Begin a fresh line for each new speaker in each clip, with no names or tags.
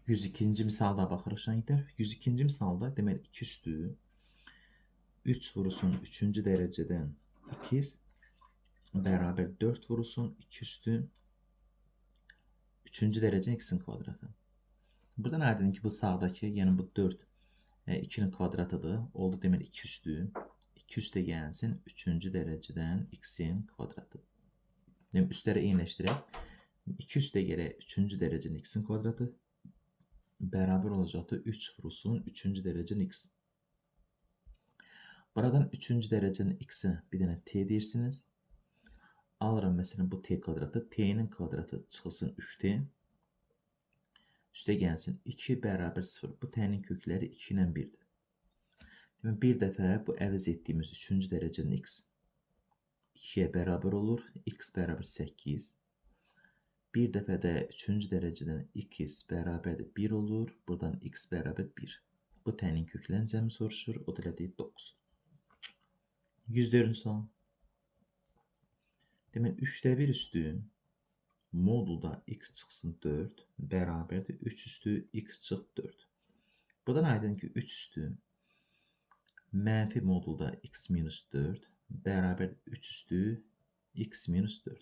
102-ci misalda baxırıq şənglər. 102-ci misalda deməli 2 üstü 3 vurulsun 3-cü dərəcədən 2 bərabər 4 vurulsun 2 üstü 3-cü dərəcənin x-in kvadratı. Buradan aydın ki, bu sağdakı, yəni bu 4 2-nin kvadratıdır. Oldu deməli 2 üstü 2 üstə gəlsin 3-cü dərəcədən x-in kvadratı. Demək üstləri eyniləşdirək. 2 üstə gələk 3-cü dərəcənin x-in kvadratı bərabər olacaqdır 3 vurulsun 3-cü dərəcənin x. Buradan 3-cü dərəcənin x-ə bir dənə t deyirsiniz. Alıram məsələn bu t kvadratı. T-nin kvadratı çıxılsın 3t. Üstə gəlsin 2 bərabər 0. Bu t-nin kökləri 2 ilə 1-dir. Demək, bir dəfə bu əvəz etdiyimiz 3-cü dərəcənin x 2-yə bərabər olur. X bərabər 8. Bir dəfə də 3-cü dərəcədən x bərabərdir 1 olur. Buradan x bərabər 1. Bu t-nin köklərin cəmi soruşur. O da elədir 9. 104-cü sual. Demək 3-də 1 üstü modulda x çıxsın 4 bərabərdir 3 üstü x çıx 4. Buradan aydın ki 3 üstü mənfi modulda x minus 4 bərabər 3 üstü x minus 4.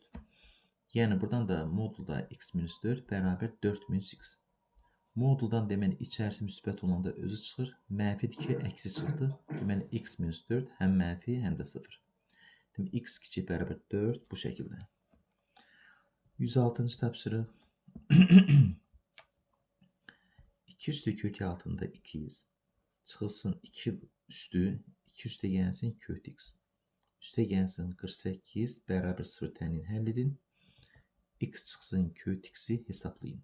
Yəni buradan da modulda x minus 4 bərabər 4 minus x. Moduldan deməli içərisi müsbət olanda özü çıxır. Mənfidir ki, əksi çıxdı. Deməli x minus 4 həm mənfi, həm də 0. Deməli x kiçik bərabər 4 bu şəkildə. 106-cı tapşırıq. 2 üstü kök altında 200. Çıxılsın 2 üstü, 2 üstə gəlsin kök x. Üstə gəlsin 48 bərabər 0 tənin həll edin. X çıxsın kök x-i hesablayın.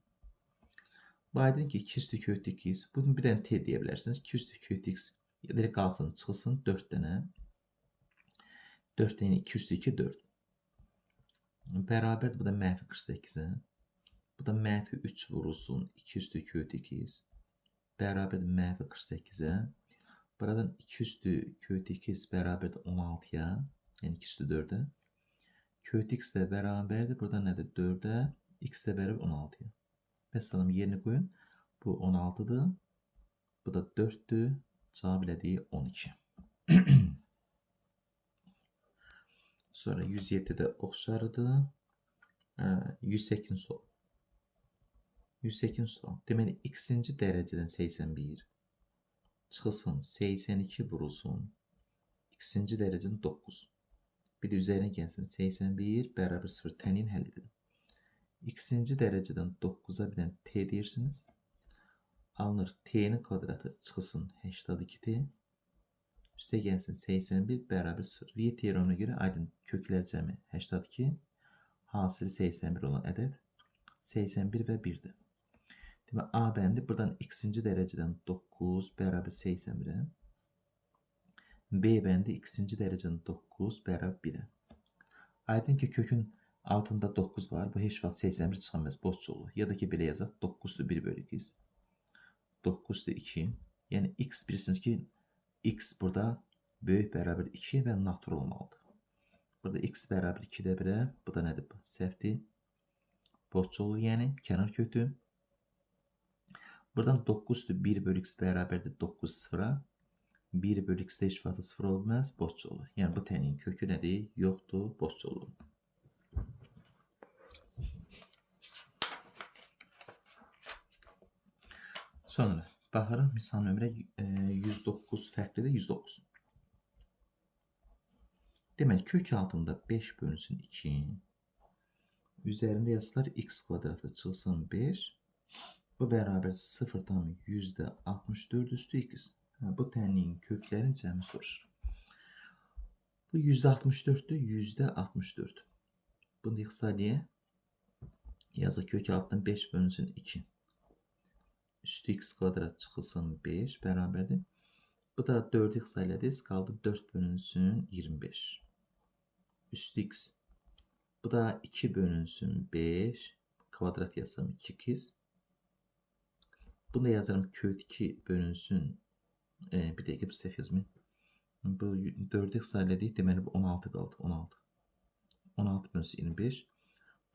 Bu aydın ki 2 üstü kök x. Bunu bir dənə t deyə bilərsiniz. 2 üstü kök x direkt qalsın, çıxılsın 4 dənə. 4 dənə 2 üstü 2 4. Bərabərdir bu da mənfi 48-ə. Bu da mənfi 3 vurulsun 2 üstü kök x. Bərabərdir mənfi 48-ə. Buradan 2 üstü kök x bərabərdir 16-ya. Yəni 2 üstü 4-ə. Kök x də bərabərdir. Buradan nədir? 4-ə. X də bərabər 16-ya. Vəssalam yerini qoyun. Bu 16-dır. Bu da 4-dür. Cavab elədik 12. Sonra 107-də oxşarıdır. 108 sual. 108 sual. Deməli, x-inci dərəcədən 81 çıxılsın 82 vurulsun x-inci dərəcədən 9. Bir də üzərinə gəlsin 81 bərabər 0 tənin həll edin. X-inci dərəcədən 9-a bir dənə t deyirsiniz. Alınır t-nin kvadratı çıxılsın 82t. Üstə gəlsin 81 bərabər 0. Viet teoremına görə aydın köklər cəmi 82, hasili 81 olan ədəd 81 və 1-dir. Demək, A bəndi buradan x-inci dərəcədən 9 bərabər 81-ə. B bəndi x-inci dərəcədən 9 bərabər 1-ə. Aydın ki, kökün altında 9 var. Bu heç vaxt 81 çıxamaz, boş olur. Ya da ki, belə yazaq, 9 1 bölü 2. 9 2. Yəni, x bilirsiniz ki, x burada böyük bərabər 2 və natural olmalıdır. Burada x bərabər 2-də 1-ə, bu da nədir? Səhvdir. Boş olur, yəni kənar kökdür. Buradan 9 1 bölü x bərabərdir 9 sıfıra. 1 bölü x heç vaxt 0 olmaz, boş olur. Yəni bu tənin kökü nədir? Yoxdur, boş olur. Sonra baxırıq misal nömrə 109 fərqlidir, 109. Deməli, kök altında 5 bölünsün 2. Üzərində yazılar x kvadratı çıxsın 5. Bu bərabər 0,64 üstü x. Bu tənin köklərin cəmi soruşur. Bu %64-dür, %64. Bunu da ixtisar eləyək. Yazıq kök altından 5 bölünsün 2. Üstü x kvadrat çıxılsın 5 bərabərdir. Bu da 4-ü ixtisar elədiniz. Qaldı 4 bölünsün 25. Üstü x. Bu da 2 bölünsün 5. Kvadrat yazsam 2x. Bunu da yazarım kök 2 bölünsün. Bir dəqiqə bir səhv yazmayım. Bu 4-ü ixtisar elədik. Deməli bu 16 qaldı. 16. 16 bölünsün 25.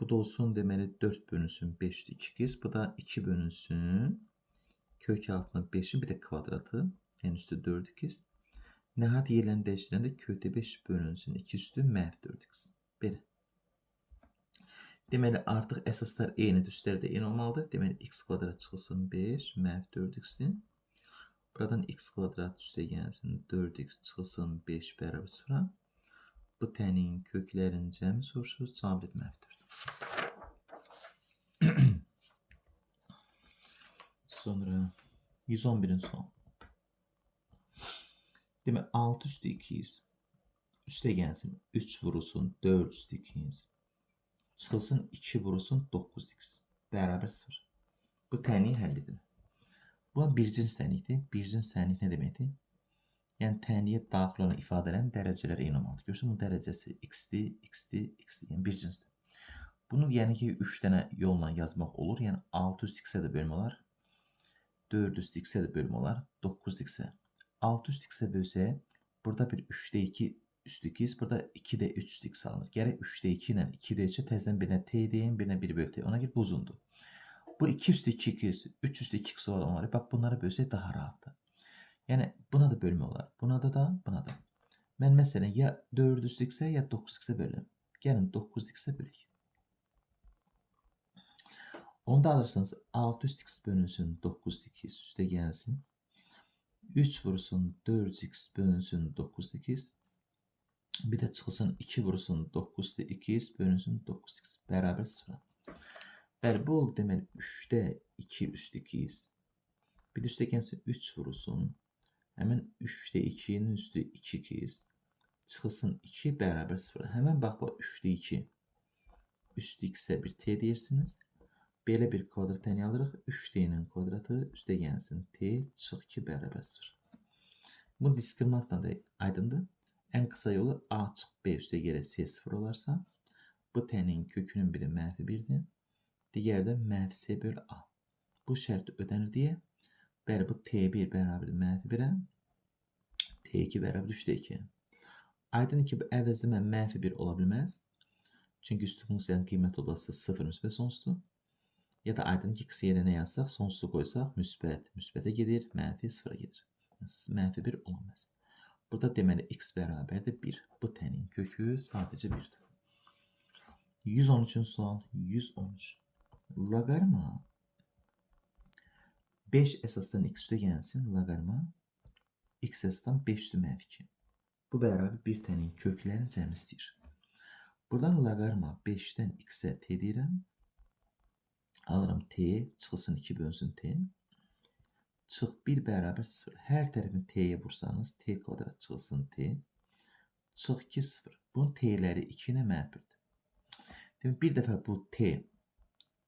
Bu da olsun deməli 4 bölünsün 5 üstü 2x. Bu da 2 bölünsün Kök altında 5-in bir də kvadratı, yəni üstü 4x. Nəhayət yerlərini dəyişdirəndə kökdə 5 bölünsün 2 üstü mənfi 4x. Belə. Deməli, artıq əsaslar eynidir, üstləri də eyni olmalıdır. Deməli, x kvadrat çıxılsın 5, mənfi 4x-dir. Buradan x kvadrat üstə gəlsin 4x çıxılsın 5 bərabər 0-a. Bu tənin köklərin cəmi soruşur, cavab mənfi 4. Sonra 111-ci sual. Demək, 6 üstü 2x üstə gəlsin 3 vurulsun 4 üstü 2x çıxılsın 2 vurulsun 9x bərabər 0. Bu tənliyi həll edin. Bu bir cins tənlikdir. Bir cins tənlik nə deməkdir? Yəni tənliyə daxil olan ifadələrin dərəcələri eyni olmalıdır. Görürsün, bunun dərəcəsi x-dir, x-dir, x-dir. Yəni bir cinsdir. Bunu yəni ki, 3 dənə yolla yazmaq olur. Yəni 6 üstü x-ə də bölmək olar. 4 üstü x-ə də bölmək olar. 9 x-ə. 6 üstü x-ə bölsək, burada bir 3-də 2 üstü 2x, burada 2-də 3 üstü x alınır. Gərək 3-də 2 ilə 2-də 3-ə təzədən birinə t deyin, birinə 1 böl t. Ona görə bu uzundur. Bu 2 üstü 2x, 3 üstü 2x olanları, bax bunları bölsək daha rahatdır. Yəni buna da bölmək olar. Buna da, buna da. Mən məsələn ya 4 üstü x-ə, ya 9 x-ə bölürəm. Gəlin 9 x-ə bölək. Onda alırsınız 6 üstü x bölünsün 9 üstü 2x üstə gəlsin. 3 vursun 4x bölünsün 9 x. Bir də çıxılsın 2 vursun 9 üstü 2x bölünsün 9x bərabər 0. Bəli, bu oldu deməli 3-də 2 üstü 2x. Bir də üstə gəlsin 3 vurulsun. Həmin 3-də 2-nin üstü 2x. Çıxılsın 2 bərabər 0. Həmən bax bu 3-də 2 üstü x-ə bir t deyirsiniz. Belə bir kvadrat təni alırıq. 3t-nin kvadratı üstə gəlsin t çıx 2 bərabər 0. Bu diskriminantla da aydındır. Ən qısa yolu a çıx b üstə gələ c 0 olarsa, bu tənin kökünün biri mənfi 1-dir. Digəri də mənfi c bölü a. Bu şərt ödənir deyə, bəli, bu t1 bərabər mənfi 1-ə, t2 bərabər 3-də 2. Aydın ki, bu əvəzləmə mənfi 1 ola bilməz. Çünki üstü funksiyanın qiymət olası 0 müsbət sonsuzdur. Ya da aydın ki, x yerinə nə yazsaq, sonsuzu qoysaq, müsbət müsbətə gedir, mənfi 0-a gedir. Mənfi 1 olamaz. Burada deməli x bərabərdir 1. Bu tənin kökü sadəcə 1-dir. 113-cü sual, 113. Loqaritma 5 əsasdan x üstə gəlsin, loqaritma x əsasdan 5 üstü mənfi 2. Bu bərabər bir tənin köklərin cəmi istəyir. Buradan loqaritma 5-dən x-ə t deyirəm. Alıram t, çıxılsın 2 bölünsün t. Çıx 1 bərabər 0. Hər tərəfini t-yə vursanız, t kvadrat çıxılsın t. Çıx 2, 0. Bunun t-ləri 2 ilə mənfi 1-dir. Demək, bir dəfə bu t,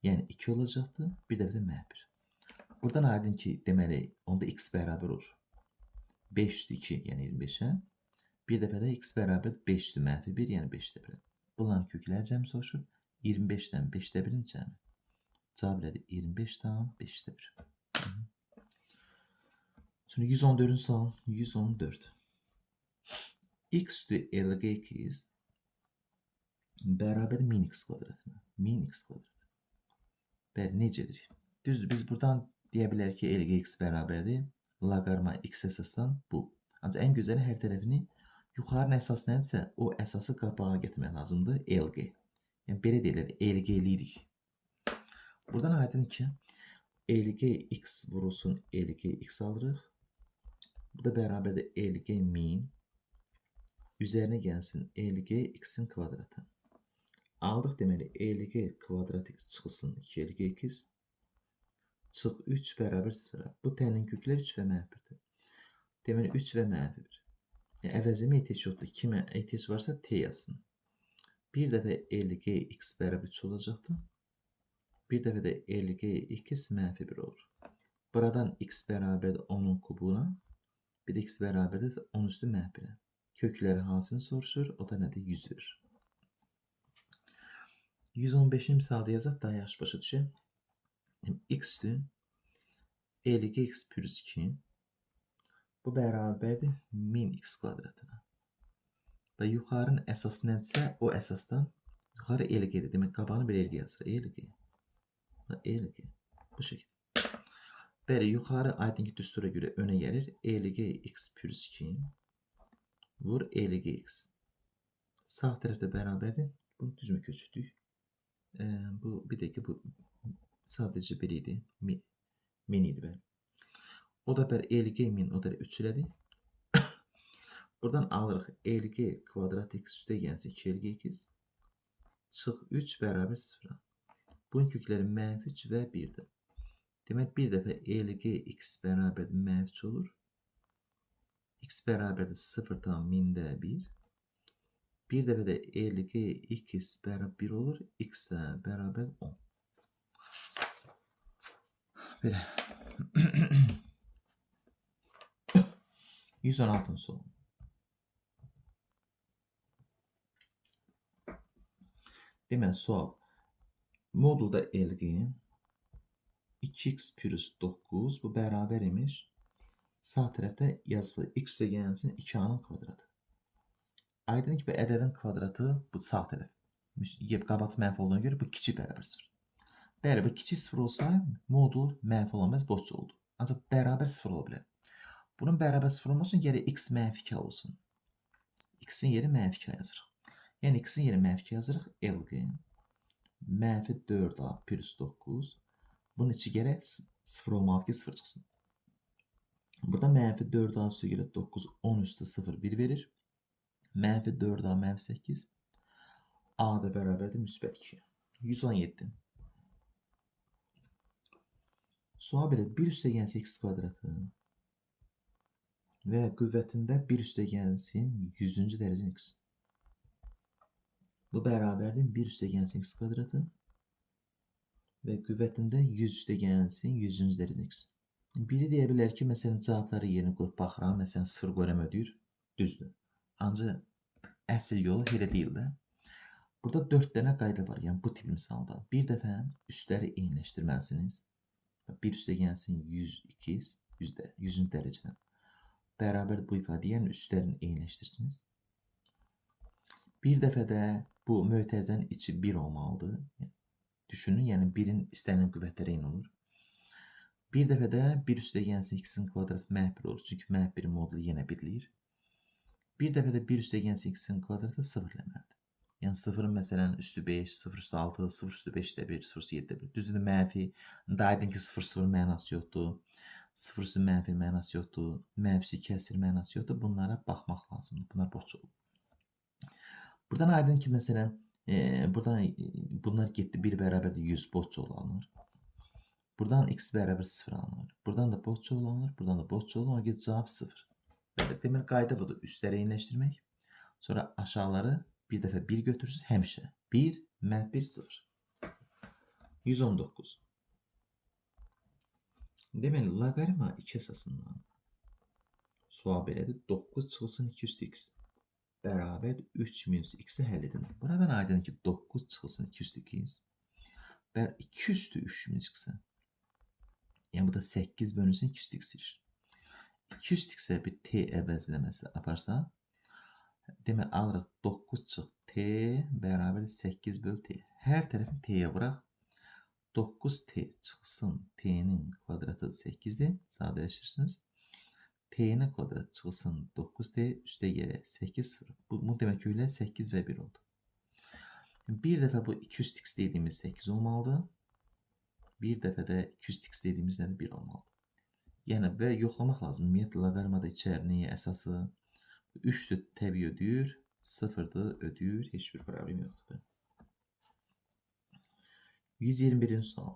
yəni 2 olacaqdır, bir dəfə də mənfi 1. Buradan aydın ki, deməli, onda x bərabər olur. 5 üstü 2, yəni 25-ə. Bir dəfə də x bərabər 5 üstü mənfi 1, yəni 5-də 1-ə. Bunların kökləri cəmi soruşur. 25-dən 5-də 1-in cəmi. Cavab elədi 25,5-də 1. Sonra 114-cü sual, 114. X üstü LG2 bərabər min x kvadratına. Min x kvadrat. Bəli, necədir? Düzdür, biz buradan deyə bilərik ki, LGX bərabərdir. Loqaritma x əsasdan bu. Ancaq ən gözəli hər tərəfini yuxarının əsası nədirsə, o əsası qabağa gətirmək lazımdır. LG. Yəni, belə deyirlər, LG eləyirik. Buradan aydın ki, LG x vurulsun LG x alırıq. Bu da bərabərdir LG min. Üzərinə gəlsin LG x-in kvadratı. Aldıq deməli LG kvadrat x çıxılsın 2 LG x. Çıx 3 bərabər 0-a. Bu tənin kökləri 3 və mənfi 1-dir. Deməli 3 və mənfi 1. Yəni, əvəzləmə ehtiyac yoxdur. Kimə ehtiyac varsa t yazsın. Bir dəfə LG x bərabər 3 olacaqdır. Bir dəfə də LG x mənfi 1 olur. Buradan x bərabərdir 10-un kubuna. Bir də x bərabərdir 10 üstü mənfi 1-ə. Kökləri hansını soruşur? O da nədir? 100 verir. 115-ci misalda yazaq, daha yaxşı başa düşək. X üstü LG x plus 2 bu bərabərdir 1000 x kvadratına. Və yuxarının əsası nədirsə, o əsasdan yuxarı LG-dir. Demək, qabağını bir LG yazır. LG. LG. Bu şəkildə. Bəli, yuxarı aydın ki, düstura görə önə gəlir. LG x plus 2 vur LG x. Sağ tərəfdə bərabərdir. Bunu düz mü köçürdük? Bu, bir dəqiqə, bu sadəcə 1 idi. Min idi, bəli. O da bəli, LG min, o da 3 elədi. Buradan alırıq LG kvadrat x üstə gəlsin 2 LG x. Çıx 3 bərabər 0. Bunun kökləri mənfi 3 və 1-dir. Demək, bir dəfə LG x bərabərdir mənfi 3 olur. X bərabərdir 0,1. Bir dəfə də LG x bərabər 1 olur. X də bərabər 10. Belə. 116-cı sual. Deməli, sual. Modulda LG 2x plus 9 bu bərabər imiş. Sağ tərəfdə yazılı x üstə gəlsin 2a-nın kvadratı. Aydın ki, bu ədədin kvadratı bu sağ tərəf. Qabatı mənfi olduğuna görə bu kiçik bərabər 0. Bəli, bu kiçik 0 olsa modul mənfi olamaz, boş oldu. Ancaq bərabər 0 ola bilər. Bunun bərabər 0 olması üçün gərək x mənfi 2 olsun. X-in yeri mənfi 2 yazırıq. Yəni x-in yeri mənfi 2 yazırıq. LG mənfi 4a plus 9. Bunun içi gərək 0 olmalıdır ki, 0 çıxsın. Burada mənfi 4a üstə görə 9, 10 üstə 0, 1 verir. Mənfi 4a mənfi 8. A da bərabərdir müsbət 2. 117. Sual belə 1 üstə gəlsin x kvadratı və qüvvətində 1 üstə gəlsin 100-cü dərəcə x. Bu bərabərdir 1 üstə gəlsin x kvadratı və qüvvətində 100 üstə gəlsin 100-cü dərəcə x. Biri deyə bilər ki, məsələn, cavabları yerinə qoyub baxıram, məsələn, 0 qoyuram ödəyir. Düzdür. Ancaq əsl yolu elə deyil də. Burada 4 dənə qayda var, yəni bu tip misalda. Bir dəfə üstləri eyniləşdirməlisiniz. 1 üstə gəlsin 102, 100-cü dərəcədən. Bərabər bu ifadə, yəni üstlərini eyniləşdirsiniz. Bir dəfə də bu mötərizənin içi 1 olmalıdır. Düşünün, yəni 1-in istənilən qüvvətləri eyni olur. Bir dəfə də 1 üstə gəlsin x-in kvadratı məhv 1 olur. Çünki məhv 1-in modulu yenə birləyir. Bir dəfə də 1 üstə gəlsin x-in kvadratı 0 eləməlidir. Yəni 0-ın məsələn üstü 5, 0 üstü 6, 0 üstü 5-də 1, 0 üstü 7-də 1. Düzdür, mənfi, aydın ki 0 0 mənası yoxdur. 0 üstü mənfi mənası yoxdur. Mənfi üstü kəsir mənası yoxdur. Bunlara baxmaq lazımdır. Bunlar boş olur. Buradan aydın ki, məsələn, buradan bunlar getdi 1 bərabərdir 100 boş yol alınır. Buradan x bərabər 0 alınır. Buradan da boş yol alınır. Buradan da boş yol alınır. Ona görə cavab 0. Belə, deməli, qayda budur. Üstləri eyniləşdirmək. Sonra aşağıları bir dəfə 1 götürürsünüz həmişə. 1, məhv 1, 0. 119. Deməli, loqaritma 2 əsasından sual belədir. 9 çıxılsın 2 üstü x bərabər 3 minus x-i həll edin. Buradan aydın ki, 9 çıxılsın 2 üstü x bər 2 üstü 3 minus x-ə. Yəni, bu da 8 bölünsün 2 üstü x edir. 2 üstü x-ə bir t əvəzləməsi aparsa, deməli, alırıq 9 çıx t bərabər 8 böl t. Hər tərəfini t-yə vuraq. 9t çıxsın t-nin kvadratı 8-dir. Sadələşdirirsiniz. T-nin kvadratı çıxsın 9t üstə gəlir 8 0. Bu demək ki, 8 və 1 oldu. Bir dəfə bu 2 üst x dediyimiz 8 olmalıdır. Bir dəfə də 2 üst x dediyimiz nədir? 1 olmalıdır. Yəni, və yoxlamaq lazım. Ümumiyyətlə, loqaritmada içərini, əsası 3-dür təbii ödəyir, 0-dır ödəyir. Heç bir problem yoxdur. 121-ci sual.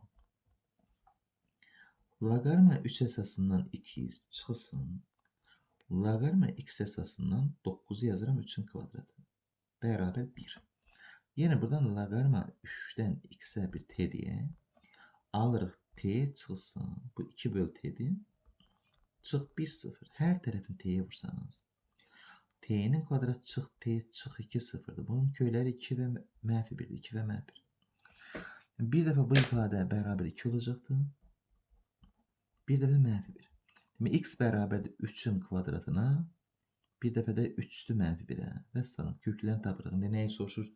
Loqaritma 3 əsasından 2 çıxılsın. Loqaritma x əsasından 9-u yazıram 3-ün kvadratı. Bərabər 1. Yenə buradan loqaritma 3-dən x-ə bir t deyə alırıq t çıxılsın. Bu 2 böl t-dir. Çıx 1 0. Hər tərəfini t-yə vursanız. T-nin kvadratı çıx t çıx 2 0-dır. Bunun köyləri 2 və mənfi 1-dir. 2 və mənfi 1. Bir dəfə bu ifadə bərabər 2 olacaqdır. Bir dəfə də mənfi 1. Demək, x bərabərdir 3-ün kvadratına, bir dəfə də 3 üstü mənfi 1-ə. Vəssalam, köklərini tapırıq. İndi nəyi soruşur?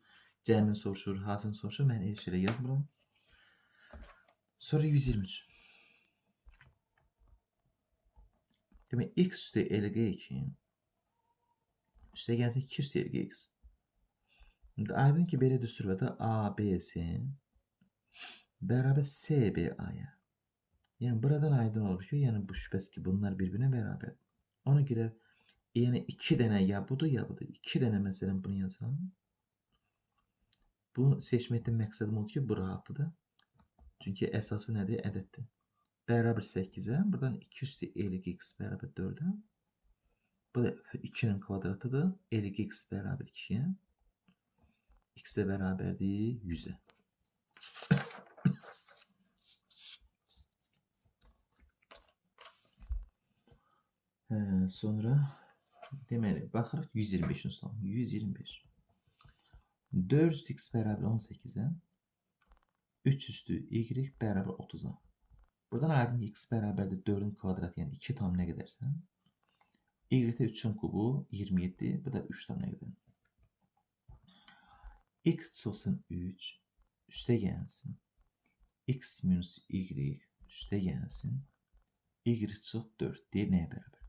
Cəmini soruşur, hansını soruşur? Mən heç yerə yazmıram. Sonra 123. Demək, x üstü LG2 üstə gəlsin 2 üstü LGX. İndi aydın ki, belə düstur var da ABC bərabər SBA-ya. Yəni, buradan aydın olur ki, yəni bu şübhəsiz ki, bunlar bir-birinə bərabər. Ona görə, yəni 2 dənə ya budur, ya budur. 2 dənə məsələn bunu yazalım. Bu seçməkdən məqsədim odur ki, bu rahatdır da. Çünki əsası nədir? Ədəddir. Bərabər 8-ə. Buradan 2 üstü LGX bərabər 4-ə. Bu da 2-nin kvadratıdır. LGX bərabər 2-yə. X də bərabərdir 100-ə. Sonra deməli, baxırıq 125-in sualına. 125. 4 üstü x bərabər 18-ə. 3 üstü y bərabər 30-a. Buradan aydın ki, x bərabərdir 4-ün kvadratı, yəni 2 tam nə qədərsə. Y də 3-ün kubu 27, bu da 3 tam nə qədər. X çıxsın 3, üstə gəlsin. X minus y üstə gəlsin. Y çıx 4 deyir nəyə bərabər?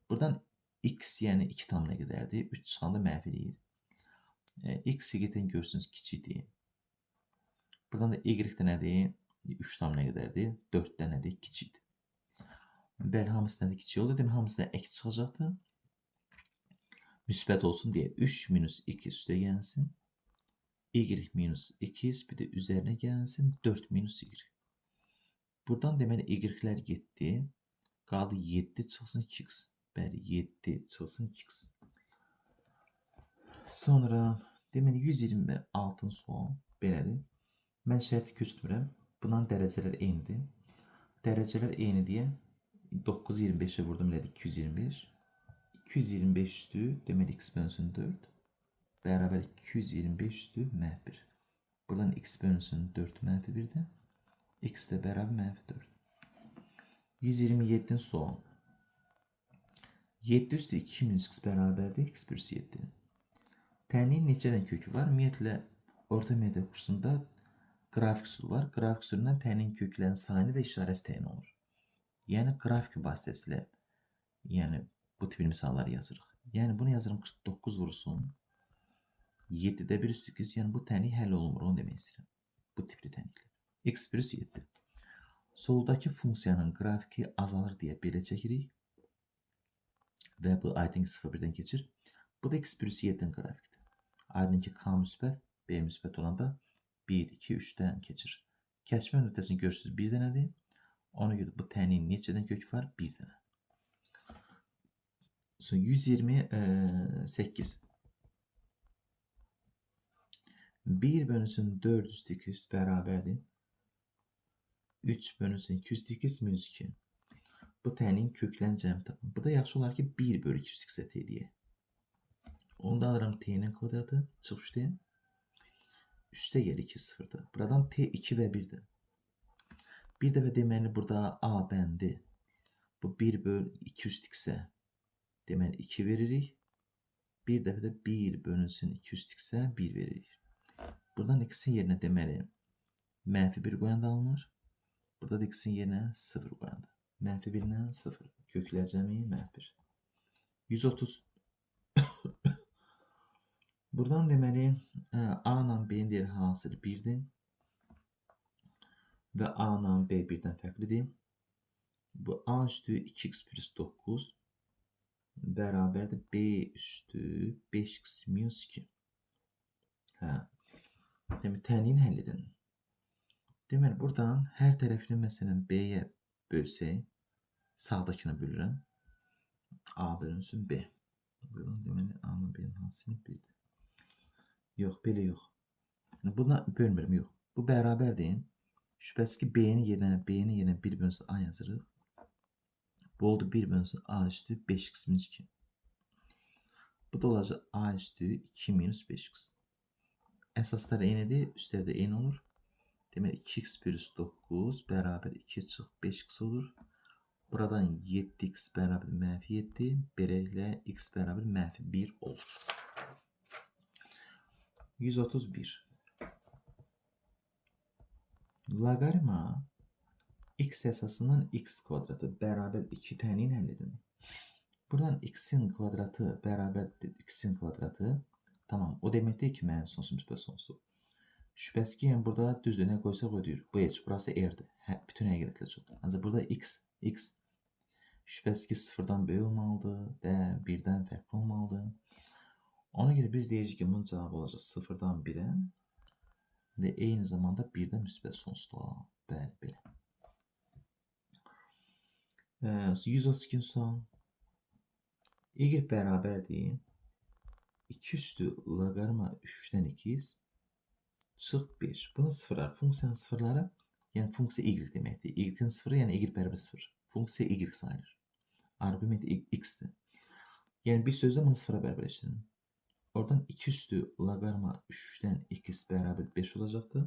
Buradan x, yəni 2 tam nə qədərdir? 3 çıxanda mənfi deyir. X y-dən görürsünüz kiçikdir. Buradan da y də nədir? 3 tam nə qədərdir? 4-dən nədir? Kiçikdir. Bəli, hamısı nədir? Kiçik oldu. Demək, hamısı əks çıxacaqdır. Müsbət olsun deyə 3 minus 2 üstə gəlsin. Y minus 2 bir də üzərinə gəlsin. 4 minus y. Buradan deməli, y-lər getdi. Qaldı 7 çıxsın 2x. Bəli, 7 çıxsın 2x. Sonra deməli, 126-ın sual belədir. Mən şərti köçürmürəm. Bundan dərəcələr eynidir. Dərəcələr eyni deyə 9 25-ə vurdum, elədi 225. 225 üstü, deməli, x bölünsün 4. Bərabər 225 üstü mənfi 1. Buradan x bölünsün 4 mənfi 1-dir. X də bərabər mənfi 4. 127-in sualı. 7 üstü 2 minus x bərabərdir. X plus 7. Tənliyin neçədən kökü var? Ümumiyyətlə, orta media kursunda qrafik üsulu var. Qrafik üsulundan tənliyin köklərinin sayını və işarəsi təyin olunur. Yəni, qrafik vasitəsilə yəni, bu tipli misalları yazırıq. Yəni, bunu yazıram 49 vursun. 7-də 1 üstü 2, yəni bu tənlik həll olunmur, onu demək istəyirəm. Bu tipli tənliklər. X plus 7. Soldakı funksiyanın qrafiki azalır deyə belə çəkirik. Və bu aydın ki, 0,1-dən keçir. Bu da x plus 7-nin qrafikdir. Aydın ki, K müsbət, B müsbət olanda 1, 2, 3-dən keçir. Kəsmə nöqtəsini görürsünüz, 1 dənədir. Ona görə bu tənliyin neçədən kök var? 1 dənə. Sonra 128. 1 bölünsün 4 üstü 2 bərabərdir. 3 bölünsün 2 üstü 2 minus 2. Bu tənliyin köklərini cəmi tapın. Burada yaxşı olar ki, 1 bölü 2 üstü 2 t deyə. Onda alıram t-nin kvadratı. Çıx 3-də. Üstə gəl 2 sıfırda. Buradan t 2 və 1-dir. Bir dəfə deməli burada A bəndi. Bu 1 böl 2 üstü x-ə. Deməli 2 veririk. Bir dəfə də 1 bölünsün 2 üstü x-ə 1 veririk. Buradan x-in yerinə deməli mənfi 1 qoyanda alınır. Burada da x-in yerinə 0 qoyanda. Mənfi 1 ilə 0. Köklər cəmi mənfi 1. 130. Buradan deməli A ilə B-nin deyir hasili 1-dir. Və A ilə B birdən fərqlidir. Bu A üstü 2x plus 9 bərabərdir B üstü 5x minus 2. Hə. Demək, tənliyin həll edin. Deməli, buradan hər tərəfini məsələn B-yə bölsək, sağdakına bölürəm. A bölünsün B. Buradan deməli, A-nın B-nin hasili 1-dir. Yox, belə yox. Buna bölmürəm, yox. Bu bərabərdir. Şübhəsiz ki, B-nin yerinə 1 bölünsün A yazırıq. Bu oldu 1 bölünsün A üstü 5x minus 2. Bu da olacaq A üstü 2 minus 5x. Əsaslar eynidir, üstlər də eyni olur. Deməli 2x plus 9 bərabər 2 çıx 5x olur. Buradan 7x bərabər mənfi 7, beləliklə x bərabər mənfi 1 olur. 131. Loqaritma x əsasından x kvadratı bərabər 2 tənliyin həll edin. Buradan x-in kvadratı bərabərdir x-in kvadratı. Tamam, o demək deyil ki, mənfi sonsuz müsbət sonsuz. Şübhəsiz ki, yəni burada düzdür, nə qoysaq ödəyir. Bu heç, burası r-dir. Hə, bütün həqiqətlər çoxdur. Ancaq burada x, x şübhəsiz ki, sıfırdan böyük olmalıdır və birdən fərqli olmalıdır. Ona görə biz deyəcəyik ki, bunun cavabı olacaq sıfırdan 1-ə və eyni zamanda 1-dən müsbət sonsuzluğa. Bəli, belə. 132-ci sual. Y bərabərdir 2 üstü loqaritma 3-dən 2 çıx 5. Bunun sıfırları, funksiyanın sıfırları, yəni funksiya y deməkdir. Y-in sıfırı, yəni y bərabər 0. Funksiya y sayılır. Arqument x-dir. Yəni bir sözlə bunu sıfıra bərabərləşdirin. Oradan 2 üstü loqaritma 3-dən x bərabər 5 olacaqdır.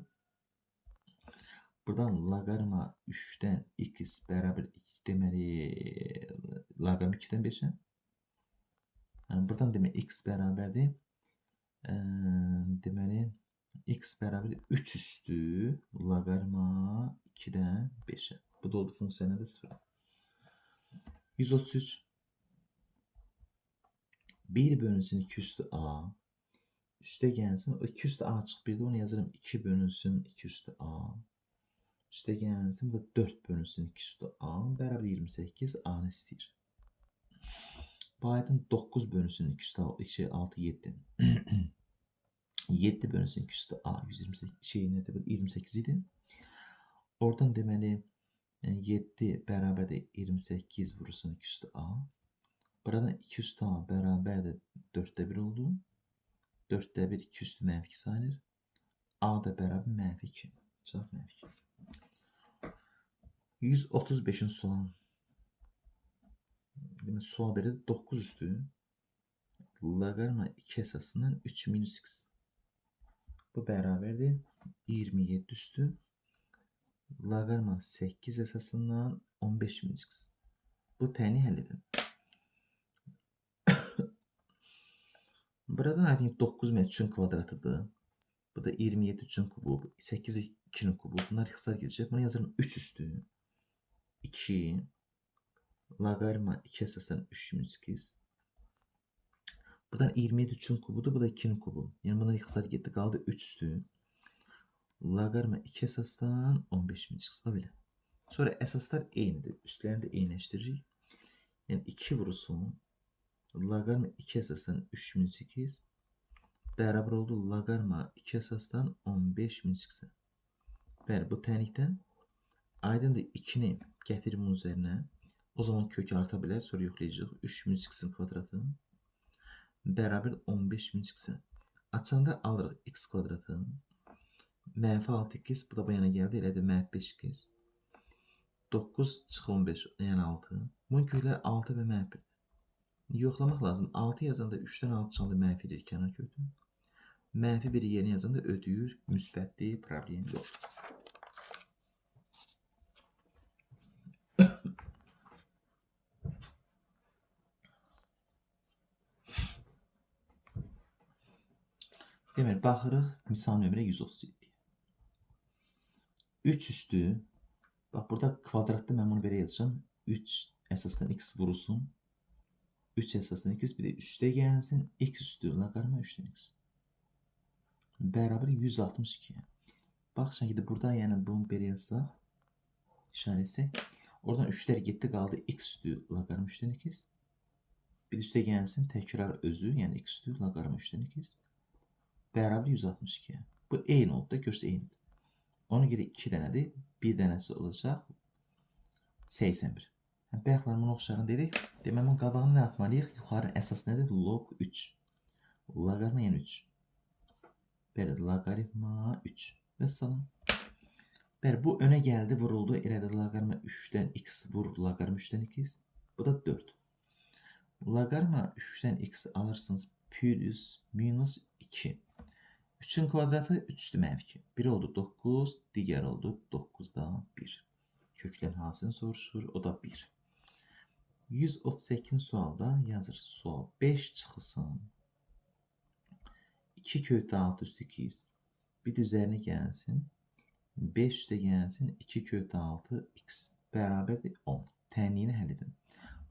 Buradan loqaritma 3-dən x bərabər 2, deməli loqaritma 2-dən 5-ə. Yəni buradan demək x bərabərdir. Deməli x bərabər 3 üstü loqaritma 2-dən 5-ə. Bu da oldu funksiya nədir? 0. 133. 1 bölünsün 2 üstü a. Üstə gəlsin. O 2 üstü a çıx 1-də onu yazıram. 2 bölünsün 2 üstü a. Üstə gəlsin. Bu da 4 bölünsün 2 üstü a. Bərabər 28 a-nı istəyir. Bu aydın 9 bölünsün 2 üstü a, 2, 6, 7. 7 bölünsün 2 üstü a 128 şey nədir? Bu 28 idi. Oradan deməli 7 bərabərdir 28 vurulsun 2 üstü a. Buradan 2 üstü a bərabərdir 4-də 1 oldu. 4-də 1 2 üstü mənfi 2 sayılır. A da bərabər mənfi 2. Cavab mənfi 2. 135-ci sual. Demək, sual belədir. 9 üstü loqaritma 2 əsasından 3 minus x. Bu bərabərdir 27 üstü loqaritma 8 əsasından 15 minus x. Bu təni həll edin. Buradan aydın 9 3-ün kvadratıdır. Bu da 27 3-ün kubu, 8 2-nin kubu. Bunlar ixtisar gedəcək. Bunu yazıram 3 üstü 2 loqaritma 2 əsasından 3 minus x. Buradan 27 3-ün kubudur, bu da 2-nin kubu. Yəni bunlar ixtisar getdi, qaldı 3 üstü loqaritma 2 əsasdan 15 minus x. Belə. Sonra əsaslar eynidir. Üstlərini də eyniləşdiririk. Yəni 2 vurulsun loqaritma 2 əsasdan 3 minus x bərabər oldu loqaritma 2 əsasdan 15 minus x-ə. Bəli, bu tənlikdən aydındır 2-ni gətirim bunun üzərinə. O zaman kök arta bilər, sonra yoxlayacağıq. 3 minus x-in kvadratı bərabər 15 minus x-ə. Açanda alırıq x kvadratı. Mənfi 6x, bu da bu yana gəldi, elə də mənfi 5x. 9 çıx 15, yəni 6. Bunun kökləri 6 və mənfi 1. Yoxlamaq lazım. 6 yazanda 3-dən 6 çıxanda mənfi 1 kənar kökdür. Mənfi 1-i yerinə yazanda ödəyir, müsbətdir, problem yoxdur. Demək, baxırıq misal nömrə 137. 3 üstü, bax burada kvadratda mən bunu belə yazacağam. 3 əsasdan x vurulsun. 3 əsasdan x, bir də üstə gəlsin. X üstü loqaritma 3-dən x. Bərabər 162. Bax, sanki də burada yəni bunu belə yazsaq, işarə etsək, oradan 3-lər getdi, qaldı x üstü loqaritma 3-dən x. Bir də üstə gəlsin, təkrar özü, yəni x üstü loqaritma 3-dən x. Bərabər 162. Bu eyni oldu da, görsə eynidir. Ona görə 2 dənədir. Bir dənəsi olacaq 81. Hə, bayaqlar bunu oxşarını dedik. Demək, bunun qabağını nə atmalıyıq? Yuxarı əsas nədir? Log 3. Loqaritma yəni 3. Bəli, loqaritma 3. Və salam. Bəli, bu önə gəldi, vuruldu. Elədir, loqaritma 3-dən x vur, loqaritma 3-dən x. Bu da 4. Loqaritma 3-dən x alırsınız plus minus 2. 3-ün kvadratı 3 üstü mənfi 2. Biri oldu 9, digər oldu 9-da 1. Köklərin hansını soruşur? O da 1. 138-ci sualda yazır. Sual 5 çıxılsın. 2 kökdə 6 üstü 2. Bir də üzərinə gəlsin. 5 üstə gəlsin. 2 kökdə 6 x bərabərdir 10. Tənliyini həll edin.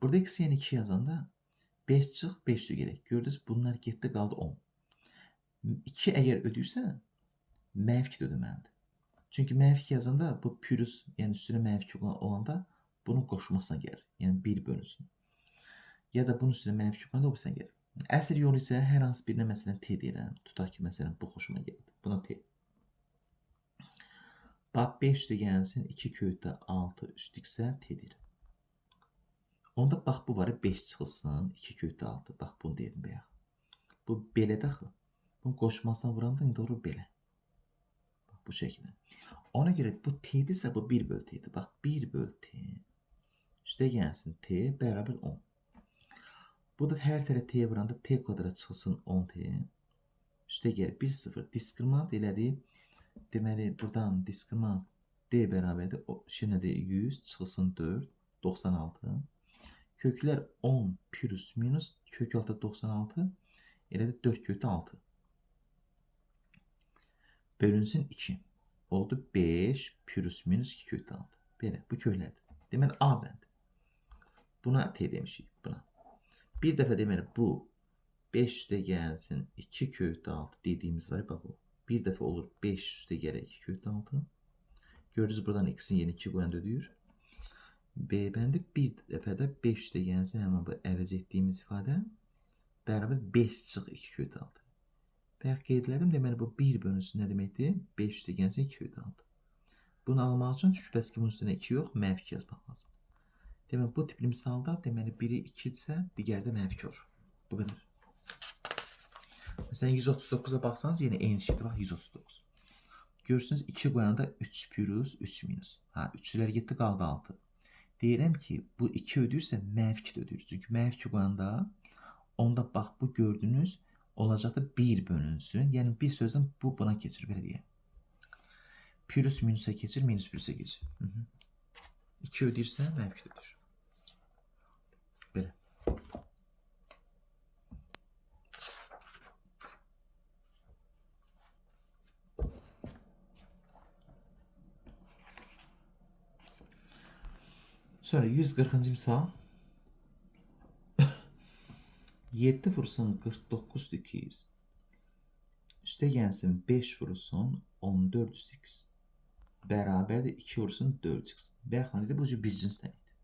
Burada x yerine 2 yazanda 5 çıx, 5 üstü gələk. Gördünüz, bunlar getdi, qaldı 10. 2 əgər ödəyirsə, mənfi 2 də ödəməlidir. Çünki mənfi 2 yazanda bu plus, yəni üstünə mənfi 2 olanda bunun qoşmasına gəlir. Yəni 1 bölünsün. Ya da bunun üstünə mənfi 2 olanda o birisine gəlir. Əsl yolu isə hər hansı birinə məsələn T deyirəm. Tutaq ki, məsələn bu xoşuma gəldi. Buna T. Bax 5 üstə gəlsin 2 kökdə 6 üstü x-ə T deyirəm. Onda bax bu var 5 çıxılsın 2 kökdə 6. Bax bunu deyirdim bayaq. Bu belədir axı. Bunun qoşmasına vuranda indi olur belə. Bax bu şəkildə. Ona görə bu T-dirsə bu 1 bölü T-dir. Bax 1 bölü T üstə gəlsin T bərabər 10. Bu da hər tərəf T-yə vuranda T kvadrat çıxılsın 10T. Üstə gəlir 1, 0. Diskriminant elədi. Deməli, buradan diskriminant D bərabərdir. O, nədir? 100 çıxılsın 4, 96. Köklər 10 plus minus kök altı 96. Elədi 4 kökdə 6. Bölünsün 2. Oldu 5 plus minus 2 kökdə 6. Belə, bu köklərdir. Deməli, A bəndi. Buna T demişik. Buna. Bir dəfə deməli bu 5 üstə gəlsin 2 kökdə 6 dediyimiz var. Bax bu. Bir dəfə olur 5 üstə gələk 2 kökdə 6. Gördünüz buradan x-in yerinə 2 qoyanda ödəyir. B bəndi bir dəfə də 5 üstə gəlsin həmin bu əvəz etdiyimiz ifadə bərabər 5 çıx 2 kökdə 6. Bayaq qeyd elədim. Deməli bu 1 bölünsün nə deməkdir? 5 üstə gəlsin 2 kökdə 6. Bunu almaq üçün şübhəsiz ki bunun üstünə 2 yox, mənfi 2 yazmaq lazımdır. Deməli, bu tipli misalda deməli, biri 2 idirsə, digəri də mənfi 2 olur. Bu qədər. Məsələn, 139-a baxsanız, yenə eyni şeydir. Bax, 139. Görürsünüz, 2 qoyanda 3 plus, 3 minus. Ha, 3-lər getdi, qaldı 6. Deyirəm ki, bu 2 ödəyirsə, mənfi 2 də ödəyir. Çünki mənfi 2 qoyanda, onda bax, bu gördüyünüz olacaqdır 1 bölünsün. Yəni, bir sözlə bu buna keçir, belə deyək. Plus minusa keçir, minus plusa keçir. 2 ödəyirsə, mənfi 2 də ödəyir. Belə. Sonra 140-cı misal. 7 vursun 49 200. Üstə gəlsin 5 vursun 14 üstü x. Bərabərdir 2 vursun 4x. Bayaq nə idi? Bu cür bir cins tənlikdir.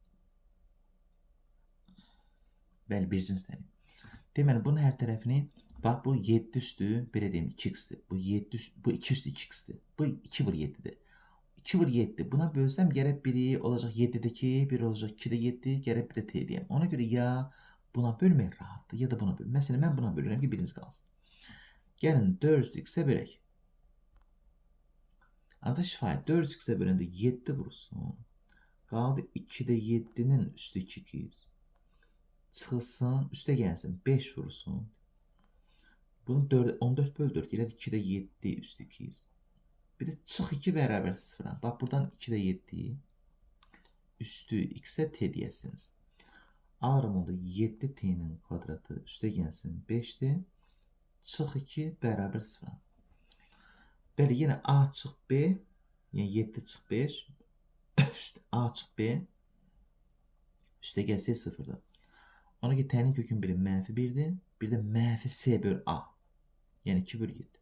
Bəli, bir cins tənlik. Deməli, bunun hər tərəfini, bax bu 7 üstü, belə deyim, 2x-dir. Bu 7 üstü, bu 2 üstü 2x-dir. Bu 2 vur 7-dir. 2 vur 7. Buna bölsəm gərək biri olacaq 7-dəki, biri olacaq 2-də 7, gərək bir də t deyəm. Ona görə ya buna bölmək rahatdır, ya da buna bölmək. Məsələn, mən buna bölürəm ki, birinci qalsın. Gəlin 4x-ə bölək. Ancaq şifahi 4x-ə böləndə 7 vursun. Qaldı 2-də 7-nin üstü 2x. Çıxılsın, üstə gəlsin 5 vursun. Bunu 4, 14 böl 4 elədi 2-də 7 üstü 2x. Bir də çıx 2 bərabər 0-a. Bax, buradan 2-də 7 üstü x-ə t deyəsiniz. Alıram onda 7t-nin kvadratı üstə gəlsin 5-dir. Çıx 2 bərabər 0-a. Bəli, yenə a çıx b, yəni 7 çıx 5, a çıx b, üstə gəlsə 0-dır. Ona ki, t-nin kökün biri mənfi 1-dir, bir də mənfi s böl a, yəni 2 böl 7.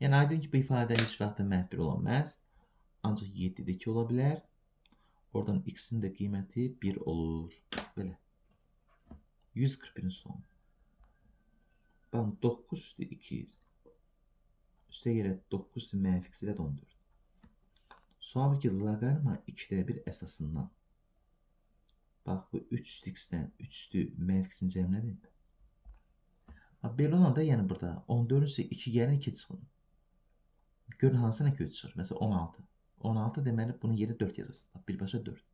Yəni, aydın ki, bu ifadə heç vaxt mənfi 1 ola bilməz. Ancaq 7-də 2 ola bilər. Oradan x-in də qiyməti 1 olur. Belə. 141-in sonu. Baxın, 9 üstü 2. Üstə gələ 9 üstü mənfi x ilə 14. Sual ki, loqaritma 2-də 1 əsasından. Bax, bu 3 üstü x-dən 3 üstü mənfi x-in cəmi nədir? Bax, belə olanda, yəni burada 14-ün üstü 2 gəlin 2 çıxın. Görün, hansına kök çıxır? Məsələn, 16. 16 deməli, bunun yerinə 4 yazasın. Bax, birbaşa 4.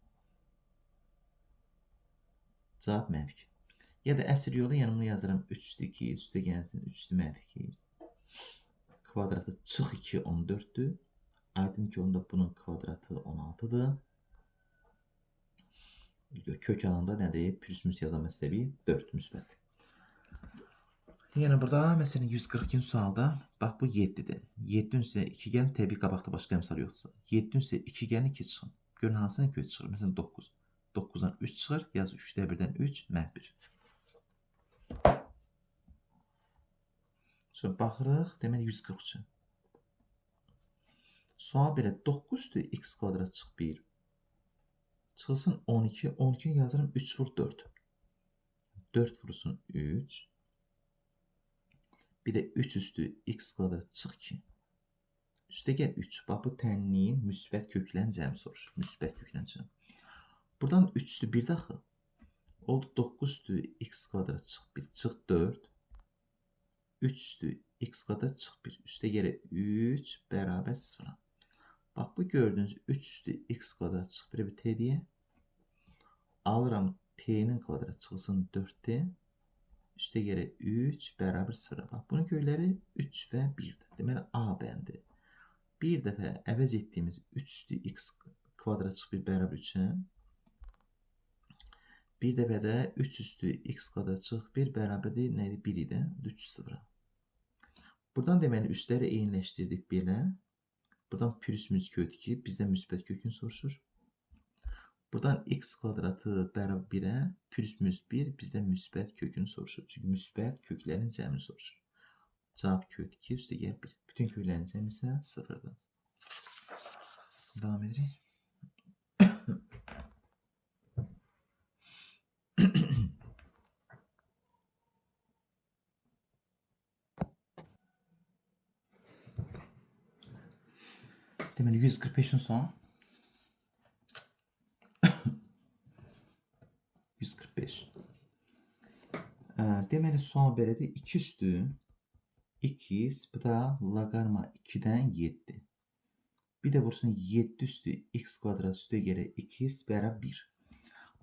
Cavab mənfi 2. Ya da əsr yolu, yəni bunu yazıram 3 üstü 2, üstə gəlsin 3 üstü mənfi 2. Kvadratı çıx 2, 14-dür. Aydın ki, onda bunun kvadratı 16-dır. Kök alanda nədir? Plus minus yazan məsələvi 4 müsbət. Yəni burada məsələn 142-ci sualda bax bu 7-dir. 7-nin üstünə 2 gəlin, təbii qabaqda başqa əmsal yoxdursa. 7-nin üstünə 2 gəlin, 2 çıxın. Görün hansına kök çıxır? Məsələn 9. 9-dan 3 çıxır. Yaz 3-də 1-dən 3, məhv 1. Sonra baxırıq, deməli 143-ə. Sual belə 9 üstü x kvadrat çıx 1. Çıxılsın 12. 12-ni yazıram 3 vur 4. 4 vurulsun 3. Bir də 3 üstü x kvadrat çıx 2. Üstə gəl 3. Bax, bu tənliyin müsbət köklərin cəmi soruşur. Müsbət köklərin cəmi. Buradan 3 üstü 1 daxil. Oldu 9 üstü x kvadrat çıx 1. Çıx 4. 3 üstü x kvadrat çıx 1. Üstə gələ 3 bərabər 0. Bax, bu gördüyünüz 3 üstü x kvadrat çıx 1-ə bir t deyə. Alıram t-nin kvadrat çıxılsın 4t. Üstə gələ 3 bərabər 0. Bax, bunun kökləri 3 və 1-dir. Deməli, A bəndi. Bir dəfə əvəz etdiyimiz 3 üstü x kvadrat çıx 1 bərabər 3-ə. Bir dəfə də 3 üstü x kvadrat çıx 1 bərabərdir. Nə idi? 1 idi. 3 0. Buradan deməli, üstləri eyniləşdirdik belə. Buradan plus minus kök 2 bizdən müsbət kökünü soruşur. Buradan x kvadratı bərabər 1-ə plus minus 1 bizdən müsbət kökünü soruşur. Çünki müsbət köklərin cəmini soruşur. Cavab kök 2 üstə gəl 1. Bütün köklərin cəmi isə 0-dır. Davam edirik. Deməli 145-in son. 145. Deməli sual belədir. 2 üstü 2x, bu da loqaritma 2-dən 7. Bir də vursun 7 üstü x kvadrat üstə gələ 2x bərabər 1.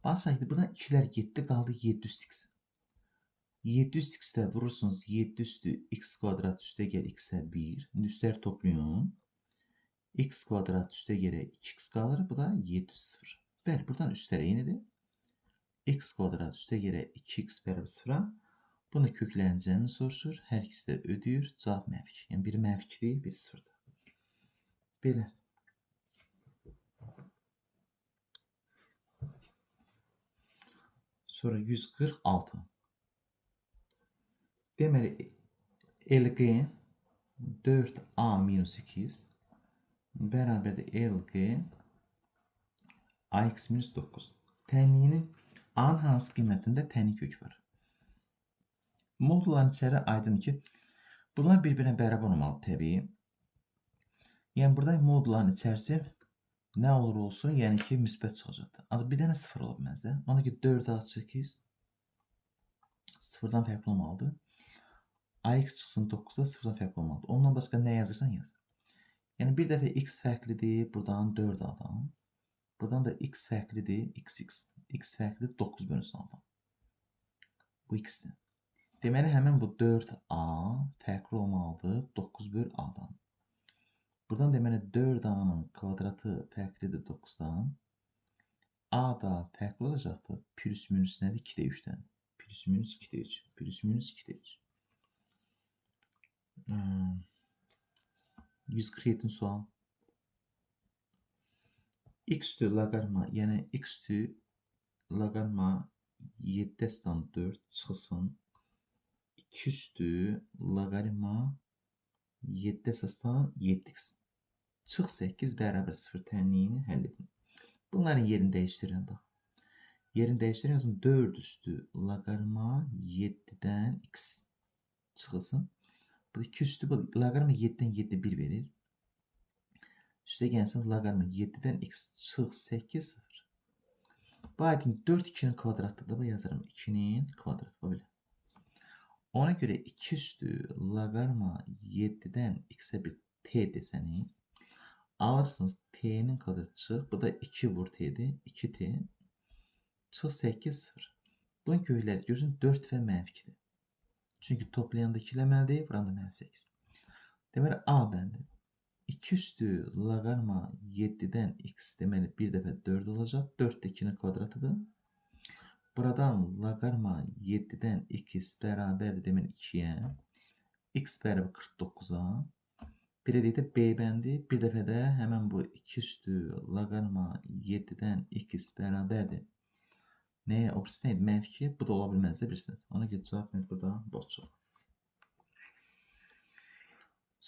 Bax, buradan 2-lər getdi, qaldı 7 üstü x. 7 üstü x-də vurursunuz 7 üstü x kvadrat üstə gələ x-ə 1. İndi üstləri toplayın. X kvadrat üstə gələ 2x qalır. Bu da 7 üstü 0. Bəli, buradan üstlər eynidir. X kvadrat üstə gələ 2x bərabər 0-a. Bunu köklərin cəmini soruşur. Hər ikisi də ödəyir. Cavab mənfi 2. Yəni, biri mənfi 2-dir, biri 0-dır. Belə. Sonra 146. Deməli, LQ 4A minus 2x bərabərdir LQ AX minus 9. Tənliyinin A-nın hansı qiymətində tənlik kök var? Modulların içəri aydındır ki, bunlar bir-birinə bərabər olmalı təbii. Yəni, burada modulların içərisi nə olur olsun, yəni ki, müsbət çıxacaqdır. Ancaq bir dənə 0 ola bilməz də. Ona ki, 4A çıx 2x 0-dan fərqli olmalıdır. AX çıxsın 9-da 0-dan fərqli olmalıdır. Ondan başqa nə yazırsan yaz. Yəni, bir dəfə x fərqlidir buradan 4A-dan. Buradan da x fərqlidir XX. X fərqlidir 9 bölünsün 6-dan. Bu x-dir. Deməli, həmin bu 4A fərqli olmalıdır 9 böl A-dan. Buradan deməli 4A-nın kvadratı fərqlidir 9-dan. A da fərqli olacaqdır. Plus minus nədir? 2-də 3-dən. Plus minus 2-də 3. Plus minus 2-də 3. 147-ci sual. X üstü loqaritma, yəni x üstü loqaritma 7,4 çıxılsın. 2 üstü loqaritma 7,7x. Çıx 8 bərabər 0 tənliyini həll edin. Bunların yerini dəyişdirirəm bax. Yerini dəyişdirirəm, yazın 4 üstü loqaritma 7-dən x çıxılsın. Bu 2 üstü bu loqaritma 7-dən 7 1 verir. Üstə gəlsin loqaritma 7-dən x çıx 8 0. Bu aydın 4 2-nin kvadratıdır. Bu yazıram 2-nin kvadratı. Bu belə. Ona görə 2 üstü loqaritma 7-dən x-ə bir t desəniz, alırsınız t-nin kvadratı çıx. Bu da 2 vur t-dir. 2t çıx 8 0. Bunun kökləri görürsün 4 və mənfi 2-dir. Çünki toplayanda 2 eləməlidir, vuranda mənfi 8. Deməli, A bəndi. 2 üstü loqaritma 7-dən x deməli bir dəfə 4 olacaq. 4 də 2-nin kvadratıdır. Buradan loqaritma 7-dən x bərabərdir deməli 2-yə. X bərabər 49-a. Belə deyək də B bəndi. Bir dəfə də həmən bu 2 üstü loqaritma 7-dən x bərabərdir. Nəyə? O birisi nə idi? Mənfi 2. Bu da ola bilməz də bilirsiniz. Ona görə cavab nədir burada? Boş çıxır.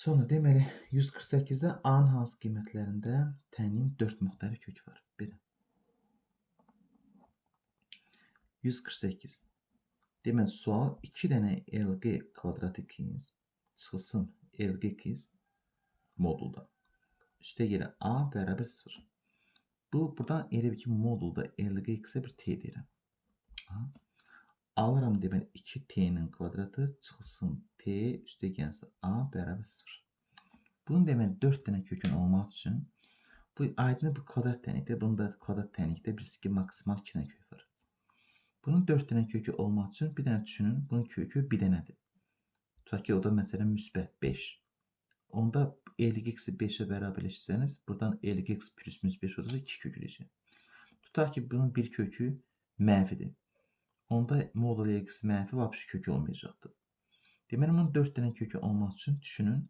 Sonra deməli 148-də A-nın hansı qiymətlərində tənliyin 4 müxtəlif kökü var? 1. 148. Deməli sual 2 dənə LG kvadrat x çıxılsın LG x modulda. Üstə gələ A bərabər 0. Bu buradan elə bir ki modulda LG x-ə bir T deyirəm. A. Alıram deməli 2t-nin kvadratı çıxılsın t üstə gəlsin a bərabər 0. Bunun deməli 4 dənə kökün olmaq üçün bu aydın bu kvadrat tənlikdə, bunun da kvadrat tənlikdə birisi ki maksimal 2 dənə kök var. Bunun 4 dənə kökü olmaq üçün bir dənə düşünün, bunun kökü bir dənədir. Tutaq ki, o da məsələn müsbət 5. Onda LG-i 5-ə bərabərləşdirsəniz, buradan LG plus minus 5 olacaq 2 kök eləyəcək. Tutaq ki, bunun bir kökü mənfidir. Onda modul LG-si mənfi vapşı kökü olmayacaqdır. Deməli, bunun 4 dənə kökü olmaq üçün düşünün,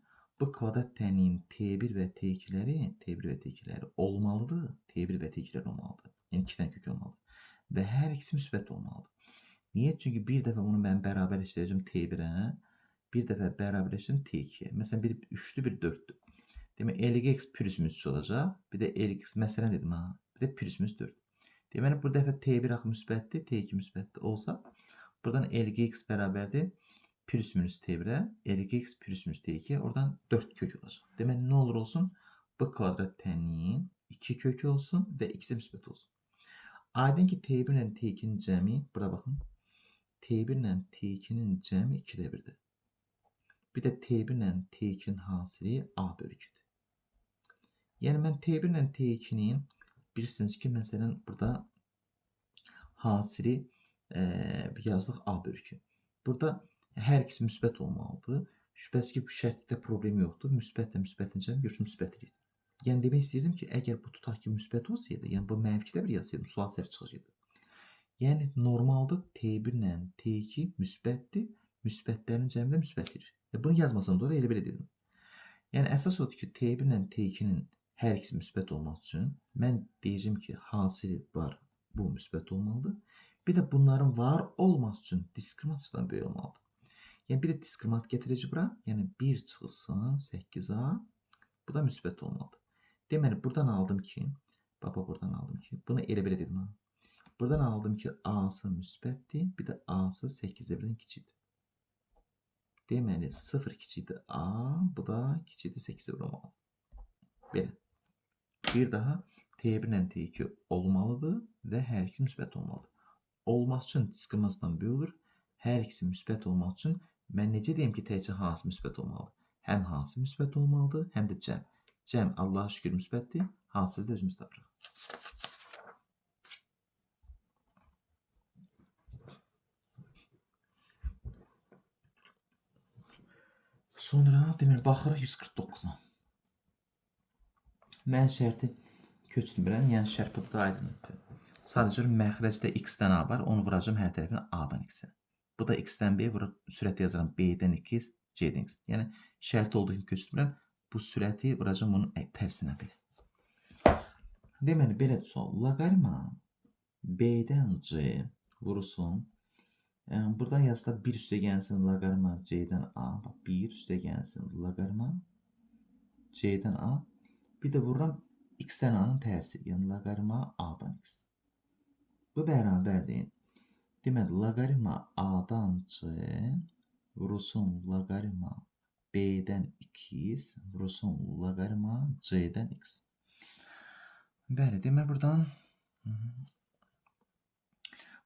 bu kvadrat tənliyin T1 və T2-ləri, T1 və T2-ləri olmalıdır. T1 və T2-ləri olmalıdır. Yəni 2 dənə kök olmalıdır. Və hər ikisi müsbət olmalıdır. Niyə? Çünki bir dəfə bunu mən bərabərləşdirəcəm T1-ə, bir dəfə bərabərləşdirəcəm T2-yə. Məsələn, bir 3-dür, bir 4-dür. Demək, LGX plus minus 3 olacaq. Bir də LGX, məsələn dedim ha, bir də plus minus 4. Deməli, bu dəfə T1 axı müsbətdir, T2 müsbətdir olsa, buradan LGX bərabərdir plus minus T1-ə, LGX plus minus T2-yə, oradan 4 kök olacaq. Deməli, nə olur olsun? Bu kvadrat tənliyin 2 kökü olsun və ikisi müsbət olsun. Aydın ki, T1 ilə T2-nin cəmi, bura baxın, T1 ilə T2-nin cəmi 2-də 1-dir. Bir də T1 ilə T2-nin hasili A bölü 2-dir. Yəni, mən T1 ilə T2-nin bilirsiniz ki, məsələn, burada hasili yazdıq A bölü 2. Burada hər ikisi müsbət olmalıdır. Şübhəsiz ki, bu şərtlikdə problem yoxdur. Müsbətlə müsbətin cəmi görürsün müsbət eləyir. Yəni, demək istəyirdim ki, əgər bu tutaq ki, müsbət olsaydı, yəni bu mənfi 2-də 1 yazsaydım, sual səhv çıxacaqdı. Yəni, normalda T1 ilə T2 müsbətdir. Müsbətlərin cəmi də müsbət eləyir. Bunu yazmasam da elə belə dedim. Yəni, əsas odur ki, T1 ilə T2-nin hər ikisi müsbət olmaq üçün mən deyəcəm ki, hasili var, bu müsbət olmalıdır. Bir də bunların var olması üçün diskriminant sıfırdan böyük olmalıdır. Yəni, bir də diskriminant gətirəcək bura. Yəni, 1 çıxılsın 8A, bu da müsbət olmalıdır. Deməli, buradan aldım ki, baba buradan aldım ki, bunu elə belə dedim ha. Buradan aldım ki, A-sı müsbətdir, bir də A-sı 8-də 1-dən kiçikdir. Deməli, 0 kiçikdir A, bu da kiçikdir 8-də 1 olmalıdır. Belə. Bir daha T1 ilə T2 olmalıdır və hər ikisi müsbət olmalıdır. Olması üçün diskriminantdan böyük olur. Hər ikisi müsbət olmaq üçün mən necə deyim ki, təkcə hansı müsbət olmalıdır? Həm hansı müsbət olmalıdır, həm də cəm. Cəm Allaha şükür müsbətdir, hasili də özümüz tapırıq. Sonra deməli baxırıq 149-a. Mən şərti köçürmürəm, yəni şərt burada aydındır. Sadəcə məxrəcdə x-dən a var, onu vuracağım hər tərəfinə a-dan x-ə. Bu da x-dən b, vurub sürəti yazıram b-dən 2, c-dən x. Yəni şərt olduğu kimi köçürmürəm. Bu sürəti vuracağım bunun tərsinə belə. Deməli, belə sual. Loqaritma b-dən c vurulsun. Yəni, buradan yazsa 1 üstə gəlsin loqaritma c-dən a. Bax, 1 üstə gəlsin loqaritma c-dən a. Bir də vururam x-dən a-nın tərsi. Yəni, loqaritma a-dan x. Bu bərabərdir. Deməli, loqaritma a-dan c vurulsun loqaritma b-dən 2x vurulsun loqaritma c-dən x. Bəli, deməli buradan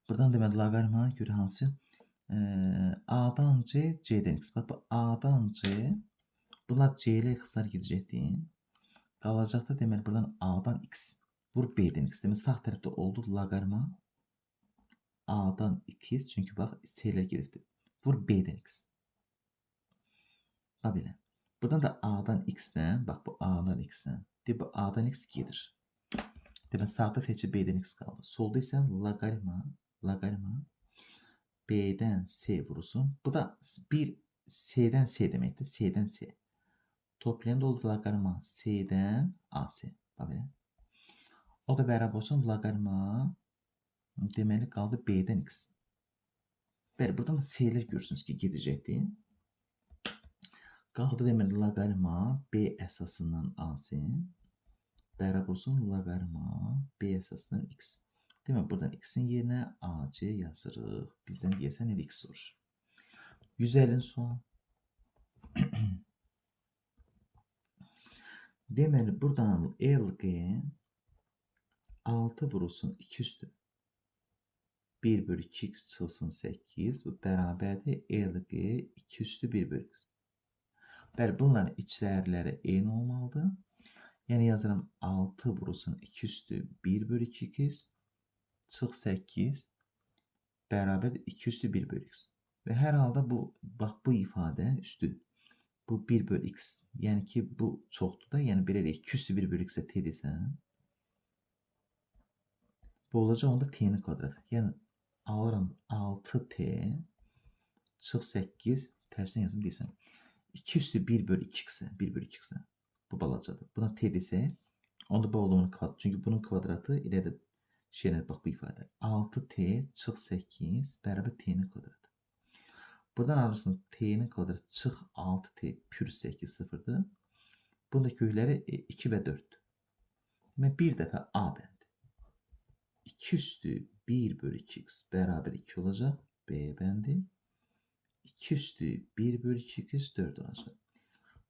deməli loqaritma görə hansı a-dan c, c-dən x. Bax, bu a-dan c, bunlar c-lə ixtisar gedəcəkdir. Qalacaqda deməli buradan a-dan x vur b-dən x. Deməli sağ tərəfdə oldu loqaritma a-dan 2x, çünki bax c-lər gedibdir. Vur b-dən x. Bax belə. Buradan da a-dan x-dən, bax bu a-dan x-dən. Deyir, bu a-dan x gedir. Deməli sağda təkcə b-dən x qaldı. Solda isə loqaritma b-dən c vurulsun. Bu da 1 c-dən c deməkdir. C-dən c. Toplayanda oldu loqaritma c-dən AC. Bax belə. O da bərabər olsun loqaritma Deməli, qaldı B-dən x. Bəli, buradan da C-lər görürsünüz ki, gedəcəkdir. Qaldı deməli, loqaritma B əsasından AC bərabər olsun loqaritma B əsasından x. Deməli, buradan x-in yerinə AC yazırıq. Bizdən deyəsən, elə x soruşur. 150-ci sual. Deməli, buradan LG 6 vurulsun 2 üstü 1 bölü 2x çıxılsın 8. Bu bərabərdir LG 2 üstü 1 bölü x. Bəli, bunların içləriləri eyni olmalıdır. Yəni, yazıram 6 vurulsun 2 üstü 1 bölü 2x çıx 8 bərabərdir 2 üstü 1 bölü x. Və hər halda bu, bax, bu ifadə üstü bu 1 bölü x, yəni ki, bu çoxdur da, yəni belə deyək, 2 üstü 1 bölü x-ə t desən, bu olacaq onda t-nin kvadratı. Yəni, alıram 6t çıx 8, tərsinə yazım deyəsən, 2 üstü 1 bölü 2x-ə, 1 bölü 2x-ə, bu balacadır. Buna t desək, onda bu oldu onun kvadratı. Çünki bunun kvadratı elə də şeylə, bax bu ifadə. 6t çıx 8 bərabər t-nin kvadratı. Buradan alırsınız t-nin kvadratı çıx 6t pür 8 sıfırdır. Bunun da kökləri 2 və 4-dür. Demək, bir dəfə A bəndi. 2 üstü 1 bölü 2x bərabər 2 olacaq. B bəndi. 2 üstü 1 bölü 2x 4 olacaq.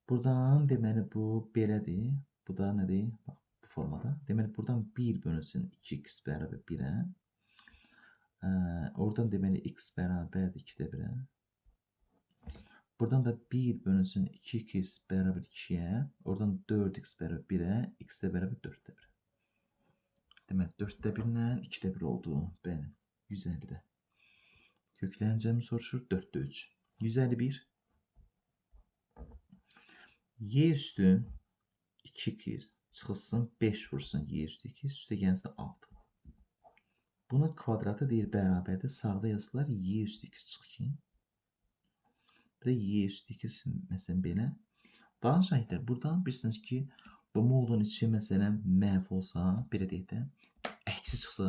Buradan deməli bu belədir. Bu da nədir? Bax, bu formada. Deməli, buradan 1 bölünsün 2x bərabər 1-ə. Oradan deməli x bərabərdir 2-də 1-ə. Buradan da 1 bölünsün 2x bərabər 2-yə. Oradan 4x bərabər 1-ə. X də bərabər 4-də 1-ə. Deməli, 4-də 1-lə 2-də 1 oldu. Bəli, 150-də. Köklərin cəmi soruşur. 4-də 3. 151. Y üstü 2x çıxılsın 5 vursun y üstü 2, üstə gəlsin 6. Bunun kvadratı deyir bərabərdir. Sağda yazılar y üstü 2 çıx 2. Bir də y üstü 2 məsələn belə. Baxın şahidlər, buradan bilirsiniz ki, bu modulun içi məsələn mənfi olsa, belə deyək də, əksi çıxsa,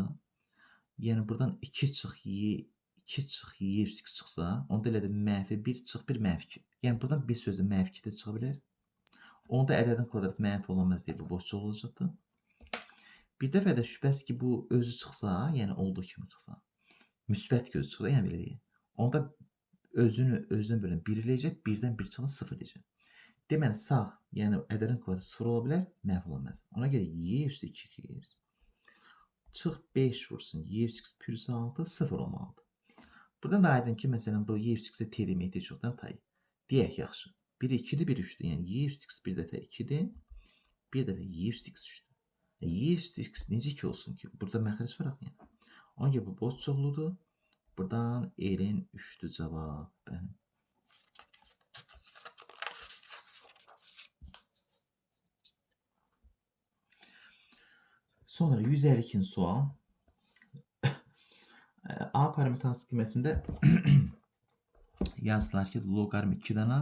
yəni buradan 2 çıx y, 2 çıx y üstü 2 çıxsa, onda elə də mənfi 1 çıx 1 mənfi 2. Yəni buradan bir sözlə mənfi 2 də çıxa bilər. Onda ədədin kvadratı mənfi olamaz deyə bu boşluq olacaqdır. Bir dəfə də şübhəsiz ki, bu özü çıxsa, yəni olduğu kimi çıxsa, müsbət gözü çıxsa, yəni belə deyək. Onda özünü özünə bölən 1 eləyəcək, 1-dən 1 çıxan 0 eləyəcək. Deməli, sağ, yəni ədədin kvadratı 0 ola bilər, mənfi ola bilməz. Ona görə y üstü 2x çıx 5 vursun, y üstü x plus 6 0 olmalıdır. Buradan da aydın ki, məsələn, bu y üstü x-ə t deməkdə çoxdan tay. Deyək, yaxşı. Biri 2-dir, biri 3-dür. Yəni y üstü x bir dəfə 2-dir, bir dəfə y üstü x 3-dür. Y üstü x necə 2 olsun ki? Burada məxrəc var axı. Yəni. Ona görə bu boş çoxludur. Buradan L-in 3-dür cavab. Bəli. Sonra 152-ci sual. A parametr hansı qiymətində yazdılar ki, loqaritm 2-dən A,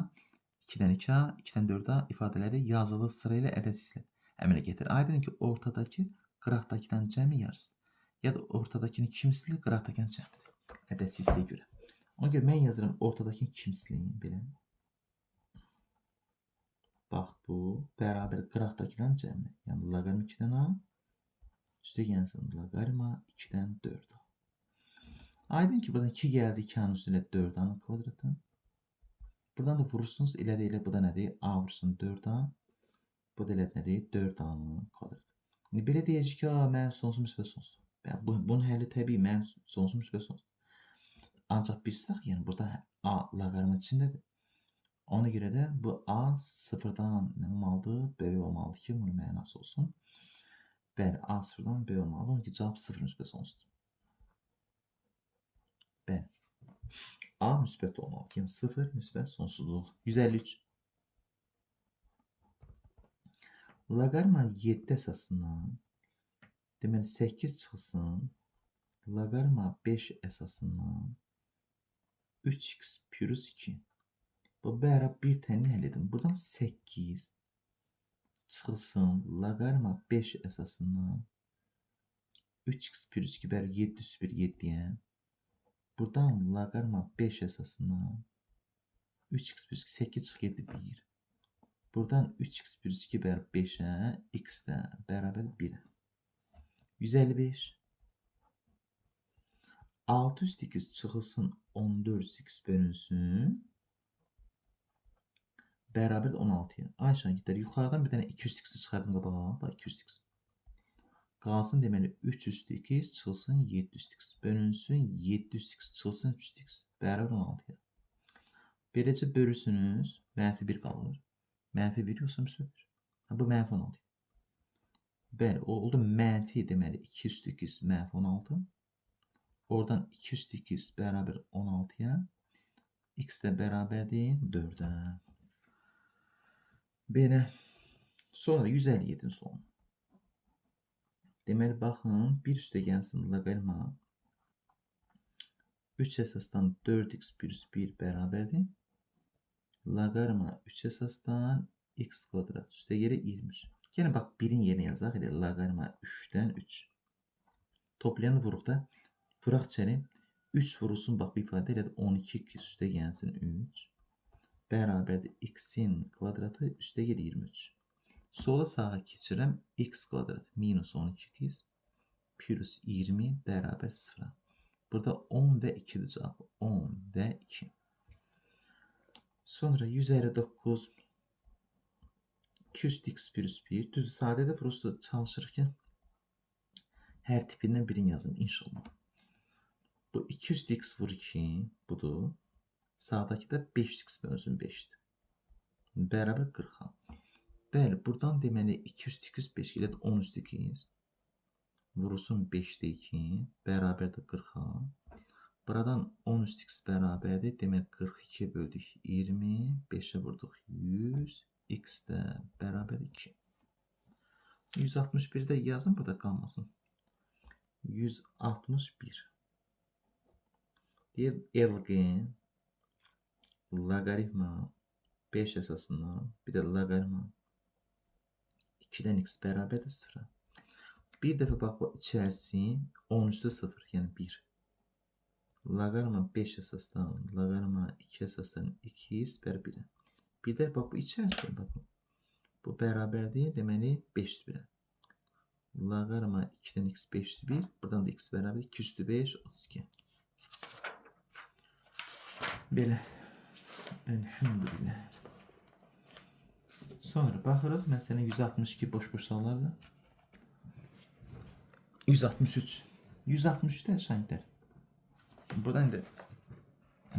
2-dən 2A, 2-dən 4A ifadələri yazılı sıra ilə ədəd hisslə əmələ gətirir. Aydın ki, ortadakı qıraqdakının cəmi yarısıdır. Ya da ortadakının 2 misli qıraqdakının cəmidir. Ədəd hissəyə görə. Ona görə mən yazıram ortadakının 2 mislini belə. Bax bu bərabər qıraqdakının cəmi. Yəni loqaritm 2-dən A, üstə gəlsin loqaritma 2-dən 4A. Aydın ki, buradan 2 gəldi 2-anın üstünə 4-anın kvadratı. Buradan da vurursunuz. Elə də elə bu da nədir? A vursun 4A. Bu da elə nədir? 4-anın kvadratı. İndi belə deyəcək ki, mənim sonsuz müsbət sonsuz. Yəni, bunun həlli təbii, mənim sonsuz müsbət sonsuz. Ancaq bilsək, yəni burada A loqaritma içindədir. Ona görə də bu A sıfırdan nə olmalıdır? Böyük olmalıdır ki, bunun mənası olsun. Bəli, A sıfırdan böyük olmalıdır. Onun ki, cavab sıfır müsbət sonsuzdur. Bəli. A müsbət olmalıdır. Yəni 0 müsbət sonsuzluq. 153. Loqaritma 7 əsasından deməli 8 çıxsın. Loqaritma 5 əsasından 3x plus 2. Bu bərabər bir tənini həll edin. Buradan 8 çıxılsın. Loqaritma 5 əsasından 3x plus 2 bərabər 7 üstü 1 7-yə. Buradan loqaritma 5 əsasından 3x plus 2 8 çıx 7 1. Buradan 3x plus 2 bərabər 5-ə, x də bərabər 1-ə. 155. 6 üstü x çıxılsın 14 x bölünsün. Bərabər 16-ya. Ay şagirdlər, yuxarıdan bir dənə 2 üstü x-i çıxardım qabağa. Bax 2 üstü x. Qalsın deməli 3 üstü x çıxılsın 7 üstü x. Bölünsün 7 üstü x çıxılsın 3 üstü x. Bərabər 16-ya. Beləcə bölürsünüz. Mənfi 1 qalır. Mənfi 1 yoxsa müsbət 1? Ha, bu mənfi 16. Bəli, oldu mənfi deməli 2 üstü x mənfi 16. Oradan 2 üstü x bərabər 16-ya. X də bərabərdir 4-ə. Belə. Sonra 157-in sonu. Deməli, baxın, 1 üstə gəlsin loqaritma 3 əsasdan 4x plus 1 bərabərdir. Loqaritma 3 əsasdan x kvadrat üstə gəlir 23. Yenə bax, 1-in yerinə yazaq. Elə loqaritma 3-dən 3. Toplayanı vuruq da. Vuraq içəri. 3 vurulsun, bax, bu ifadə elə 12x üstə gəlsin 3. Bərabərdir x-in kvadratı üstə gəlir 23. Sola sağa keçirəm. X kvadrat minus 12x plus 20 bərabər 0. Burada 10 və 2-dir cavabı. 10 və 2. Sonra 159 2 üstü x plus 1. Düzdür, sadədir. Prosto çalışırıq ki, hər tipindən birini yazım inşallah. Bu 2 üstü x vur 2 budur. Sağdakı da 5 x bölünsün 5-dir. Bərabər 40-a. Bəli, buradan deməli 2 üstü x 5 ilə 10 üstü x vurulsun 5-də 2 bərabərdir 40-a. Buradan 10 üstü x bərabərdir. Demək 42 böldük 20, 5-ə vurduq 100, x də bərabər 2. 161-də yazın, burada qalmasın. 161. Deyir LG loqaritma 5 əsasından bir də loqaritma 2-dən x bərabərdir 0-a. Bir dəfə bax bu içərisi 10 üstü 0, yəni 1. Loqaritma 5 əsasdan loqaritma 2 əsasdan 2x bərabər 1-ə. Bir də bax bu içərisi, bax bu bərabərdir, deməli 5 üstü 1-ə. Loqaritma 2-dən x 5 üstü 1, buradan da x bərabər 2 üstü 5, 32. Belə. Elhamdülillah. Sonra baxırıq, məsələn 162 boş-boş suallardır. 163. 163-də şagirdlər. Buradan indi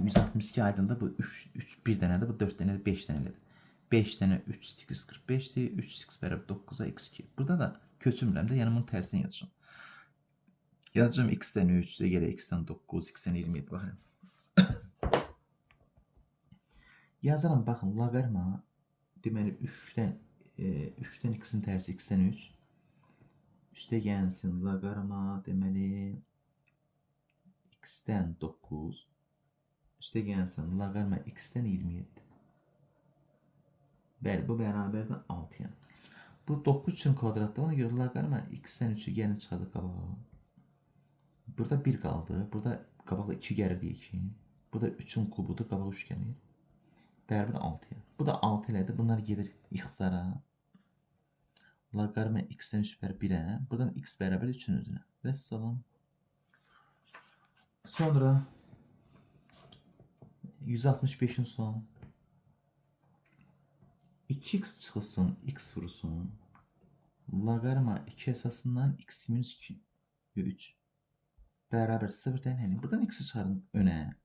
162 aydındır. Bu 3, 3 1 dənədir, bu 4 dənədir, 5 dənədir. 5 dənə 3 8 45-dir. 3 x bərabər 9-a x2. Burada da köçürmürəm də, yəni bunun tərsini yazacağam. Yazacağam x-dən 3, gələ x-dən 9, x-dən 27 baxın. Yazıram, baxın, loqaritma deməli 3-dən 3-dən x-in tərsi x-dən 3 üstə gəlsin loqaritma deməli x-dən 9 üstə gəlsin loqaritma x-dən 27. Bəli, bu bərabərdir 6-ya. Bu 9 üçün kvadratdır. Ona görə loqaritma x-dən 3-ü gəlin çıxardıq qabağa. Burada 1 qaldı. Burada qabağa 2 gəlir 2. Burada 3-ün kubudur. Qabağa 3 gəlir. Bərabər 6-ya. Bu da 6 elədi. Bunlar gedir ixtisara. Loqaritma x-dən 3 bərabər 1-ə. Buradan x bərabər 3-ün özünə. Vəssalam. Sonra 165-in sualı. 2x çıxılsın, x vurulsun. Loqaritma 2 əsasından x minus 2 3 bərabər 0 təyin edin. Buradan x-i çıxarın önə.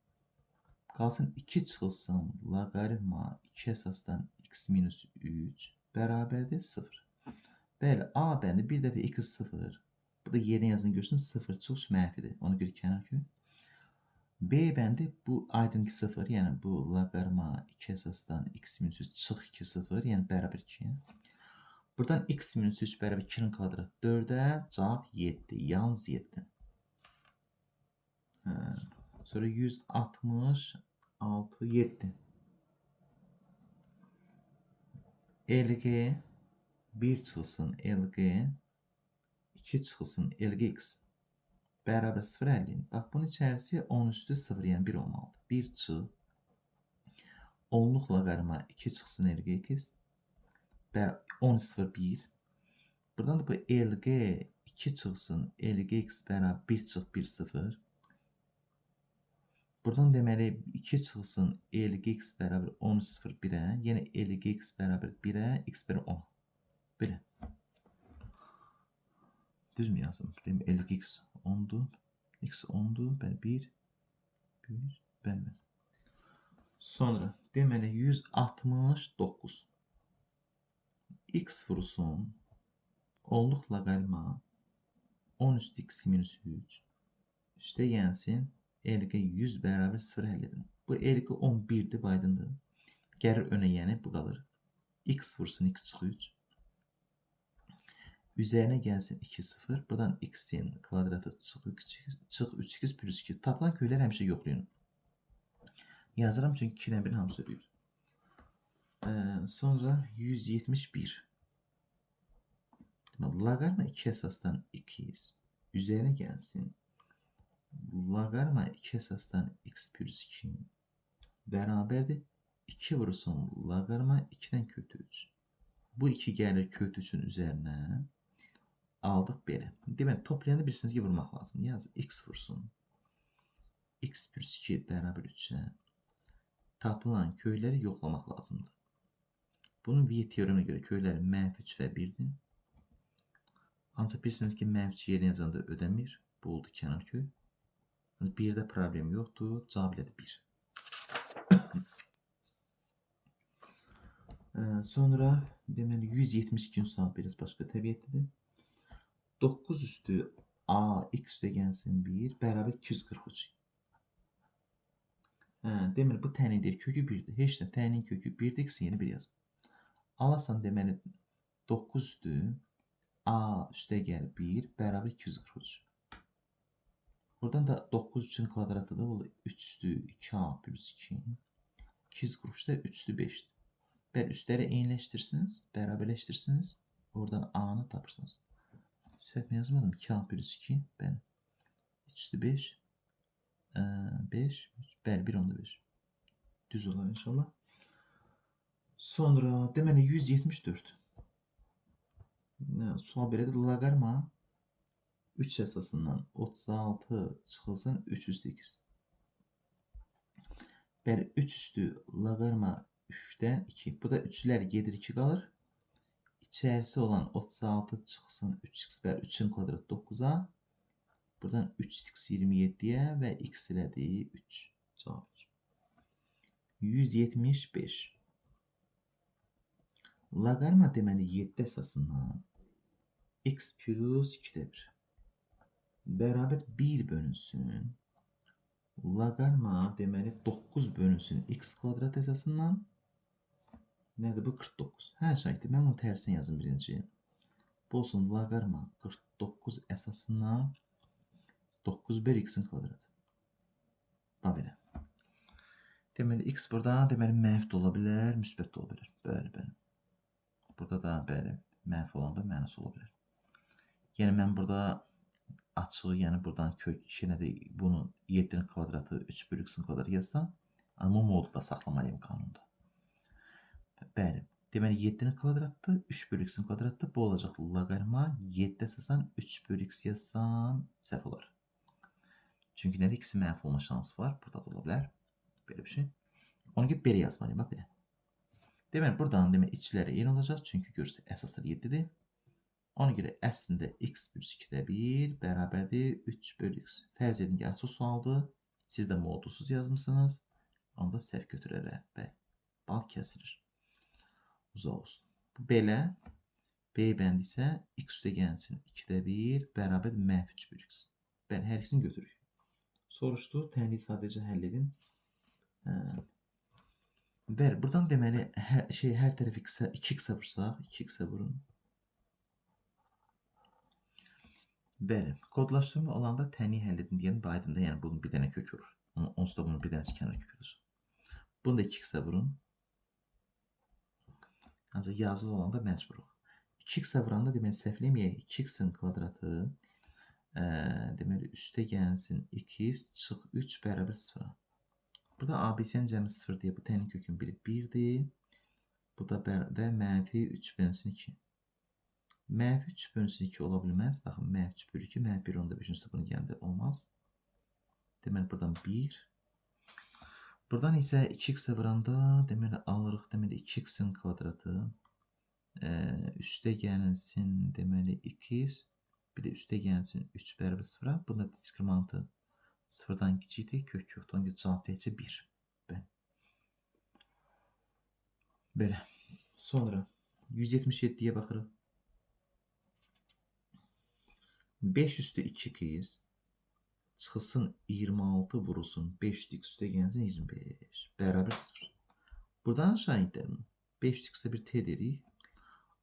Qalsın 2 çıxılsın loqaritma 2 əsasdan x minus 3 bərabərdir 0. Bəli, A bəndi bir dəfə x 0. Bu da yerinə yazını görsün 0 çıxış mənfidir. Ona görə kənar kök. B bəndi bu aydın ki 0, yəni bu loqaritma 2 əsasdan x minus 3 çıx 2 0, yəni bərabər 2-yə. Buradan x minus 3 bərabər 2-nin kvadratı 4-ə, cavab 7, yalnız 7. Hə. Sonra 166, 7. LG 1 çıxılsın LG 2 çıxılsın LGX. Bərabər 0,50. Bax, bunun içərisi 10 üstü 0, yəni 1 olmalıdır. 1 çıx. Onluq loqaritma 2 çıxsın LG x. 10 0, 1. Buradan da bu LG 2 çıxsın LG x bərabər 1 çıx 1 0. Buradan deməli 2 çıxsın LG x bərabər 10 0 1-ə, yəni LG x bərabər 1-ə, x bərabər 10. Belə. Düz mü yazdım? Demək LG x 10-dur. X 10-dur. Bəli 1 1 bəli. Sonra deməli 169. X vurulsun onluq loqaritma 10 üstü x minus 3 üstə gəlsin LG 100 bərabər 0 həll edin. Bu LG 11-dir, aydındır. Gəlir önə, yəni bu qalır. X vursun x çıx 3. Üzərinə gəlsin 2 0. Buradan x-in kvadratı çıx 3, çıx 3x plus 2. Tapılan kökləri həmişə yoxlayın. Yazıram çünki 2 ilə 1-in hamısı ödəyir. Sonra 171. Deməli, loqaritma 2 əsasdan 2x üzərinə gəlsin. Loqaritma 2 əsasdan x plus 2 bərabərdir. 2 vurulsun loqaritma 2-dən kök 3. Bu 2 gəlir kök 3-ün üzərinə. Aldıq belə. Deməli, toplayanda bilirsiniz ki, vurmaq lazımdır. Yaz, x vursun. X plus 2 bərabər 3-ə. Tapılan kökləri yoxlamaq lazımdır. Bunun Viet teoreminə görə kökləri mənfi 3 və 1-dir. Ancaq bilirsiniz ki, mənfi 3 yerinə yazanda ödəmir. Bu oldu kənar kök. 1-də problem yoxdur. Cavab elədi 1. Sonra deməli 172-ci sual biraz başqa təbiətlidir. 9 üstü a x üstə gəlsin 1 bərabər 243. Deməli bu təyin deyil, kökü 1-dir. Heç nə, təyinin kökü 1-dir, x yeni 1 yaz. Alasan deməli 9 üstü a üstə gəl 1 bərabər 243. Buradan da 9 üçün kvadratıdır. O 3 üstü 2a plus 2. 243 da 3 üstü 5-dir. Bəli, üstləri eyniləşdirsiniz, bərabərləşdirsiniz. Oradan a-nı tapırsınız. Səhv yazmadım. 2a plus 2. Bəli. 3 üstü 5. 5. Bəli, 1,5. Düz olar inşallah. Sonra deməli 174. Sual belədir. Loqaritma 3 əsasından 36 çıxılsın 3 üstü x. Bəli, 3 üstü loqaritma 3-dən 2. Bu da 3-lər gedir 2 qalır. İçərisi olan 36 çıxsın 3x bəli 3-ün kvadratı 9-a. Buradan 3x 27-yə və x elədi 3. Cavab 3. 175. Loqaritma deməli 7 əsasından x plus 2-də 1. Bərabər 1 bölünsün. Loqaritma deməli 9 bölünsün x kvadrat əsasından. Nədir bu? 49. Hə, şahiddir. Mən bunu tərsini yazım birinci. Bu olsun loqaritma 49 əsasından 9 böl x-in kvadratı. Bax belə. Deməli x burada deməli mənfi də ola bilər, müsbət də ola bilər. Bəli, bəli. Burada da bəli, mənfi olanda mənası ola bilər. Yəni mən burada açığı, yəni buradan kök yenə də bunu 7-nin kvadratı 3 bölü x-in kvadratı yazsam, amma modulda saxlamalıyam qanunda. Bəli. Deməli 7-nin kvadratı 3 bölü x-in kvadratı bu olacaq loqaritma 7 əsasən 3 bölü x yazsam səhv olar. Çünki nədir? X-in mənfi olma şansı var. Burada da ola bilər. Belə bir şey. Ona görə belə yazmalıyam. Bax belə. Deməli buradan deməli içləri eyni olacaq. Çünki görürsə əsaslar 7-dir. Ona görə əslində x plus 2-də 1 bərabərdir 3 bölü x. Fərz edin ki, açıq sualdır. Siz də modulsuz yazmısınız. Onda səhv götürərək. Bəli. Bal kəsilir. Uzaq olsun. Bu belə. B bəndi isə x üstə gəlsin 2-də 1 bərabər mənfi 3 bölü x. Bəli, hər ikisini götürürük. Soruşdu, tənliyi sadəcə həll edin. Bəli, buradan deməli hər tərəfi 2x-ə vursaq, 2x-ə vurun. Bəli, kodlaşdırma olanda tənliyi həll edin deyən aydındır. Yəni bunun bir dənə kök olur. Onsuz da bunun bir dənəsi kənar kök olur. Bunu da 2x-ə vurun. Ancaq yazılı olanda məcburuq. 2x-ə vuranda deməli səhv eləməyək. 2x-in kvadratı Deməli, üstə gəlsin 2x çıx 3 bərabər 0-a. Burada ABC-nin cəmi 0 deyə bu tənin kökün biri 1-dir. Bu da və mənfi 3 bölünsün 2. Mənfi 3 bölünsün 2 ola bilməz. Baxın, mənfi 3 bölü 2, mənfi 1,5-ci bunu gələndə olmaz. Deməli, buradan 1. Buradan isə 2x-ə vuranda, deməli, alırıq, deməli, 2x-in kvadratı. Üstə gəlinsin, deməli, 2x. Bir də üstə gəlsin 3 bərabər 0-a. Bunda diskriminantı 0-dan kiçikdir. Kök yoxdur. Ona görə cavab təkcə 1. Bəli. Belə. Sonra 177-yə baxırıq. 5 üstü 2x çıxılsın 26 vurulsun 5 üstü x üstə gəlsin 25 bərabər 0. Buradan şahidlərim 5 üstü x-ə bir t dedik.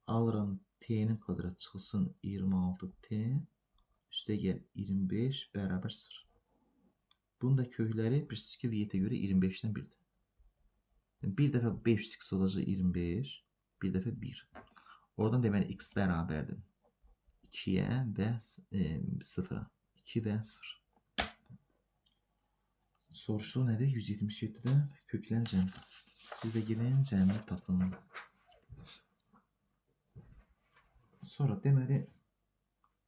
Alıram t-nin kvadratı çıxılsın 26t üstə gəl 25 bərabər 0. Bunun da kökləri bir skill yetə görə 25-dən 1-dir. Bir dəfə 5 üstü x olacaq 25, bir dəfə 1. Oradan deməli x bərabərdir 2-yə və 0-a. 2 və 0. Soruşduğu nədir? 177-də köklən cəm. Siz də girin, cəmi tapın. Sonra deməli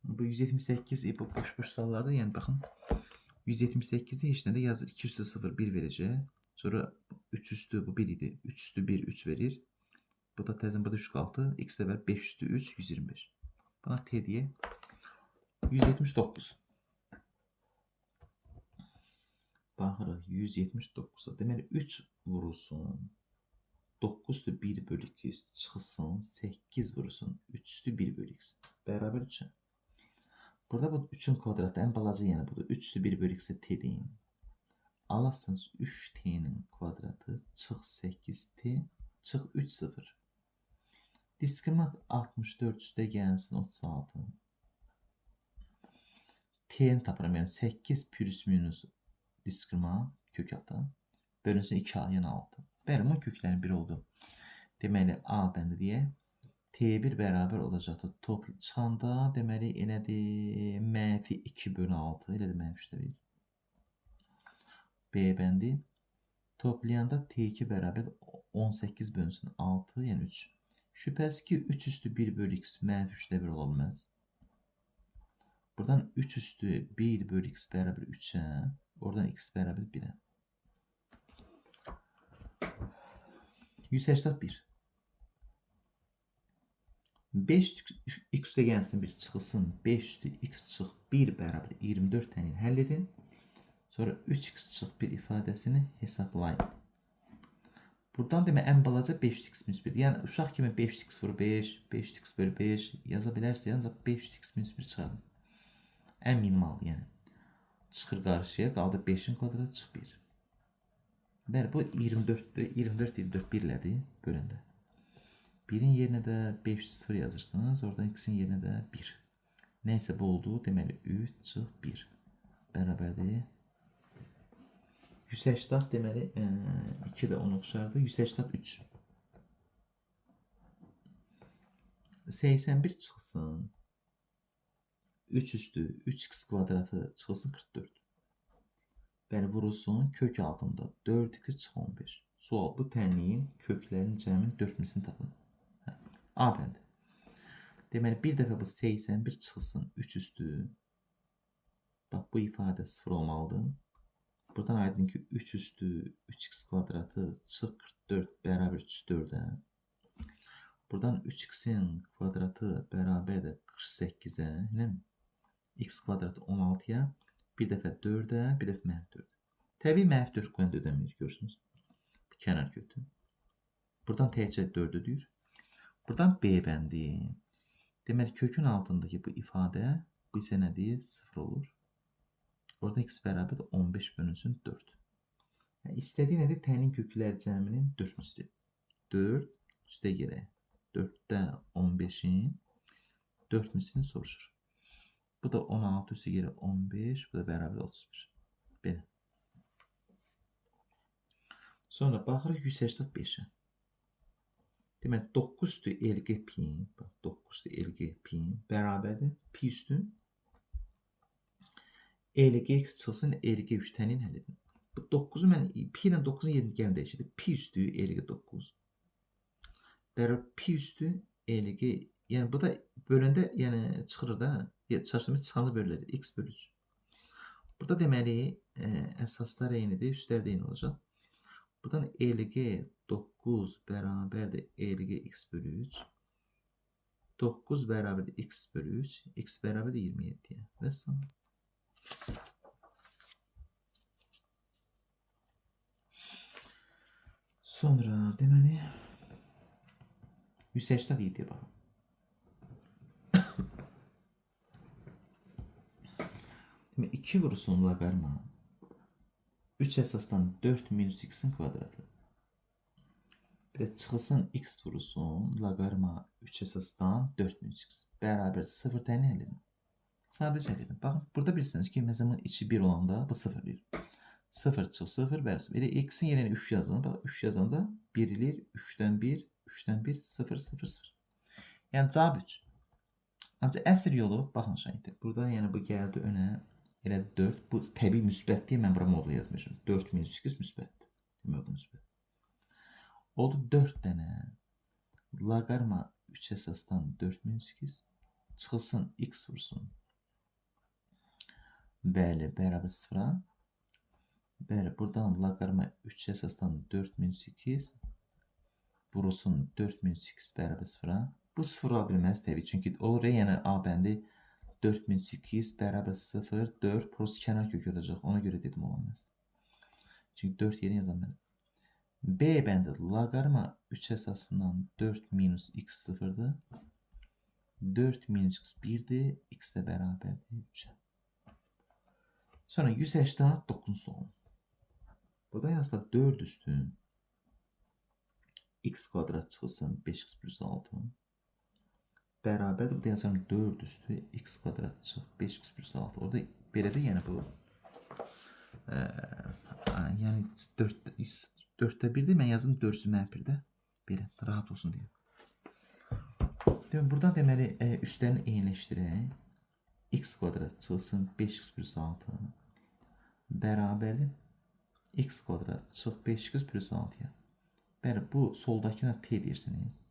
bu 178 bu boş-boş suallarda, yəni baxın 178-də heç nədə yazır 2 üstü 0 1 verəcək. Sonra 3 üstü bu 1 idi. 3 üstü 1 3 verir. Bu da təzən burada 3 qaldı. X də ver 5 üstü 3 125. Buna T deyə 179. Baxırıq 179-a. Deməli 3 vurulsun. 9 üstü 1 bölü x çıxılsın 8 vurulsun 3 üstü 1 bölü x bərabər 3-ə. Burada bu 3-ün kvadratı ən balaca yəni budur. 3 üstü 1 bölü x-ə t deyin. Alasınız 3t-nin kvadratı çıx 8t çıx 3 0. Diskriminant 64 üstə gəlsin 36. T-ni tapıram. Yəni 8 plus minus diskriminant kök altı bölünsün 2a yəni 6. Bəli, bunun köklərinin biri oldu. Deməli, A bəndi deyə T1 bərabər olacaqdır. Top çıxanda, deməli, elədir mənfi 2 bölü 6, elədir mənfi 3-də 1. B bəndi toplayanda T2 bərabər 18 bölünsün 6, yəni 3. Şübhəsiz ki, 3 üstü 1 bölü x mənfi 3-də 1 ola bilməz. Buradan 3 üstü 1 bölü x bərabər 3-ə, oradan x bərabər 1-ə. 181. 5 x üstə gəlsin 1 çıxılsın 5 üstü x çıx 1 bərabər 24 tənini həll edin. Sonra 3x çıx 1 ifadəsini hesablayın. Buradan demək ən balaca 5 üstü x minus 1. Yəni uşaq kimi 5 üstü x vur 5, 5 üstü x bölü 5 yaza bilərsiniz. Ancaq 5 üstü x minus 1 çıxarın. Ən minimal yəni. Çıxır qarşıya, qaldı 5-in kvadratı çıx 1. Bəli, bu 24-dür. 24, 24 1-lədir böləndə. 1-in yerinə də 5 0 yazırsınız. Oradan x-in yerinə də 1. Nəysə bu oldu. Deməli 3 çıx 1 bərabərdir. 180 deməli 2 də 10 oxşardır. 183. 81 çıxsın. 3 üstü 3x kvadratı çıxılsın 44. Bəli, vurulsun kök altında 4x çıx 15. Sual bu tənliyin köklərinin cəminin 4 mislini tapın. Hə, A bəndi. Deməli, bir dəfə bu 81 çıxılsın 3 üstü. Bax, bu ifadə 0 olmalıdır. Buradan aydın ki, 3 üstü 3x kvadratı çıx 44 bərabər 3-4-ə. Buradan 3x-in kvadratı bərabərdir 48-ə. Nə? X kvadratı 16-ya. Bir dəfə 4-ə, bir dəfə mənfi 4. Təbii mənfi 4 qoyanda ödəmir, görürsünüz. Bir kənar kökdür. Buradan təkcə 4 ödəyir. Buradan B bəndi. Deməli, kökün altındakı bu ifadə, bu isə nədir? 0 olur. Orada x bərabərdir 15 bölünsün 4. Yəni, istədiyi nədir? Tənin köklər cəminin 4 misli. 4 üstə gələk. 4-də 15-in 4 mislini soruşur. Bu da 16 üstə gələk 15, bu da bərabər 31. Belə. Sonra baxırıq 185-ə. Deməli 9 üstü LG pi, bax 9 üstü LG pi bərabərdir pi üstü LG x çıxsın LG3 tənin həll edin. Bu 9-u mən pi ilə 9-un yerini gəlin dəyişirdi. Pi üstü LG9. Bərabər pi üstü LG, yəni bu da böləndə, yəni çıxır da, çarşımız çıxanda bölünür. X bölü 3. Burada deməli əsaslar eynidir, üstlər də eyni olacaq. Buradan LG 9 bərabərdir LG x bölü 3. 9 bərabərdir x bölü 3. X bərabərdir 27-yə. Və son. Sonra deməli 187-yə baxın. Demək 2 vurulsun loqaritma 3 əsasdan 4 minus x-in kvadratı. Bir də çıxılsın x vurulsun loqaritma 3 əsasdan 4 minus x bərabər 0 təyin həll edin. Sadəcə həll edin. Baxın, burada bilirsiniz ki, məsələn, bunun içi 1 olanda bu 0 eləyir. 0 çıx 0 bərabər. Elə x-in yerinə 3 yazın. Bax, 3 yazanda 1 eləyir. 3-dən 1, 3-dən 1, 0, 0, 0. Yəni cavab 3. Ancaq əsr yolu, baxın şahiddir. Burada yəni bu gəldi önə. Elə 4, bu təbii müsbətdir. Mən bura modul yazmışım. 4 minus 8 müsbətdir. Demək, bu müsbət. Oldu 4 dənə loqaritma 3 əsasdan 4 minus 8 çıxılsın x vursun. Bəli, bərabər 0-a. Bəli, buradan loqaritma 3 əsasdan 4 minus 8 vurulsun 4 minus 8 bərabər 0-a. Bu 0 ola bilməz təbii. Çünki olur, yəni A bəndi 4 minus 8 bərabər 0, 4 prosta kənar kökü olacaq. Ona görə dedim ola bilməz. Çünki 4 yerinə yazam mən. B bəndi loqaritma 3 əsasından 4 minus x 0-dır. 4 minus x 1-dir. X də bərabərdir 3-ə. Sonra 189 sual. Burada yazıda 4 üstü x kvadrat çıxılsın 5x plus 6. Bərabərdir. Burada yazıram 4 üstü x kvadrat çıx 5x plus 6. Orada belə də yəni bu yəni 4-də 1-dir. Mən yazdım 4-sü mənfi-də. Belə rahat olsun deyə. Demək, buradan deməli üstlərini eyniləşdirək. X kvadrat çıxılsın 5x plus 6 bərabərdir x kvadrat çıx 5x plus 6-ya. Bəli, bu soldakına t deyirsiniz.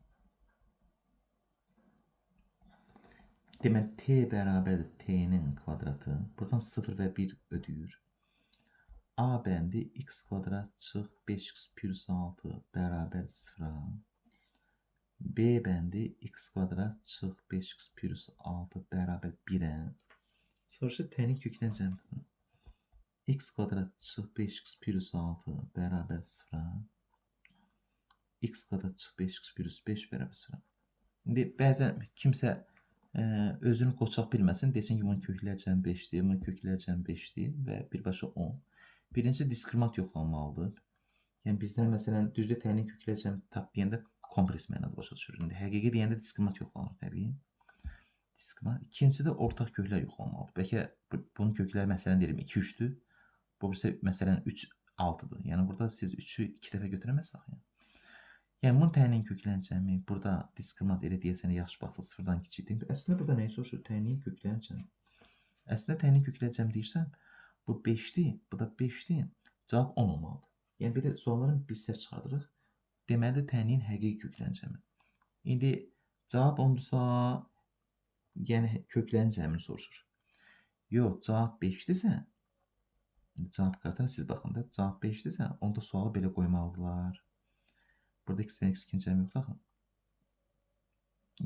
Deməli, t bərabərdir t-nin kvadratı. Buradan 0 və 1 ödəyir. A bəndi x kvadrat çıx 5x plus 6 bərabər 0-a. B bəndi x kvadrat çıx 5x plus 6 bərabər 1-ə. Soruşur t-nin kökünə cəmdir. X kvadrat çıx 5x plus 6 bərabər 0-a. X kvadrat çıx 5x plus 5 bərabər 0-a. İndi bəzən kimsə özünü qoçaq bilməsin, desin ki, bunun kökləri cəm 5-dir, bunun kökləri cəm 5-dir və birbaşa 10. Birincisi diskriminant yoxlanmalıdır. Yəni bizdən məsələn düzdür t-nin kökləri cəm tap deyəndə kompleks mənada başa düşürük. İndi həqiqi deyəndə diskriminant yoxlanır təbii. Diskriminant. İkincisi də ortaq köklər yoxlanmalıdır. Bəlkə bunun kökləri məsələn deyirəm 2 3-dür. Bu birisi məsələn 3 6-dır. Yəni burada siz 3-ü 2 dəfə götürəməzsiniz axı. Yəni bunun t-nin köklərinin cəmi burada diskriminant elə deyəsən yaxşı baxdıq 0-dan kiçikdir. Əslində burada nəyi soruşur? T-nin köklərinin cəmi. Əslində t-nin köklərinin cəmi deyirsən, bu 5-dir, bu da 5-dir. Cavab 10 olmalıdır. Yəni belə sualların biz səhv çıxardırıq. Deməli t-nin həqiqi köklərinin cəmi. İndi cavab 10-dursa, yəni köklərin cəmini soruşur. Yox, cavab 5-dirsə, cavab kartına siz baxın da, cavab 5-dirsə, onda sualı belə qoymalıdırlar. Burada x və x-in cəmi yoxdur axı.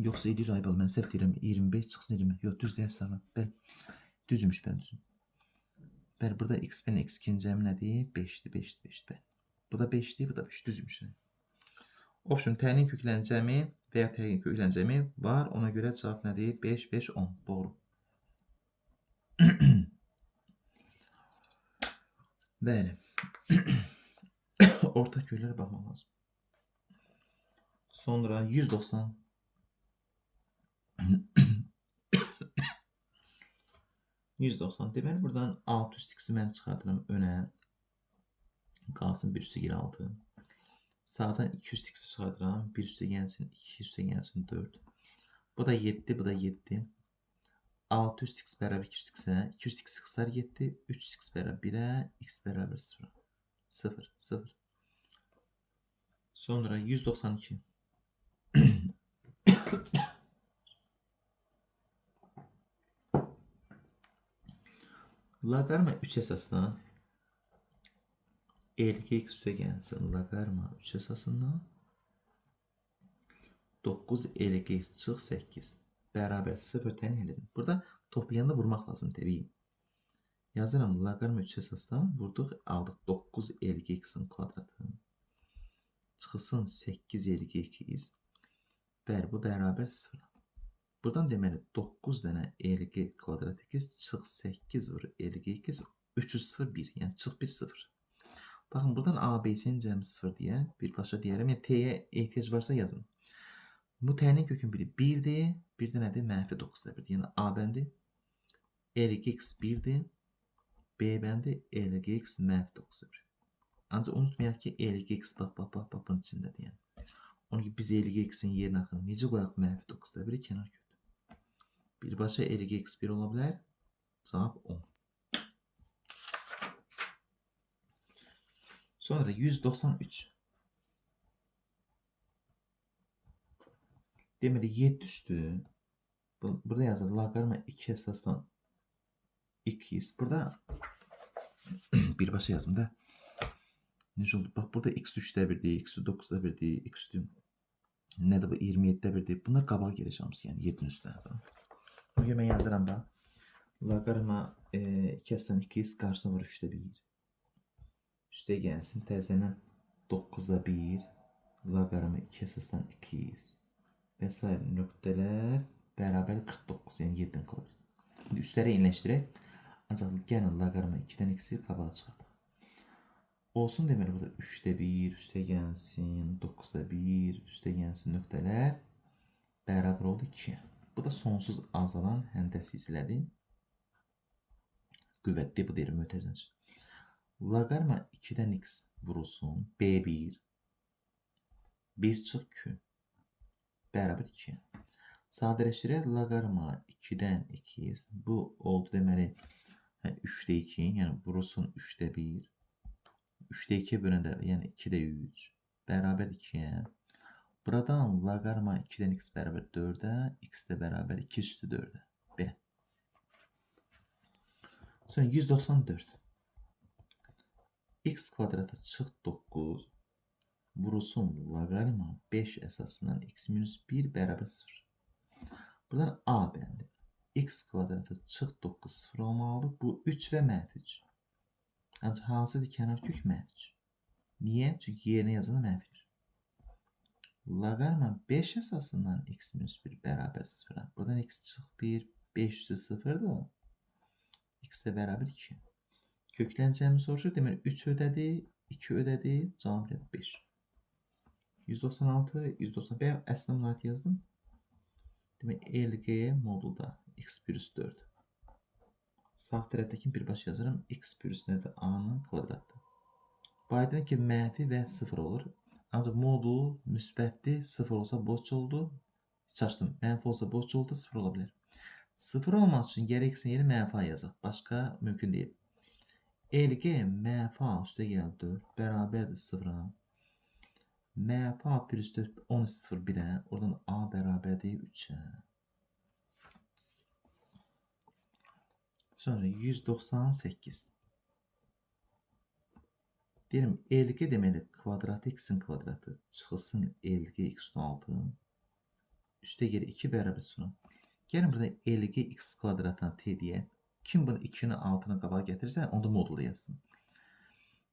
Yoxsa eləyir ayıp, mən səhv deyirəm, 25 çıxsın 20. Yox, düz deyirsən. Bəli, düzmüş, bəli, düzüm. Bəli, burada x və x-in cəmi nədir? 5-dir, 5-dir, 5-dir, bəli. Bu da 5-dir, bu da 5, düzmüş. Option t-nin köklərinin cəmi və ya t-nin köklərinin cəmi var. Ona görə cavab nədir? 5, 5, 10. Doğru. Bəli. Orta köklərə baxmaq lazım. Sonra 190. 190. Deməli, buradan 6 üst x-i mən çıxardıram önə. Qalsın 1 üstə geri 6. Sağdan 2 üst x-i çıxardıram. 1 üstə gəlsin 2 üstə gəlsin 4. Bu da 7, bu da 7. 6 üst x bərabər 2 üst x-ə, 2 üst x x-lar getdi, 3 üst x bərabər 1-ə, x bərabər 0. 0, 0. Sonra 192. Loqaritma 3 əsasından LG x üstə gəlsin. Loqaritma 3 əsasından 9 LG x çıx 8 bərabər 0 təyin elədim. Burada toplayanda vurmaq lazım təbii. Yazıram loqaritma 3 əsasdan vurduq, aldıq 9 LG x-in kvadratı. Çıxılsın 8 LG x. Bəli, bu bərabər 0. Buradan deməli 9 dənə LG kvadrat x çıx 8 vur LG x 301, yəni çıx 1 0. Baxın, buradan A, B, C-nin cəmi 0 deyə birbaşa deyərəm. Yəni T-yə ehtiyac varsa yazın. Bu T-nin kökün biri 1-dir. Bir də nədir? Mənfi 9-da 1-dir. Yəni A bəndi LG x 1-dir. B bəndi LG x mənfi 9-da 1. Ancaq unutmayaq ki, LG x bax, bax, bax, bax, bunun içindədir. Yəni. Ona ki, biz LG x-in yerinə axı necə qoyaq mənfi 9-da 1-i kənar kökdür. Birbaşa LG x 1 ola bilər. Cavab 10. Sonra 193. Deməli 7 üstü. Burada yazılır loqaritma 2 əsasdan 2x. Burada birbaşa yazım da. Necə oldu? Bax burada x 3-də 1-dir, x 9-da 1-dir, x üstü nədir bu 27-də 1-dir. Bunlar qabağa gedəcək hamısı, yəni 7-nin üstünə. Ona görə mən yazıram da. Loqaritma 2 əsasdan 2x qarşısına var 3-də 1. Üstə gəlsin. Təzədən 9-da 1 loqaritma 2 əsasdan 2x və sair nöqtələr bərabər 49, yəni 7-nin kvadratı. İndi üstləri eyniləşdirək. Ancaq gəlin loqaritma 2-dən x-i qabağa çıxardaq. Olsun deməli burada 3-də 1, üstə gəlsin, 9-da 1, üstə gəlsin nöqtələr bərabər oldu 2-yə. Bu da sonsuz azalan həndəsi hissələdir. Qüvvətli bu deyirəm mötərizəncə. Loqaritma 2-dən x vurulsun B1 1 çıx Q bərabər 2-yə. Sadələşdirək loqaritma 2-dən 2x bu oldu deməli 3-də 2, yəni vurulsun 3-də 1. 3-də 2-yə böləndə, yəni 2-də 3 bərabər 2-yə. Buradan loqaritma 2-dən x bərabər 4-ə, x də bərabər 2 üstü 4-ə. Belə. Sonra 194. X kvadratı çıx 9 vurulsun loqaritma 5 əsasından x minus 1 bərabər 0. Buradan A bəndi. X kvadratı çıx 9 0 olmalıdır. Bu 3 və mənfi 3. Ancaq hansıdır kənar kök mənfi 3. Niyə? Çünki yerinə yazanda mənfi 1. Loqaritma 5 əsasından x minus 1 bərabər 0-a. Buradan x çıx 1, 5 üstü 0-dır. X də bərabər 2. Köklərin cəmi soruşur. Deməli 3 ödədi, 2 ödədi, cavab elədi 5. 196, 195 əslində mülayət yazdım. Demək LG modulda x plus 4. Sağ tərəfdəki birbaşa yazıram. X plus nədir? A-nın kvadratı. Aydın ki, mənfi və 0 olur. Ancaq modul müsbətdir. 0 olsa boş oldu. Çaşdım. Mənfi olsa boş oldu, 0 ola bilər. 0 olmaq üçün gərək x-in yeri mənfi A yazaq. Başqa mümkün deyil. LG mənfi A üstə gəl 4 bərabərdir 0-a. Mənfi A plus 4 10 0 1-ə. Oradan A bərabərdir 3-ə. Sonra 198. Deyirəm, LG deməli kvadratı x-in kvadratı çıxılsın LG x-in 6. Üstə gəlir 2 bərabər 0. Gəlin burada LG x kvadratına t deyə. Kim bunu 2-nin altına qabağa gətirirsə, onda modulda yazsın.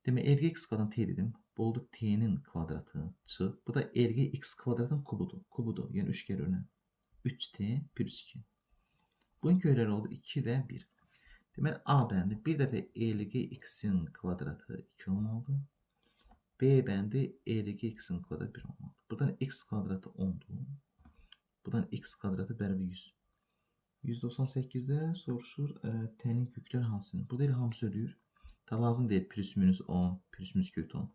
Demək, LG x kvadratına t dedim. Bu oldu t-nin kvadratı çıx. Bu da LG x kvadratın kubudur. Kubudur. Yəni 3 gəlir önə. 3t plus 2. Bunun kökləri oldu 2 və 1. Deməli, A bəndi bir dəfə LG x-in kvadratı 2 olmalıdır. B bəndi LG x-in kvadratı 1 olmalıdır. Buradan x kvadratı 10-dur. Buradan x kvadratı bərabər 100. 198-də soruşur t-nin kökləri hansını? Burada elə hamısı ödəyir. Da lazım deyil plus minus 10, plus minus kök 10.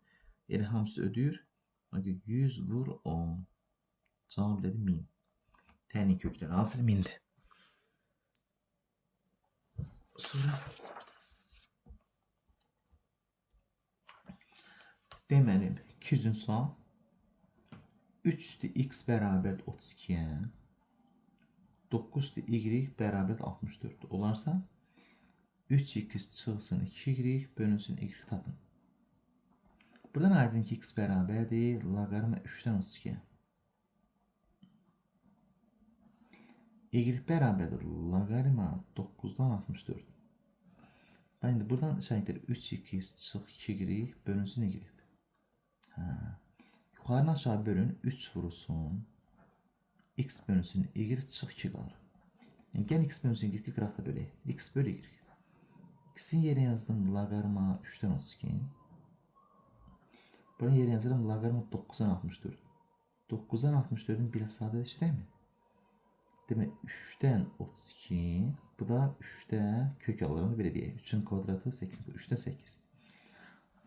Elə hamısı ödəyir. 100 vur 10. Cavab elədi 1000. T-nin kökləri hansı 1000-dir? Sonra deməli 200-cü sual 3 üstü x bərabərdir 32-yə, 9 üstü y bərabərdir 64 olarsa 3x çıxsın 2y bölünsün y tapın. Buradan aydın ki x bərabərdir loqaritma 3-dən 32-yə. Y bərabərdir loqaritma 9-dan 64. İndi buradan şəhidlər 3x çıx 2y bölünsün y. Hə. Yuxarını aşağı bölün 3 vurulsun. X bölünsün y çıx 2 qalır. Yəni, gəl x bölünsün y qıraqda bölək. X bölü y. X-in yerinə yazdım loqaritma 3-dən 32. Bunun yerinə yazıram loqaritma 9-dan 64. 9-dan 64-ün biraz sadələşdirəkmi? Demək 3-dən 32, bu da 3-də kök alır, onu belə deyək. 3-ün kvadratı 8, 3-də 8.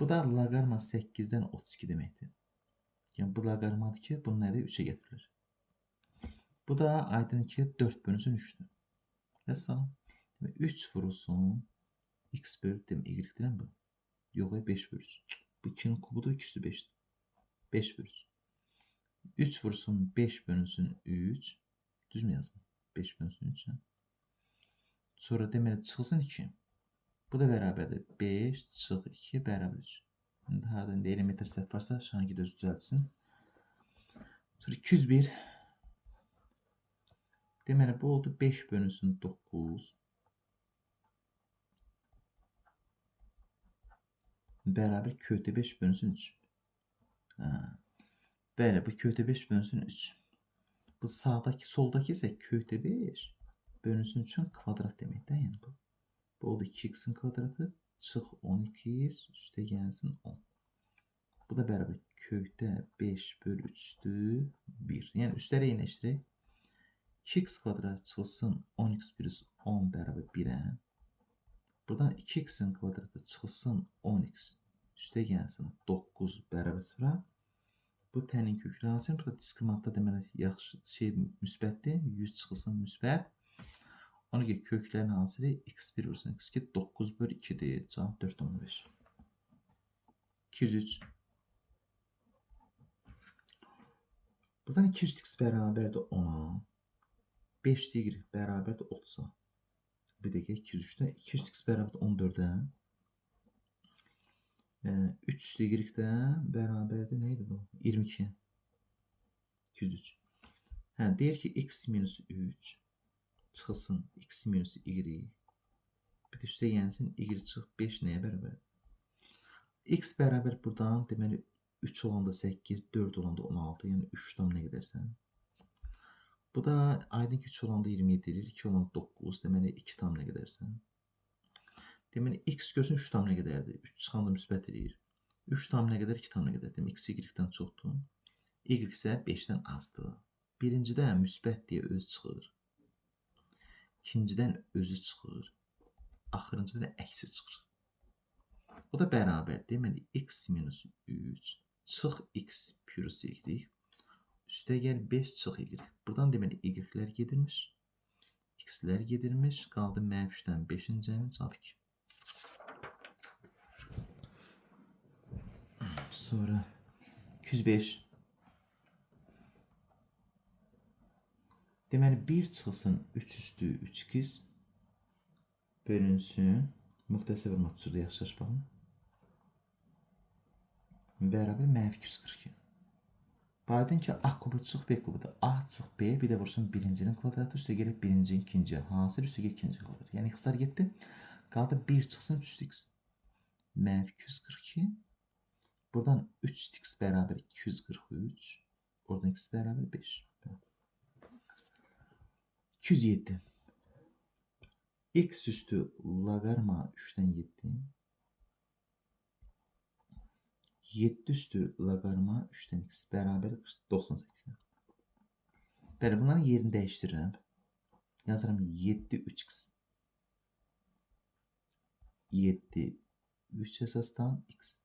Bu da loqaritma 8-dən 32 deməkdir. Yəni bu loqaritmadır ki, bunun nədir? 3-ə getirilir. Bu da aydın ki, 4 bölünsün 3-dür. Vəssalam. Demək 3 vurulsun, x bölü, demək y deyiləm bu. Yox, 5 bölü 3. Bu 2-nin kubudur, 2 üstü 5-dir. 5 bölü 3. 3 vursun, 5 bölünsün 3. Düz mü yazdım? 5 bölünsün 3. Sonra deməli çıxılsın 2. Bu da bərabərdir. 5 çıx 2 bərabər 3. İndi harada indi elementər səhv varsa Şahangil özü düzəltsin. Sonra 201. Deməli bu oldu 5 bölünsün 9. Bərabər kötə 5 bölünsün 3. Hə. Bəli, bu kötə 5 bölünsün 3. Bu sağdakı, soldakı isə kötə 5 bölünsün 3-ün kvadrat deməkdir. Yəni bu. Bu oldu 2x-in kvadratı çıx 12x üstə gəlsin 10. Bu da bərabər kökdə 5 bölü 3 üstü 1. Yəni üstləri eyniləşdirək. 2x kvadrat çıxılsın 10x plus 10 bərabər 1-ə. Buradan 2x-in kvadratı çıxılsın 10x üstə gəlsin 9 bərabər 0-a. Bu tənin kökünü alsın. Burada diskriminantda deməli yaxşı şey müsbətdir. 100 çıxılsın müsbət. Ona görə köklərin hasili x1 vursun x2 9 bölü 2-dir. Cavab 4,5. 203. Buradan 200x bərabərdir 10-a. 5y bərabərdir 30-a. Bir dəqiqə 203-də 200x bərabərdir 14-ə. 3y də bərabərdir nə idi bu? 22. 203. Hə, deyir ki x minus 3 çıxılsın x minus y. Bir də üstə gəlsin y çıx 5 nəyə bərabərdir? X bərabər buradan deməli 3 olanda 8, 4 olanda 16, yəni 3 tam nə qədərsən? Bu da aydın ki 3 olanda 27 eləyir, 2 olanda 9, deməli 2 tam nə qədərsən? Deməli x görsün 3 tam nə qədərdir? 3 çıxanda müsbət eləyir. 3 tam nə qədər, 2 tam nə qədər? Demək x y-dən çoxdur. Y isə 5-dən azdır. Birincidə müsbət deyə öz çıxır. İkincidən özü çıxır. Axırıncıdan əksi çıxır. O da bərabər. Deməli x minus 3 çıx x plus y. Üstə gəl 5 çıx y. Buradan deməli y-lər gedirmiş. X-lər gedirmiş. Qaldı mənfi 3-dən 5-in cəmi cavab 2. Sonra 205. Deməli 1 çıxılsın 3 üstü 3x bölünsün. Müxtəsər vurma düsturda yaxşı baxın. Bərabər mənfi 242. Aydın ki A kubu çıx B kubudur. A çıx B bir də vursun birincinin kvadratı üstə gəlib birincinin ikinci. Hasil üstə gəlib ikinci kvadrat. Yəni ixtisar getdi. Qaldı 1 çıxsın 3 x. Mənfi 242. Buradan 3x bərabər 243. Oradan x bərabər 5. 207. X üstü loqaritma 3-dən 7. 7 üstü loqaritma 3-dən x bərabər 98. Bəli, bunların yerini dəyişdirirəm. Yazıram 7 3x. 7 3 əsasdan x.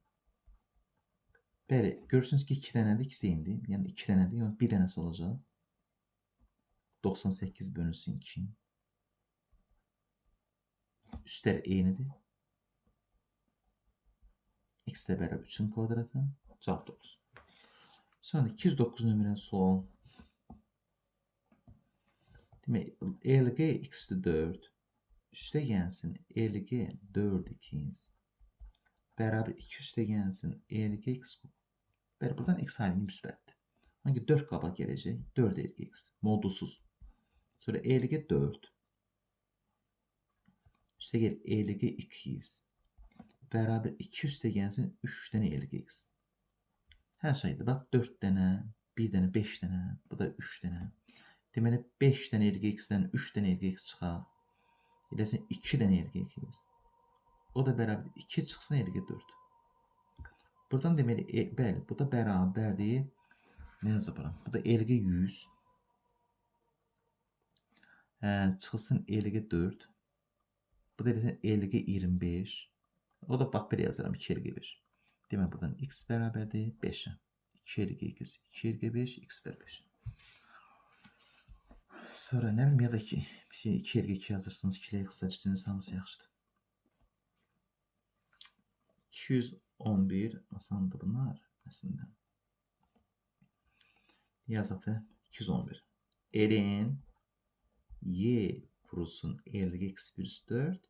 Bəli, görürsünüz ki 2 dənədir, ikisi indi. Yəni 2 dənədir, yəni bir dənəsi olacaq. 98 bölünsün 2. Üstlər eynidir. X də bərabər 3-ün kvadratı. Cavab 9. Sonra 209 nömrəli sual. Demək, LG x-dir 4. Üstə gəlsin LG 4x. Bərabər 2 üstə gəlsin LG x kub. Bəli, buradan x aydın müsbətdir. Hangi 4 qabaq gələcək? 4 LG x. Modulsuz. Sonra LG 4. Üstə gəl LG 2x. Bərabər 2 üstə gəlsin 3 dənə LG x. Hər şeydir. Bax, 4 dənə, 1 dənə, 5 dənə, bu da 3 dənə. Deməli, 5 dənə LG x-dən 3 dənə LG x çıxar. Eləsin 2 dənə LG x. O da bərabər 2 çıxsın LG 4. Buradan deməli, bəli, bu da bərabərdir. Nə yazıram? Bu da LG 100. Çıxsın LG 4. Bu da eləsin LG 25. O da bax belə yazıram 2 LG 5. Demək, buradan x bərabərdir 5-ə. 2 LG x, 2 LG 5, x bərabər 5. Sonra nə bilim, ya da ki, 2 LG 2 yazırsınız, 2 ilə ixtisar hamısı yaxşıdır. 211 asandır bunlar əslində. Yazaq da 211. Ln y vurulsun LG x plus 4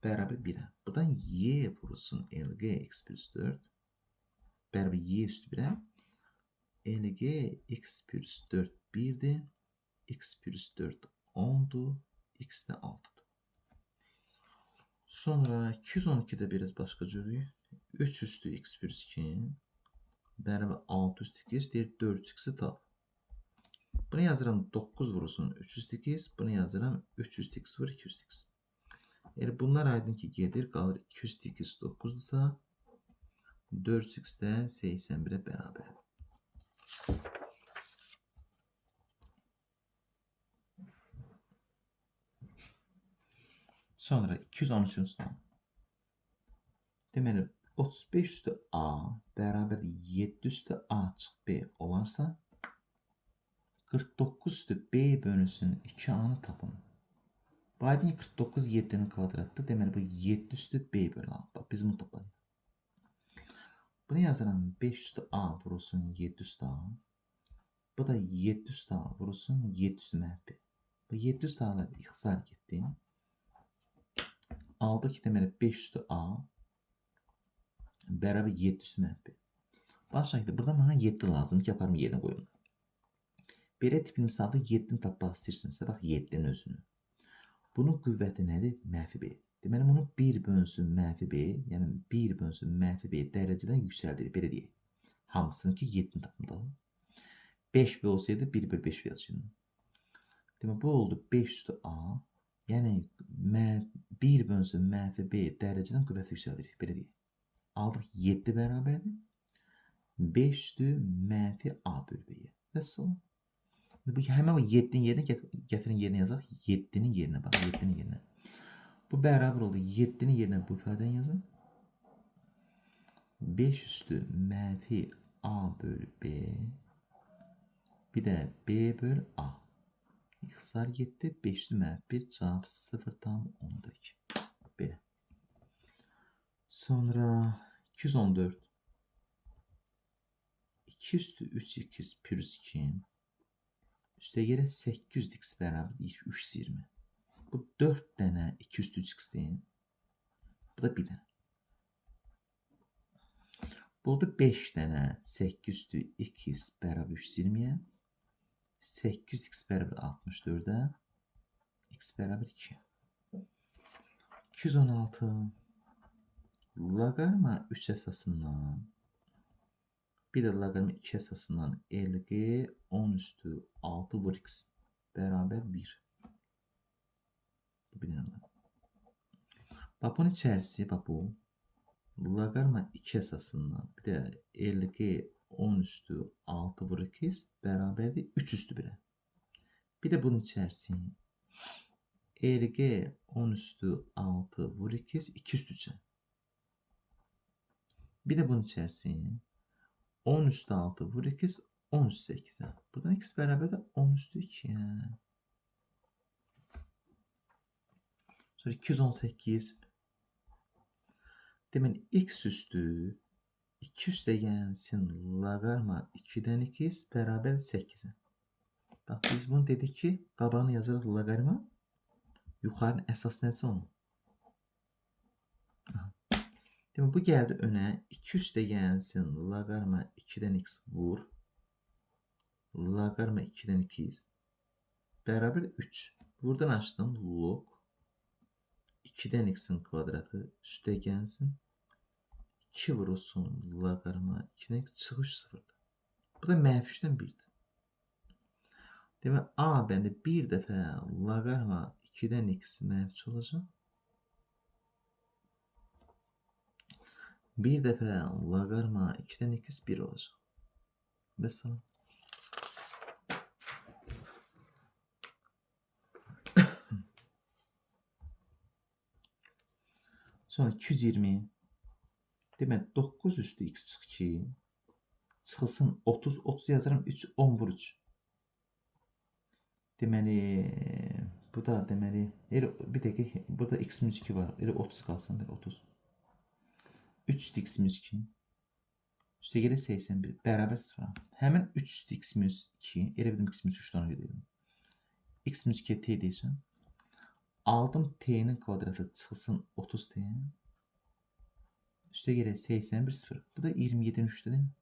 bərabər 1-ə. Buradan y vurulsun LG x plus 4 bərabər y üstü 1-ə. LG x plus 4 1-dir. X plus 4 10-dur. X də 6-dır. Sonra 212-də biraz başqa cürlük. 3 üstü x plus 2 bərabər 6 üstü x deyir 4x-i tap. Bunu yazıram 9 vurulsun 3 üstü x. Bunu yazıram 3 üstü x vur 2 üstü x. Yəni bunlar aydın ki gedir, qalır 2 üstü x 9-dursa 4x də 81-ə bərabərdir. Sonra 213-cü sual. Deməli, 35 üstü A bərabər 7 üstü A çıx B olarsa, 49 üstü B bölünsün 2A-nı tapın. Bu aydın ki 49 7-nin kvadratıdır. Deməli, bu 7 üstü B bölü A. Bax, biz bunu tapalım. Bunu yazıram 5 üstü A vurulsun 7 üstü A. Bu da 7 üstü A vurulsun 7 üstü mənfi B. Bu 7 üstü A-la ixtisar getdi. Aldıq ki, deməli 5 üstü A bərabər 7 üstü mənfi B. Bax şəkildə, burada mənə 7 lazım ki, aparım yerinə qoyum. Belə tipli misalda 7-ni tapmaq istəyirsinizsə, bax 7-nin özünü. Bunun qüvvəti nədir? Mənfi B. Deməli, bunu 1 bölünsün mənfi B, yəni 1 bölünsün mənfi B dərəcədən yüksəldirir. Belə deyək. Hamısını ki, 7-ni tapım da. 5B olsaydı 1 bölü 5B yazacağım. Deməli, bu oldu 5 üstü A. Yəni, 1 bölünsün mənfi B dərəcədən qüvvəti yüksəldirik. Belə deyək. Aldıq 7 bərabərdir. 5 üstü mənfi A bölü B-yə. Vəssalam. Bu həmən o 7-nin yerinə gətirin yerinə yazaq. 7-nin yerinə bax, 7-nin yerinə. Bu bərabər oldu. 7-nin yerinə bu ifadəni yazın. 5 üstü mənfi A bölü B. Bir də B bölü A. İxtisar getdi. 5 üstü mənfi 1 cavab 0,2. Belə. Sonra 214. 2 üstü 3x plus 2. Üstə gələ 800x bərabər 320. Bu 4 dənə 2 üstü 3x-dir. Bu da 1 dənə. Bu oldu 5 dənə 8 üstü x bərabər 320-yə. 800x bərabər 64-ə. X bərabər 2. 216. Loqaritma 3 əsasından bir də loqaritma 2 əsasından LG 10 üstü 6 vur x bərabər 1. Bu bir dənə. Bax, bunun içərisi, bax bu loqaritma 2 əsasından bir də LG 10 üstü 6 vur x bərabərdir 3 üstü 1-ə. Bir də bunun içərisi LG 10 üstü 6 vur x 2 üstü 3-ə. Bir də bunun içərisi 10 üstü 6 vur x 10 üstü 8-ə. Buradan x bərabər də 10 üstü 2-yə. Sonra 218. Deməli, x üstü 2 üstə gəlsin loqaritma 2-dən x bərabər 8-ə. Bax, biz bunu dedik ki, qabağını yazırıq loqaritma. Yuxarının əsas nəsə onun. Deməli, bu gəldi önə. 2 üstə gəlsin loqaritma 2-dən x vur. Loqaritma 2-dən 2x bərabər 3. Buradan açdım log. 2-dən x-in kvadratı üstə gəlsin. 2 vurulsun loqaritma 2-dən x çıxış 0-dır. Bu da mənfi 3-dən 1-dir. Demək, A bəndi bir dəfə loqaritma 2-dən x mənfi 3 olacaq. Bir dəfə loqaritma 2-dən x 1 olacaq. Və salam. Sonra 220. Demək, 9 üstü x çıx 2. Çıxılsın 30. 30 yazıram 3, 10 vur 3. Deməli, bu da deməli, elə bir dəqiqə, burada x minus 2 var. Elə 30 qalsın, belə 30. 3 üstü x minus 2. Üstə gəlir 81. Bərabər 0. Həmin 3 üstü x minus 2. Elə bildim x minus 3 ona görə. X minus 2-yə t deyəcəm. Aldım t-nin kvadratı çıxılsın 30t. Üstə gəlir 81 0. Bu da 27-nin 3-dür, değil mi?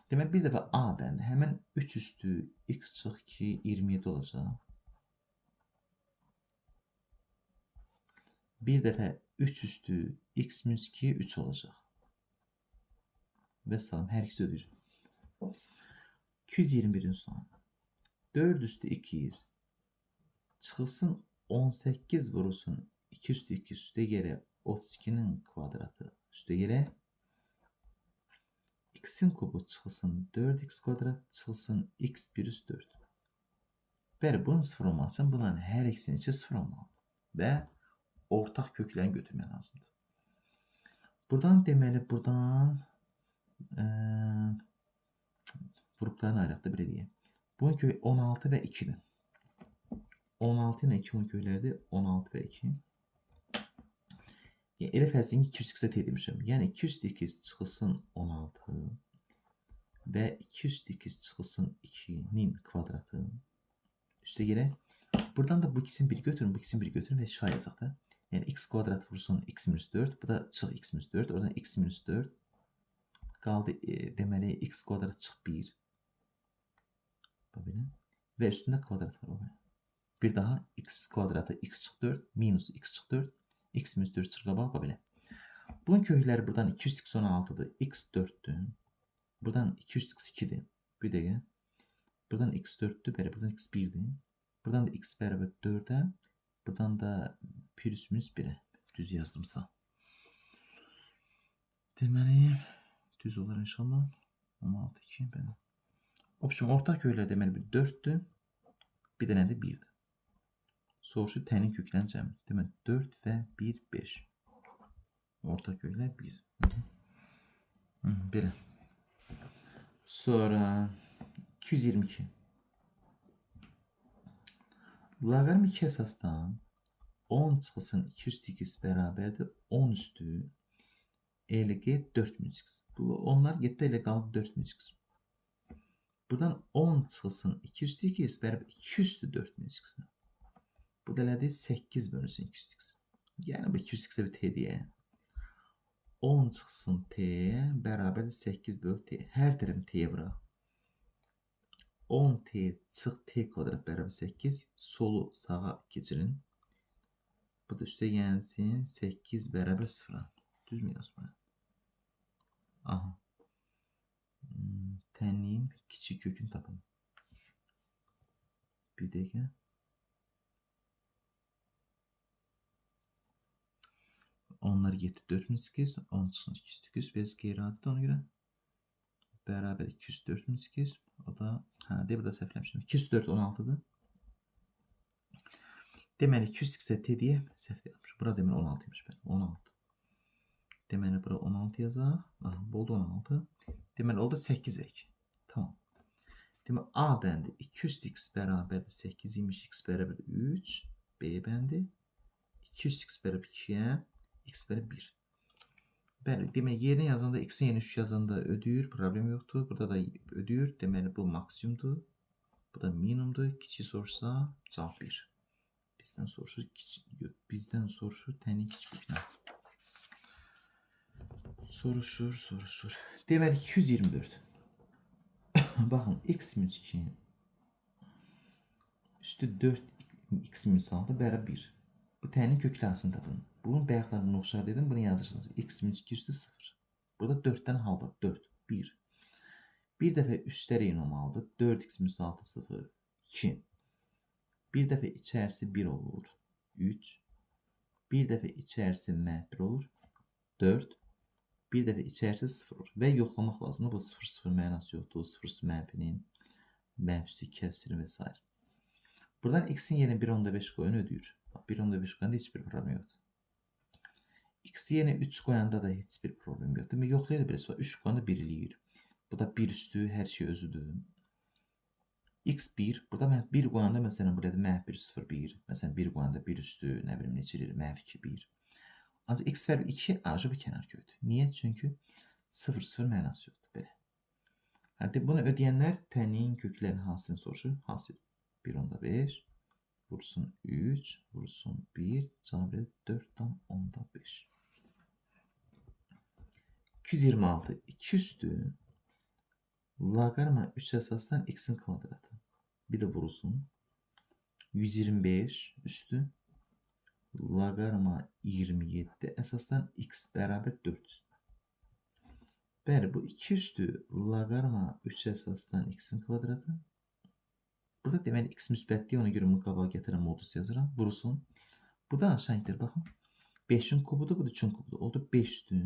Demək, bir dəfə A bəndi. Həmin 3 üstü x çıx 2 27 olacaq. Bir dəfə 3 üstü x minus 2 3 olacaq. Və salam, hər ikisi ödəyir. 221-ci sual. 4 üstü 200 çıxılsın 18 vurulsun 2 üstü 2 üstə gəlir 32-nin kvadratı üstə gəlir x-in kubu çıxılsın 4x kvadrat çıxılsın x 1 üstü 4. Bəli, bunun 0 olması üçün bunların hər ikisinin içi 0 olmalıdır. Və ortaq köklərini götürmək lazımdır. Buradan deməli, buradan vurublarını ayıraq da belə deyək. Bunun kökü 16 və 2-dir. 16 ilə 2 bunun kökləridir. 16 və 2. Yəni, elə fərz edin ki, 2 üstü x-ə t demişəm. Yəni, 2 üstü x çıxılsın 16 və 2 üstü x çıxılsın 2-nin kvadratı. Üstə gələk. Buradan da bu ikisini bir götürün, bu ikisini bir götürün və şifa yazaq da. Yəni, x kvadrat vursun x minus 4. Bu da çıx x minus 4. Oradan x minus 4. Qaldı, deməli, x kvadrat çıx 1. Bax belə. Və üstündə kvadrat var. Bax. Bir daha x kvadratı x çıx 4 minus x çıx 4. X minus 4 çıx qabaq, bax belə. Bunun kökləri buradan 2 üstü x 16-dır. X 4-dür. Buradan 2 üstü x 2-dir. Bir dəqiqə. Buradan x 4-dür. Bəli, buradan x 1-dir. Buradan da x bərabər 4-ə. Buradan da plus minus 1-ə. Düz yazdımsa. Deməli, düz olar inşallah. 16, 2, bəli. Option, ortaq köklər deməli bir 4-dür. Bir dənə də 1-dir. Soruşur tənin köklərin cəmi. Deməli 4 və 1, 5. Ortaq köklər 1. Belə. Sonra 222. Loqaritm 2 əsasdan 10 çıxılsın 2 üstü x bərabərdir 10 üstü LG 4 minus x. Bu, onlar getdi elə qaldı 4 minus x. Buradan 10 çıxılsın 2 üstü x bərabər 2 üstü 4 minus x. Bu da elədir 8 bölünsün 2 üstü x. Yəni bu 2 üstü x-ə bir t deyə. 10 çıxsın t bərabərdir 8 böl t. Hər tərəfini t-yə vuraq. 10t çıx t kvadrat bərabər 8. Solu sağa keçirin. Bu da üstə gəlsin 8 bərabər 0-a. Düzmü yazdım? Aha. Tənliyin kiçik kökünü tapın. Bir dəqiqə. Onlar getdi 4 minus 8, 10 çıxsın 2 üstü 8, biz qeyri-adidir ona görə. Bərabər 204 minus 8, o da, hə, deyə burada səhv eləmişim. 204 16-dır. Deməli 200-ə t deyə səhv yapmışım. Bura deməli 16 imiş bəli, 16. Deməli bura 16 yazaq. Aha, bu oldu 16. Deməli oldu 8 və 2. Tamam. Deməli A bəndi 200x bərabərdir 8 imiş, x bərabər 3. B bəndi. 2 üstü x bərabər 2-yə, x bərabər 1. Bəli, deməli, yerinə yazanda, x-in yerinə 3 yazanda ödəyir, problem yoxdur. Burada da ödəyir. Deməli, bu maksimumdur. Bu da minimumdur. Kiçik soruşsa, cavab 1. Bizdən soruşur, kiçik, bizdən soruşur tənlik kiçik kökünə. Soruşur, soruşur. Deməli, 224. Baxın, x minus 2 üstü 4 x minus 6 bərabər 1. Bu tənin kökləsini tapın. Bunun bayaqlar bunu oxşar dedim. Bunu yazırsınız. X minus 2 üstü 0. Burada 4 dənə hal var. 4, 1. Bir dəfə üstlər eyni olmalıdır. 4x minus 6, 0, 2. Bir dəfə içərisi 1 olur. 3. Bir dəfə içərisi mənfi 1 olur. 4. Bir dəfə içərisi 0 olur. Və yoxlamaq lazımdır. Bu 0, 0 mənası yoxdur. 0, 0 mənfinin mənfisi kəsiri və s. Buradan x-in yerinə 1.5 qoyun ödəyir. Bax, 1.5 qoyanda heç bir problem yoxdur. X yerinə 3 qoyanda da heç bir problem yoxdur. Demək, yoxlaya da bilirsiniz. 3 qoyanda 1 eləyir. Bu da 1 üstü hər şey özüdür. X 1. Burada mən 1 qoyanda məsələn burada mənfi 1, 0, 1. Məsələn 1 qoyanda 1 üstü nə bilim neçə eləyir? Mənfi 2, 1. Ancaq x bərabər 2 ayrıca bu kənar kökdür. Niyə? Çünki 0, 0 mənası yoxdur. Belə. Yəni, bunu ödəyənlər tənin köklərinin hansını soruşur? Hasil. 1.5 vursun 3 vursun 1 cavab verir 4.5. 226 2 üstü logaritma 3 əsasdan x-in kvadratı. Bir də vurulsun. 125 üstü logaritma 27 əsasdan x bərabər 400. Bəli, bu 2 üstü logaritma 3 əsasdan x-in kvadratı. Burada deməli x müsbətdir, ona görə bunu qabağa gətirən modus yazıram. Vurulsun. Bu da aşağı indir, baxın. 5-in kubudur, bu da 3-ün kubudur. Oldu 5 üstü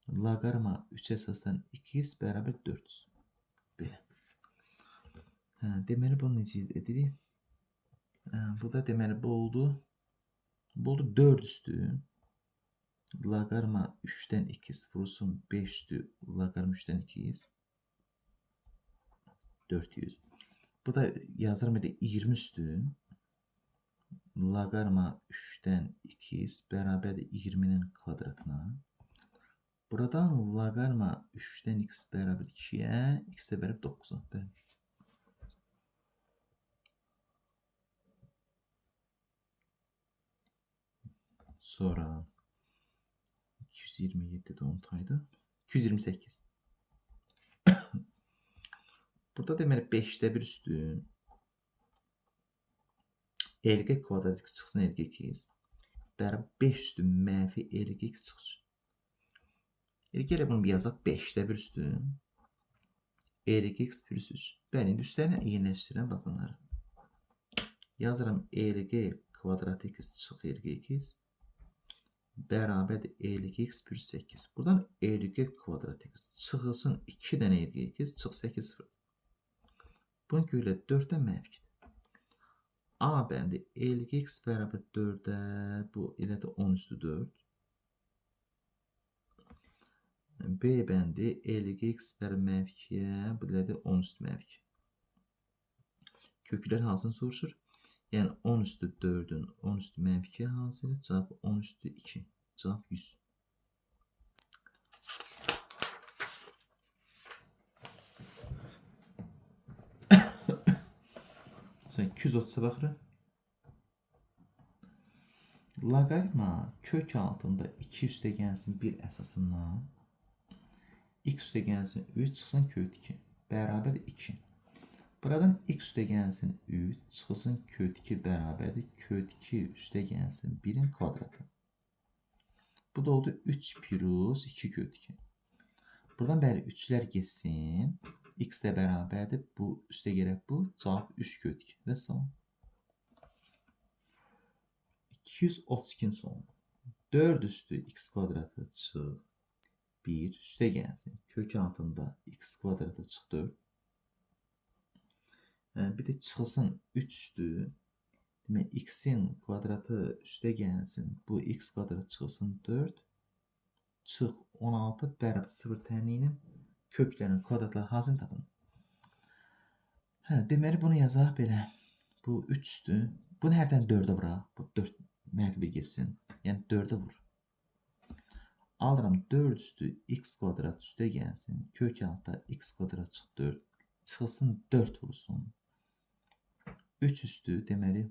logaritma 3 əsasdan 2x bərabər 400. Belə. Hə, deməli bunu necə edirik? Hə, bu da deməli bu oldu. Bu oldu 4 üstü logaritma 3-dən 2x vurulsun 5 üstü logaritma 3-dən 2x 400. Bu da yazıram elə 20 üstü logaritma 3-dən 2x bərabərdir 20-nin kvadratına. Buradan logaritma 3-dən x bərabər 2-yə, x də bərabər 9-a. Bəli. Sonra 227 də unutaydı. 228. Burada deməli 5-də 1 üstü LG kvadrat x çıxsın LG 2x bərabər 5 üstü mənfi LG x çıxsın. Elə gələk bunu bir yazaq. 5-də 1 üstü LG x plus 3. Bəli, indi üstlərini eyniləşdirirəm bax bunları. Yazıram LG kvadrat x çıx LG 2x bərabərdir LG x plus 8. Buradan LG kvadrat x çıxılsın 2 dənə LG x çıx 8 0. Bunun görə 4-dən mənfi 2-dir. A bəndi LG x bərabər 4-ə, bu elə də 10 üstü 4. B bəndi LG x bərabər mənfi 2-yə, bu elə də 10 üstü mənfi 2. Köklər hansını soruşur? Yəni 10 üstü 4-ün 10 üstü mənfi 2 hasili, cavab 10 üstü 2. Cavab 100. Sonra 230-a baxırıq. Loqaritma kök altında 2 üstə gəlsin 1 əsasından x üstə gəlsin 3 çıxsın kök 2 bərabər 2. Buradan x üstə gəlsin 3 çıxsın kök 2 bərabərdir kök 2 üstə gəlsin 1-in kvadratı. Bu da oldu 3 plus 2 kök 2. Buradan bəli 3-lər getsin. X də bərabərdir. Bu üstə gələk bu. Cavab 3 kök 2. Və son. 232-ci sual. 4 üstü x kvadratı çıx 1 üstə gəlsin. Kök altında x kvadratı çıx 4. Bir də çıxılsın 3 üstü. Demək x-in kvadratı üstə gəlsin. Bu x kvadratı çıxılsın 4. Çıx 16 bərabər 0 tənliyinin köklərinin kvadratları hansını tapın? Hə, deməli bunu yazaq belə. Bu 3 üstü. Bunu hər tərəfini 4-ə vuraq. Bu 4 mənfi 1 getsin. Yəni 4-ə vur. Alıram 4 üstü x kvadrat üstə gəlsin. Kök altda x kvadrat çıx 4. Çıxılsın 4 vursun. 3 üstü deməli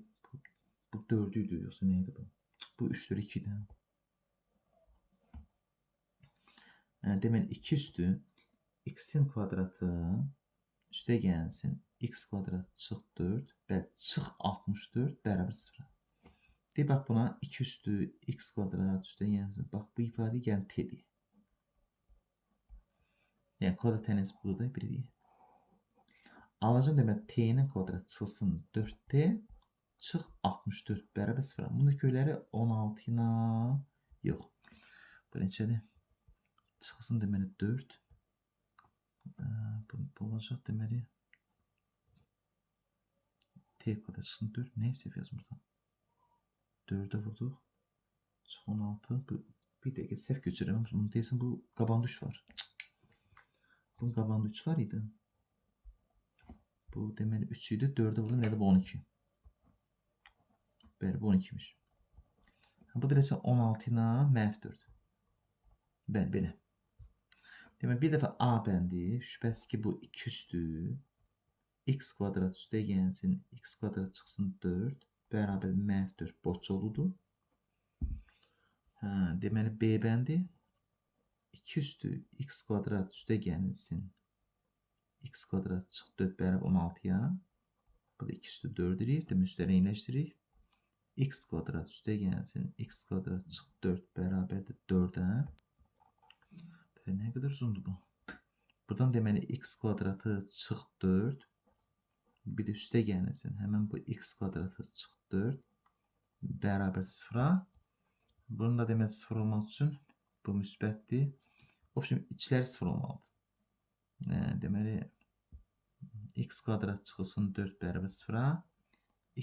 bu 4 idi yoxsa nə idi bu? Bu 3-dür 2 idi. Deməli 2 üstü x-in kvadratı üstə gəlsin. X kvadrat çıx 4 və çıx 64 bərabər 0. Deyək, bax buna 2 üstü x kvadrat üstə gəlsin. Bax bu ifadə gəlin t deyək. Yəni kvadrat tənəsi burada 1 deyək. Alacağım demək t-nin kvadrat çıxılsın 4t çıx 64 bərabər 0. Bunun kökləri 16 ilə yox. Bu neçədir? Çıxılsın deməli 4. Bu olacaq deməli t kvadrat çıxsın 4. Nə səhv yazmırdım? 4-ə vurduq. Çıx 16. Bu, bir dəqiqə səhv götürürəm. Bunu deyəsən bu qabağında 3 var. Bunun qabağında 3 var idi. Bu deməli 3 idi. 4-ə vurdum. Elədi bu 12. Bəli, bu 12-miş. Bu da eləsə 16 ilə mənfi 4. Bəli, belə. Deməli, bir dəfə A bəndi, şübhəsiz ki, bu 2 üstü x kvadrat üstə gəlsin, x kvadrat çıxsın 4, bərabər mənfi 4 boş yoludur. Hə, deməli, B bəndi 2 üstü x kvadrat üstə gəlsin, x kvadrat çıx 4 bərabər 16-ya. Bu da 2 üstü 4 eləyir, demək üstləri eyniləşdiririk. X kvadrat üstə gəlsin, x kvadrat çıx 4 bərabərdir 4-ə. Nə qədər uzundur bu? Buradan deməli x kvadratı çıx 4. Bir də üstə gəlsin. Həmən bu x kvadratı çıx 4 bərabər 0-a. Bunun da deməli 0 olmaq üçün bu müsbətdir. Obşim, içləri 0 olmalıdır. Deməli x kvadrat çıxılsın 4 bərabər 0-a.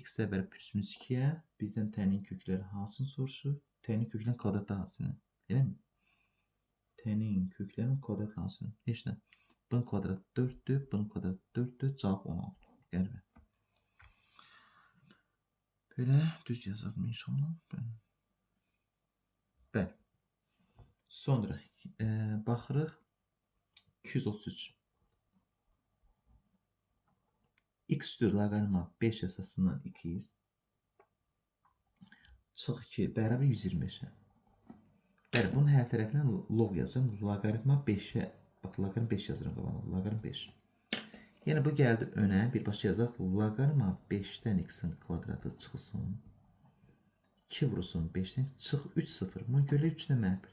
X də bərabər plus minus 2-yə. Bizdən tənin kökləri hansını soruşur? Tənin köklərinin kvadratı hansını? Eləmi? Tənin köklərinin kvadrat hansını? Heç nə. Bunun kvadrat 4-dür, bunun kvadrat 4-dür, cavab 16. Qəribə. Belə düz yazarım inşallah. Bəli. Sonra baxırıq 233. X üstü loqaritma 5 əsasından 2x çıx 2 bərabər 125-ə. Bəli, bunun hər tərəfinə log yazacağım. Loqaritma 5-ə, bax, loqaritma 5 yazıram qabağına. Loqaritma 5. Yəni, bu gəldi önə, birbaşa yazaq. Loqaritma 5-dən x-in kvadratı çıxılsın. 2 vurulsun 5-dən çıx 3 0. Buna görə 3-nə mənfi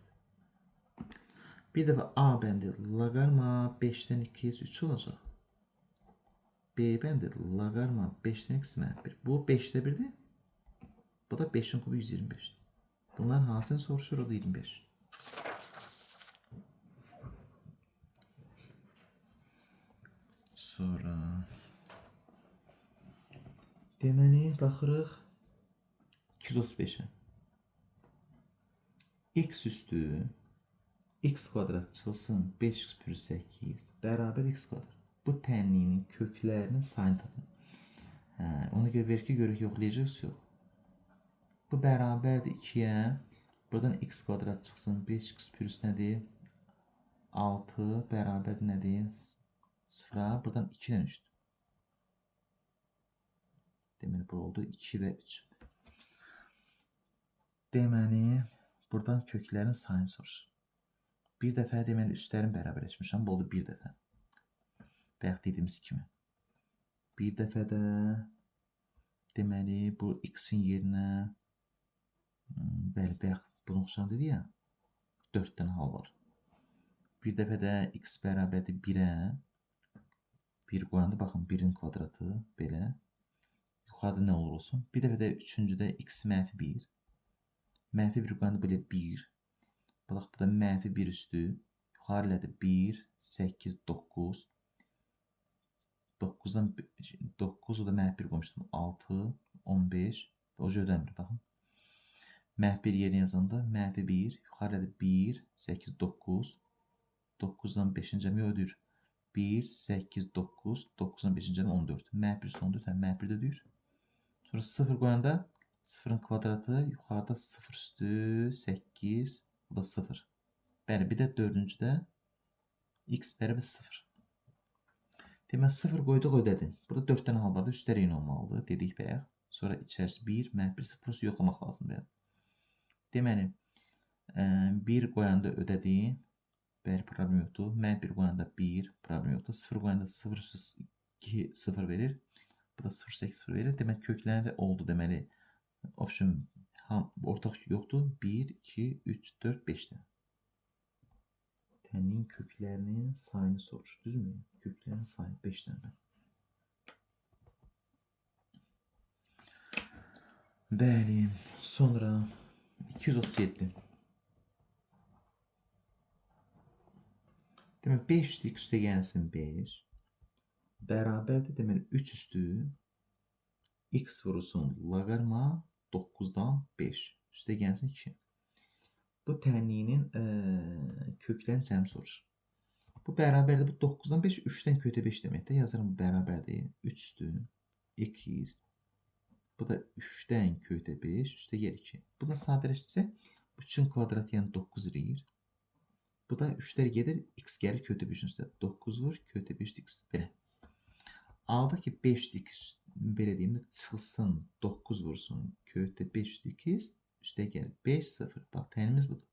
1. Bir dəfə A bəndi loqaritma 5-dən 2x 3 olacaq. B bəndi loqaritma 5-dən x mənfi 1. Bu 5-də 1-dir. Bu da 5-in kubu 125-dir. Bunların hansını soruşur? O da 25. Sonra deməli, baxırıq 235-ə. X üstü x kvadrat çıxılsın 5x plus 8 bərabər x kvadrat. Bu tənliyinin köklərinin sayını tapın. Hə, ona görə ver ki, görək yoxlayacaqsınız, yox. Bu bərabərdir 2-yə. Buradan x kvadrat çıxsın. 5x plus nədir? 6 bərabər nədir? 0-a. Buradan 2 ilə 3-dür. Deməli, bu oldu 2 və 3. Deməli, buradan köklərin sayını soruşur. Bir dəfə, deməli, üstlərini bərabər etmişəm. Bu oldu bir dəfə. Bayaq dediyimiz kimi. Bir dəfə də, deməli, bu x-in yerinə, bəli, bayaq bunu oxşan dedi ya, 4 dənə hal var. Bir dəfə də x bərabərdir 1-ə. 1 qoyanda, baxın, 1-in kvadratı belə. Yuxarıda nə olur olsun. Bir dəfə də üçüncüdə x mənfi 1. Mənfi 1 qoyanda belə 1. Bax, bu da mənfi 1 üstü. Yuxarı elədi 1, 8, 9. 9-dan 9, o da mənfi 1 qoymuşdum. 6, 15. O cür ödəmir, baxın. Mənfi 1 yerinə yazanda mənfi 1, yuxarı elədi 1, 8, 9. 9-dan 5-in cəmi ödəyir. 1, 8, 9, 9-dan 5-in cəmi 14. Mənfi 1 14, həm mənfi 1 də ödəyir. Sonra 0 qoyanda 0-ın kvadratı yuxarıda 0 üstü 8, bu da 0. Bəli, bir də dördüncüdə x bərabər 0. Demək 0 qoyduq, ödədin. Burada 4 dənə hal vardı, üstlər eyni olmalıdır, dedik bayaq. Sonra içərisi 1, mənfi 1, 0 yoxlamaq lazımdır. Deməli, 1 qoyanda ödədi, bəli, problem yoxdur. Mənfi 1 qoyanda 1, problem yoxdur. 0 qoyanda 0 üstü 2, 0 verir. Bu da 0, 8, 0 verir. Demək, kökləri oldu, deməli, option ortaq yoxdur. 1, 2, 3, 4, 5 dənə. Tənliyin köklərinin sayını soruşur, düzmü? Köklərin sayı 5 dənə. Bəli, sonra 237. Demək, 5 üstü x üstə gəlsin 5. Bərabərdir, deməli, 3 üstü x vurulsun loqaritma 9-dan 5. Üstə gəlsin 2. Bu tənliyinin köklərin cəmi soruşur. Bu bərabərdir, bu 9-dan 5, 3-dən kökə 5 deməkdir. Yazıram, bu bərabərdir. 3 üstü x, bu da 3-dən kökə 5, üstə gəl 2. Bunu sadələşdirsək, 3-ün kvadratı yəni 9 eləyir. Bu da 3-lər gedir, x gəlir kökə 5-in üstə. 9 vur, kökə 5 x. Belə. Aldıq ki, 5 üstü x, belə deyim də, çıxsın, 9 vursun, kökə 5 üstü x, üstə gəlir 5, 0. Bax, təyinimiz budur.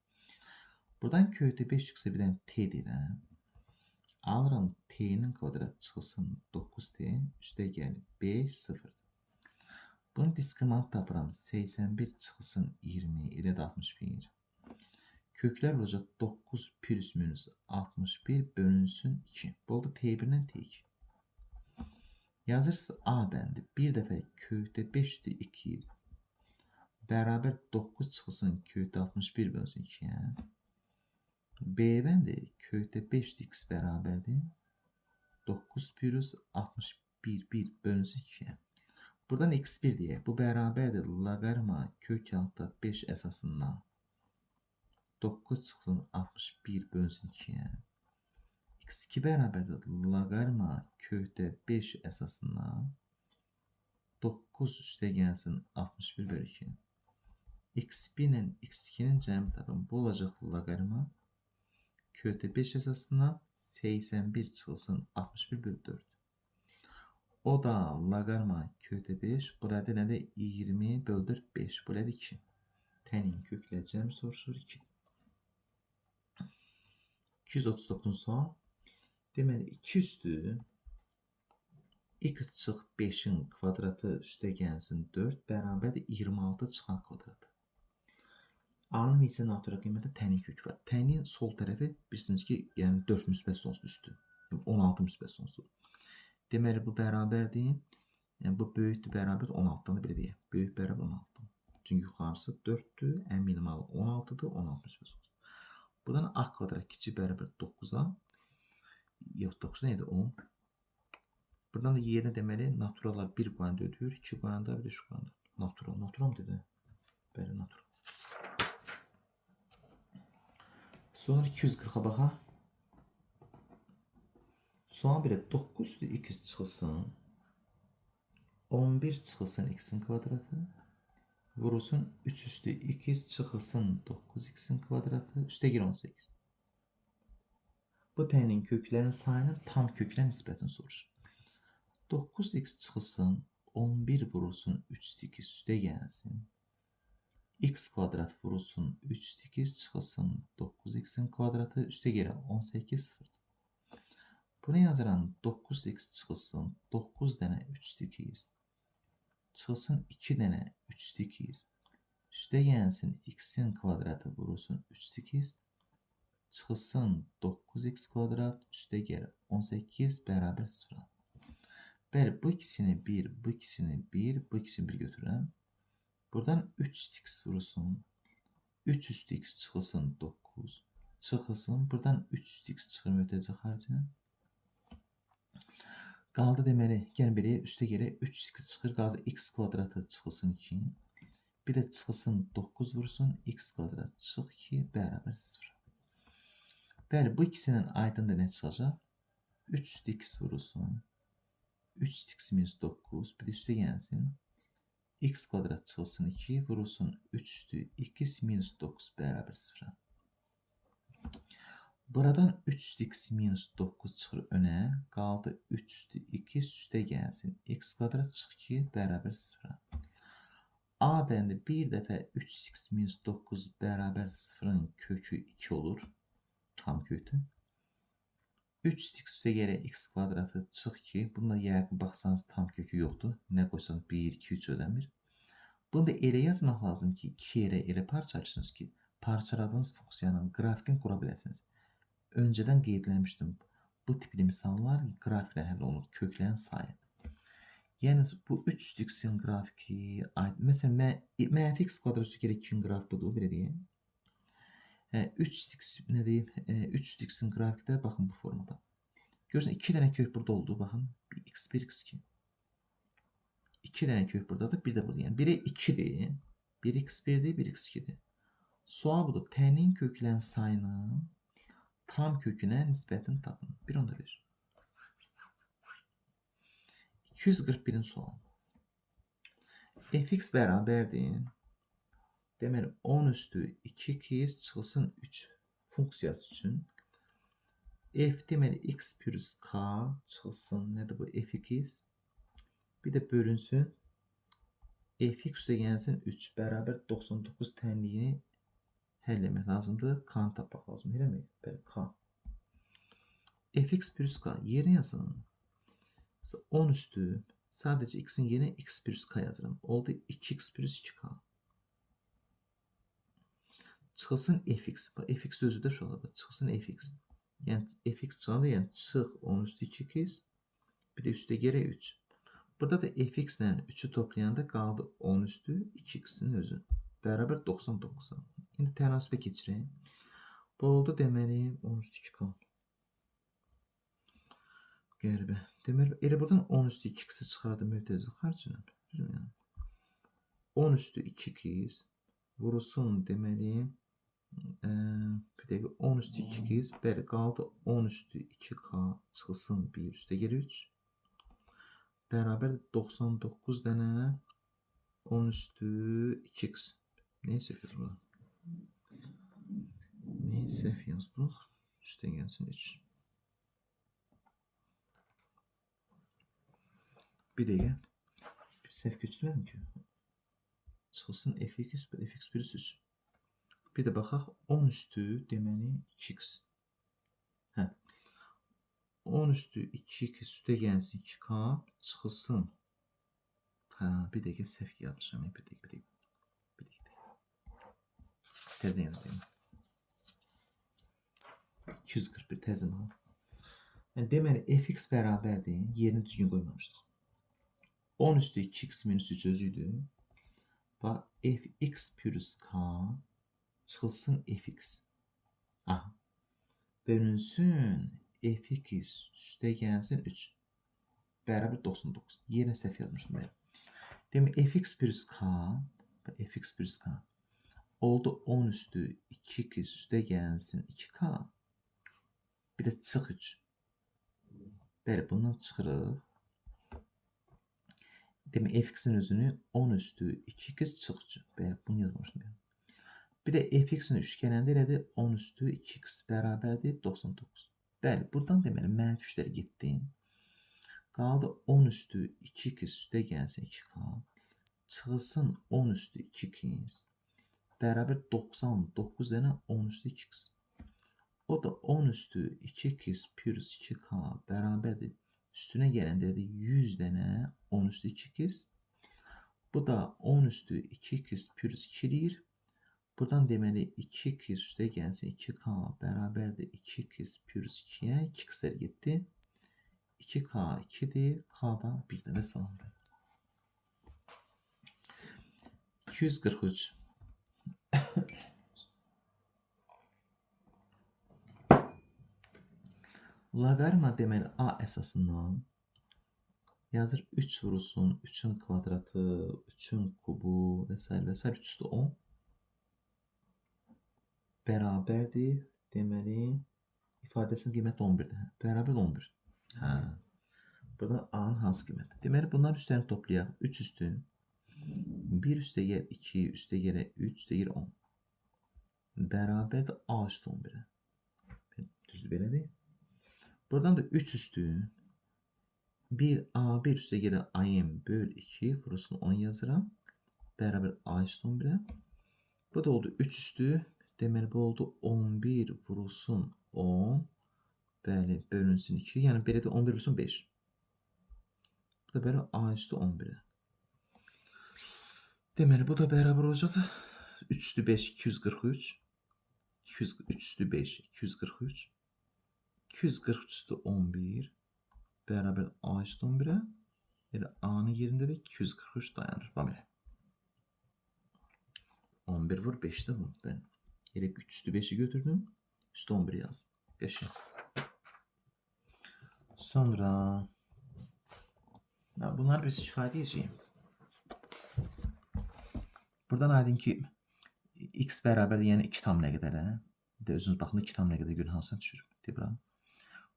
Buradan kökə 5 x-ə bir dənə t deyirəm. Alıram t-nin kvadratı çıxsın 9t, üstə gəlir 5, 0. Bunun diskriminantı tapıram. 81 çıxsın 20, elə də 61. Köklər olacaq 9 plus minus 61 bölünsün 2. Bu oldu T1 ilə T2. Yazırsınız A bəndi. Bir dəfə kökdə 5 üstü 2 bərabər 9 çıxsın kökdə 61 bölünsün 2-yə. B bəndi kökdə 5 üstü x bərabərdir. 9 plus 61 1 bölünsün 2-yə. Buradan x1 deyək. Bu bərabərdir loqaritma kök altda 5 əsasından 9 çıxsın 61 bölünsün 2-yə. X2 bərabərdir loqaritma kökdə 5 əsasından 9 üstə gəlsin 61 bölü 2. X1 ilə X2-nin cəmi tapın. Bu olacaq loqaritma kökdə 5 əsasından 81 çıxılsın 61 bölü 4. O da loqaritma kökdə 5. Burada nədir? 20 bölü 4, 5. Burada 2. Tənin köklə cəmi soruşur 2. 239 sual. Deməli, 2 üstü x çıx 5-in kvadratı üstə gəlsin 4 bərabərdir 26 çıxan kvadratı. A-nın neçə natural qiyməti tənin kökü var. Tənin sol tərəfi bilirsiniz ki, yəni 4 müsbət sonsuz üstü. Yəni 16 müsbət sonsuz. Deməli, bu bərabərdir. Yəni, bu böyükdür, bərabər 16-dan da belə deyək. Böyük bərabər 16. Çünki yuxarısı 4-dür, ən minimalı 16-dır, 16 müsbət sonsuz. Buradan a kvadrat kiçik bərabər 9-a. Yox, 9 nə idi? 10. Buradan da yerinə deməli, naturallar 1 qoyanda ödəyir, 2 qoyanda, bir də 3 qoyanda. Natural, natural mı dedi? Bəli, natural. Sonra 240-a baxaq. Sual belə 9 üstü x çıxılsın, 11 çıxılsın x-in kvadratı, vurulsun 3 üstü x çıxılsın 9x-in kvadratı, üstə gir 18. Bu tənin köklərin sayının tam köklə nisbətini soruşur. 9x çıxılsın, 11 vurulsun 3 üstü x üstə gəlsin. X kvadrat vurulsun 3 üstü x çıxılsın 9x-in kvadratı, üstə gəlir 18 0. Bunu yazıram 9x çıxılsın 9 dənə 3 üstü x çıxılsın 2 dənə 3 üstü x üstə gəlsin x-in kvadratı vurulsun 3 üstü x çıxılsın 9x kvadrat üstə gəlir 18 bərabər 0. Bəli, bu ikisini 1, bu ikisini 1, bu ikisini 1 götürürəm. Buradan 3 üstü x vurulsun 3 üstü x çıxılsın 9 çıxılsın. Buradan 3 üstü x çıxır mötərizə xaricinə. Qaldı deməli, gəlin belə üstə gələk 3 x çıxır, qaldı x kvadratı çıxılsın 2. Bir də çıxılsın 9 vursun, x kvadrat çıx 2 bərabər 0. Bəli, bu ikisinin aydındır nə çıxacaq? 3 üstü x vurulsun. 3 üstü x minus 9, bir də üstə gəlsin. X kvadrat çıxılsın 2 vurulsun 3 üstü x minus 9 bərabər 0-a. Buradan 3 üstü x minus 9 çıxır önə. Qaldı 3 üstü x üstə gəlsin. X kvadrat çıx 2 bərabər 0-a. A bəndi bir dəfə 3x minus 9 bərabər 0-ın kökü 2 olur. Tam kökdür. 3x üstə gələk x kvadratı çıx 2. Bunda yəqin baxsanız tam kökü yoxdur. Nə qoysan 1, 2, 3 ödəmir. Bunu da elə yazmaq lazım ki, 2 yerə elə parçalarsınız ki, parçaladığınız funksiyanın qrafikini qura biləsiniz. Öncədən qeydləmişdim. Bu tipli misallar qrafiklə həll olunur, köklərin sayı. Yəni bu 3 üstü x-in qrafiki, məsələn, mənfi x kvadrat üstə gələk 2-nin qrafiki budur, belə deyim. 3 üstü x, nə deyim, 3 üstü x-in qrafiki də baxın bu formada. Görürsən, 2 dənə kök burada oldu, baxın, x1, x2. 2 dənə kök buradadır, bir də burada. Yəni, biri 2-dir, biri x1-dir, biri x2-dir. Sual budur, tənin köklən sayının tam kökünə nisbətini tapın. 1.1. 241-in sualı. Fx bərabərdir. Deməli, 10 üstü 2x çıxılsın 3 funksiyası üçün. F deməli, x plus k çıxılsın. Nədir bu? Fx. Bir də bölünsün. Fx üstə gəlsin 3 bərabər 99 tənliyini həll etmək lazımdır. K-nı tapmaq lazımdır. Eləmi? Bəli, K. Fx plus K yerinə yazın. 10 üstü sadəcə x-in yerinə x plus K yazıram. Oldu 2x plus 2K. Çıxılsın fx. Bax, fx özü də şu oldu. Çıxılsın fx. Yəni fx çıxanda yəni çıx 10 üstü 2x bir də üstə gərək 3. Burada da fx ilə 3-ü toplayanda qaldı 10 üstü 2x-in özü. Bərabər 99-a. İndi tənasübə keçirək. Bu oldu deməli 10 üstü 2K. Qəribə. Deməli, elə buradan 10 üstü 2x-i çıxardım mötərizə xərcinə. Düzdür yəni? 10 üstü 2x vurulsun deməli, bir dəqiqə 10 üstü 2x, bəli, qaldı 10 üstü 2k çıxılsın 1 üstə gəlir 3. Bərabər 99 dənə 10 üstü 2x. Nəyi səhv yazdım burada? Nəyi səhv yazdıq? Üstə gəlsin 3. Bir dəqiqə. Bir səhv keçirmədim ki. Çıxılsın fx, fx plus 3. Bir də baxaq 10 üstü deməli 2x. Hə. 10 üstü 2x üstə gəlsin 2k çıxılsın. Hə, bir dəqiqə səhv yazmışam. Bir dəqiqə, bir dəqiqə. Bir dəqiqə. Təzədən yazayım. 241 təzədən baxaq. Yəni, deməli fx bərabərdir. Yerini düzgün qoymamışdıq. 10 üstü 2x minus 3 özü idi. Bax, fx plus k çıxılsın fx. Aha. Bölünsün fx üstə gəlsin 3. Bərabər 99. Yerinə səhv yazmışdım mən. Demək, fx plus k, fx plus k oldu 10 üstü 2x üstə gəlsin 2k. Bir də çıx 3. Bəli, bundan çıxırıq. Demək, fx-in özünü 10 üstü 2x çıx 3. Bəli, bunu yazmışdım. Yəni. Bir də fx-in 3 gələndə elədi 10 üstü 2x bərabərdir 99. Bəli, buradan deməli mənfi 3-lər getdi. Qaldı 10 üstü 2x üstə gəlsin 2k. Çıxılsın 10 üstü 2x bərabər 99 dənə 10 üstü 2x. O da 10 üstü 2x plus 2k bərabərdir. Üstünə gələndə də 100 dənə 10 üstü 2x. Bu da 10 üstü 2x plus 2 eləyir. Buradan deməli 2x üstə gəlsin 2k bərabərdir 2x plus 2-yə 2x-lər getdi. 2k 2-dir, k da 1-dir və salam. 243. Loqaritma deməli A əsasından yazır 3 vurulsun 3-ün kvadratı, 3-ün kubu və s. və s. 3 üstü 10 bərabərdir. Deməli ifadəsinin qiyməti 11-dir. Bərabər 11. Hə. Burada A-nın hansı qiyməti? Deməli bunların üstlərini toplayaq. 3 üstü 1 üstə gəl 2, üstə gələ 3, üstə gəl 10. Bərabərdir A üstü 11-ə. Düzdür, belədir. Buradan da 3 üstü 1 A1 üstə gələ AM böl 2 vurulsun 10 yazıram. Bərabər A üstü 11-ə. Bu da oldu 3 üstü. Deməli, bu oldu 11 vurulsun 10. Bəli, bölünsün 2. Yəni, belə də 11 vurulsun 5. Bu da bərabər A üstü 11-ə. Deməli, bu da bərabər olacaqdır. 3 üstü 5, 243. 3 üstü 5, 243. 243 üstü 11 bərabər A üstü 11-ə. Elə A-nın yerində də 243 dayanır. Bax belə. 11 vur 5-də bu. Ben elə 3 üstü 5-i götürdüm. Üstü 11 yazdım. Qəşəng. Sonra bunlar biz kifayət edəcəyik. Buradan aydın ki x bərabərdir, yəni 2 tam nə qədərə. De, özünüz baxın 2 tam nə qədər görün hansına düşür. De, bura.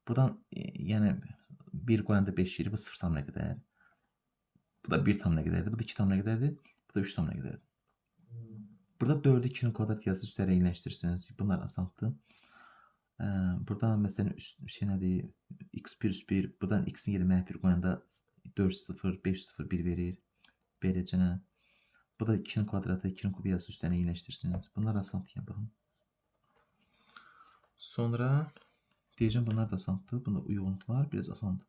Buradan yəni 1 qoyanda 5 yeri, bu 0 tam nə qədər. Bu da 1 tam nə qədərdir, bu da 2 tam nə qədərdir, bu da 3 tam nə qədərdir. Burada 4-ü 2-nin kvadrat yazısı üstə rəngləşdirirsiniz. Bunlar asandır. Buradan məsələn üst, şey nədir? X plus 1, buradan x-in yeri mənfi 1 qoyanda 4 0 5 0 1 verir. Beləcə nə? Bu da 2-nin kvadratı, 2-nin kubu yazısı üstə rəngləşdirirsiniz. Bunlar asandır yəni baxın. Sonra deyəcəm bunlar da asandır. Bunda uyğunluqlar biraz asandır.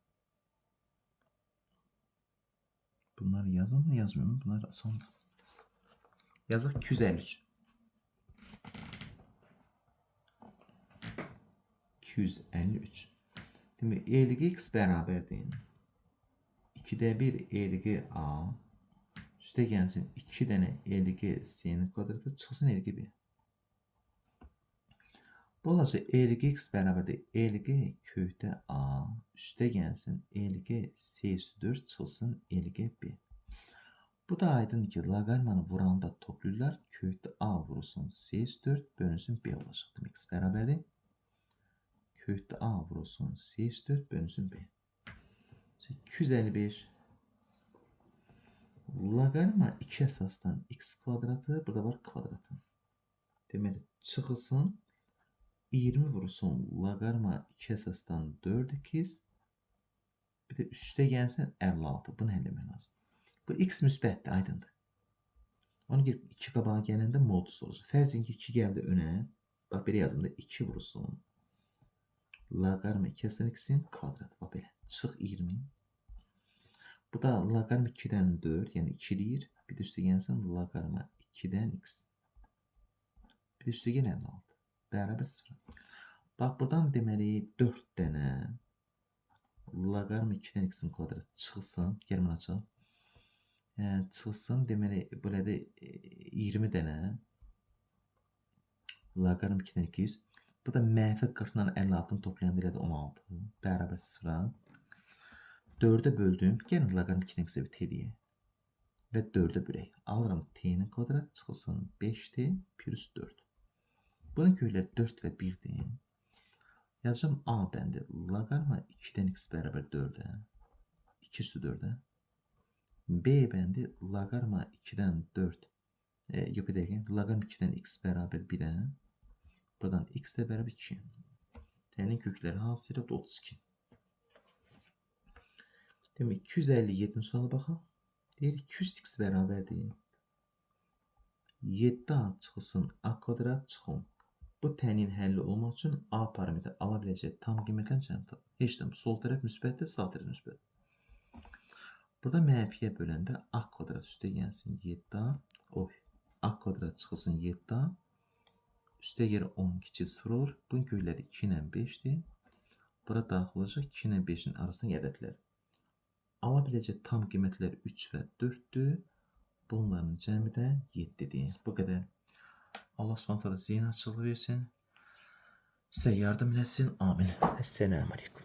Bunları yazın mı yazmıyorum. Bunlar asandır. Yazıq 253. 253. Demək, LG x bərabərdir. 2-də 1 LG A üstə gəlsin 2 dənə LG C-nin kvadratı çıxsın LG B. Bu olacaq LG x bərabərdir LG kökdə A üstə gəlsin LG C üstü 4 çıxsın LG B. Bu da aydındır ki, loqaritmanı vuranda toplayırlar. Kökdə A vurulsun C üstü 4 bölünsün B olacaq. Demək, x bərabərdir. Kökdə A vurulsun C üstü 4 bölünsün B. 255. Loqaritma 2 əsasdan x kvadratı, burada var kvadratı. Deməli, çıxılsın 20 vurulsun loqaritma 2 əsasdan 4x. Bir də üstə gəlsin 56. Bunu həll etmək lazım. Bu x müsbətdir, aydındır. Ona görə 2 qabağa gələndə modus olacaq. Fərz edin ki, 2 gəldi önə. Bax, belə yazım da 2 vurulsun. Loqaritma 2 əsasdan x-in kvadratı. Bax, belə. Çıx 20. Bu da loqaritma 2-dən 4, yəni 2 eləyir. Bir də üstə gəlsin loqaritma 2-dən x. Bir də üstə gələn 56. Bərabər 0. Bax, buradan deməli 4 dənə loqaritma 2-dən x-in kvadratı çıxsın. Gəl mən açaq. Çıxsın, deməli, belə də 20 dənə loqaritma 2-dən x. Bu da mənfi 40 ilə 56-nı toplayanda elə də 16. Bərabər 0-a. 4-ə böldüm. Gəlin loqaritma 2-dən x-ə bir t deyək. Və 4-ə bölək. Alıram t-nin kvadrat çıxılsın 5t plus 4. Bunun kökləri 4 və 1-dir. Yazacağım A bəndi. Loqaritma 2-dən x bərabər 4-ə. 2 üstü 4-ə. B bəndi loqaritma 2-dən 4. Yox, bir dəqiqə. Loqaritma 2-dən x bərabər 1-ə. Buradan x də bərabər 2. Tənin kökləri hansı ilə? 32. Demək, 257-ci suala baxaq. Deyir, 200x bərabərdir. 7a çıxılsın a kvadrat çıxın. Bu tənin həlli olmaq üçün a parametri ala biləcək tam qiymətlərin cəmi tap. Heç də sol tərəf müsbətdir, sağ tərəf müsbət. Burada mənfiyə böləndə a kvadrat üstə gəlsin 7a. Oy, a kvadrat çıxılsın 7a. Üstə gəlir 12 0 olur. Bunun kökləri 2 ilə 5-dir. Bura daxil olacaq 2 ilə 5-in arasındakı ədədlər. Ala biləcək tam qiymətlər 3 və 4-dür. Bunların cəmi də 7-dir. Bu qədər. Allah Subhanahu taala zihin açıqlığı versin. Sizə yardım eləsin. Amin. Əssalamu alaykum.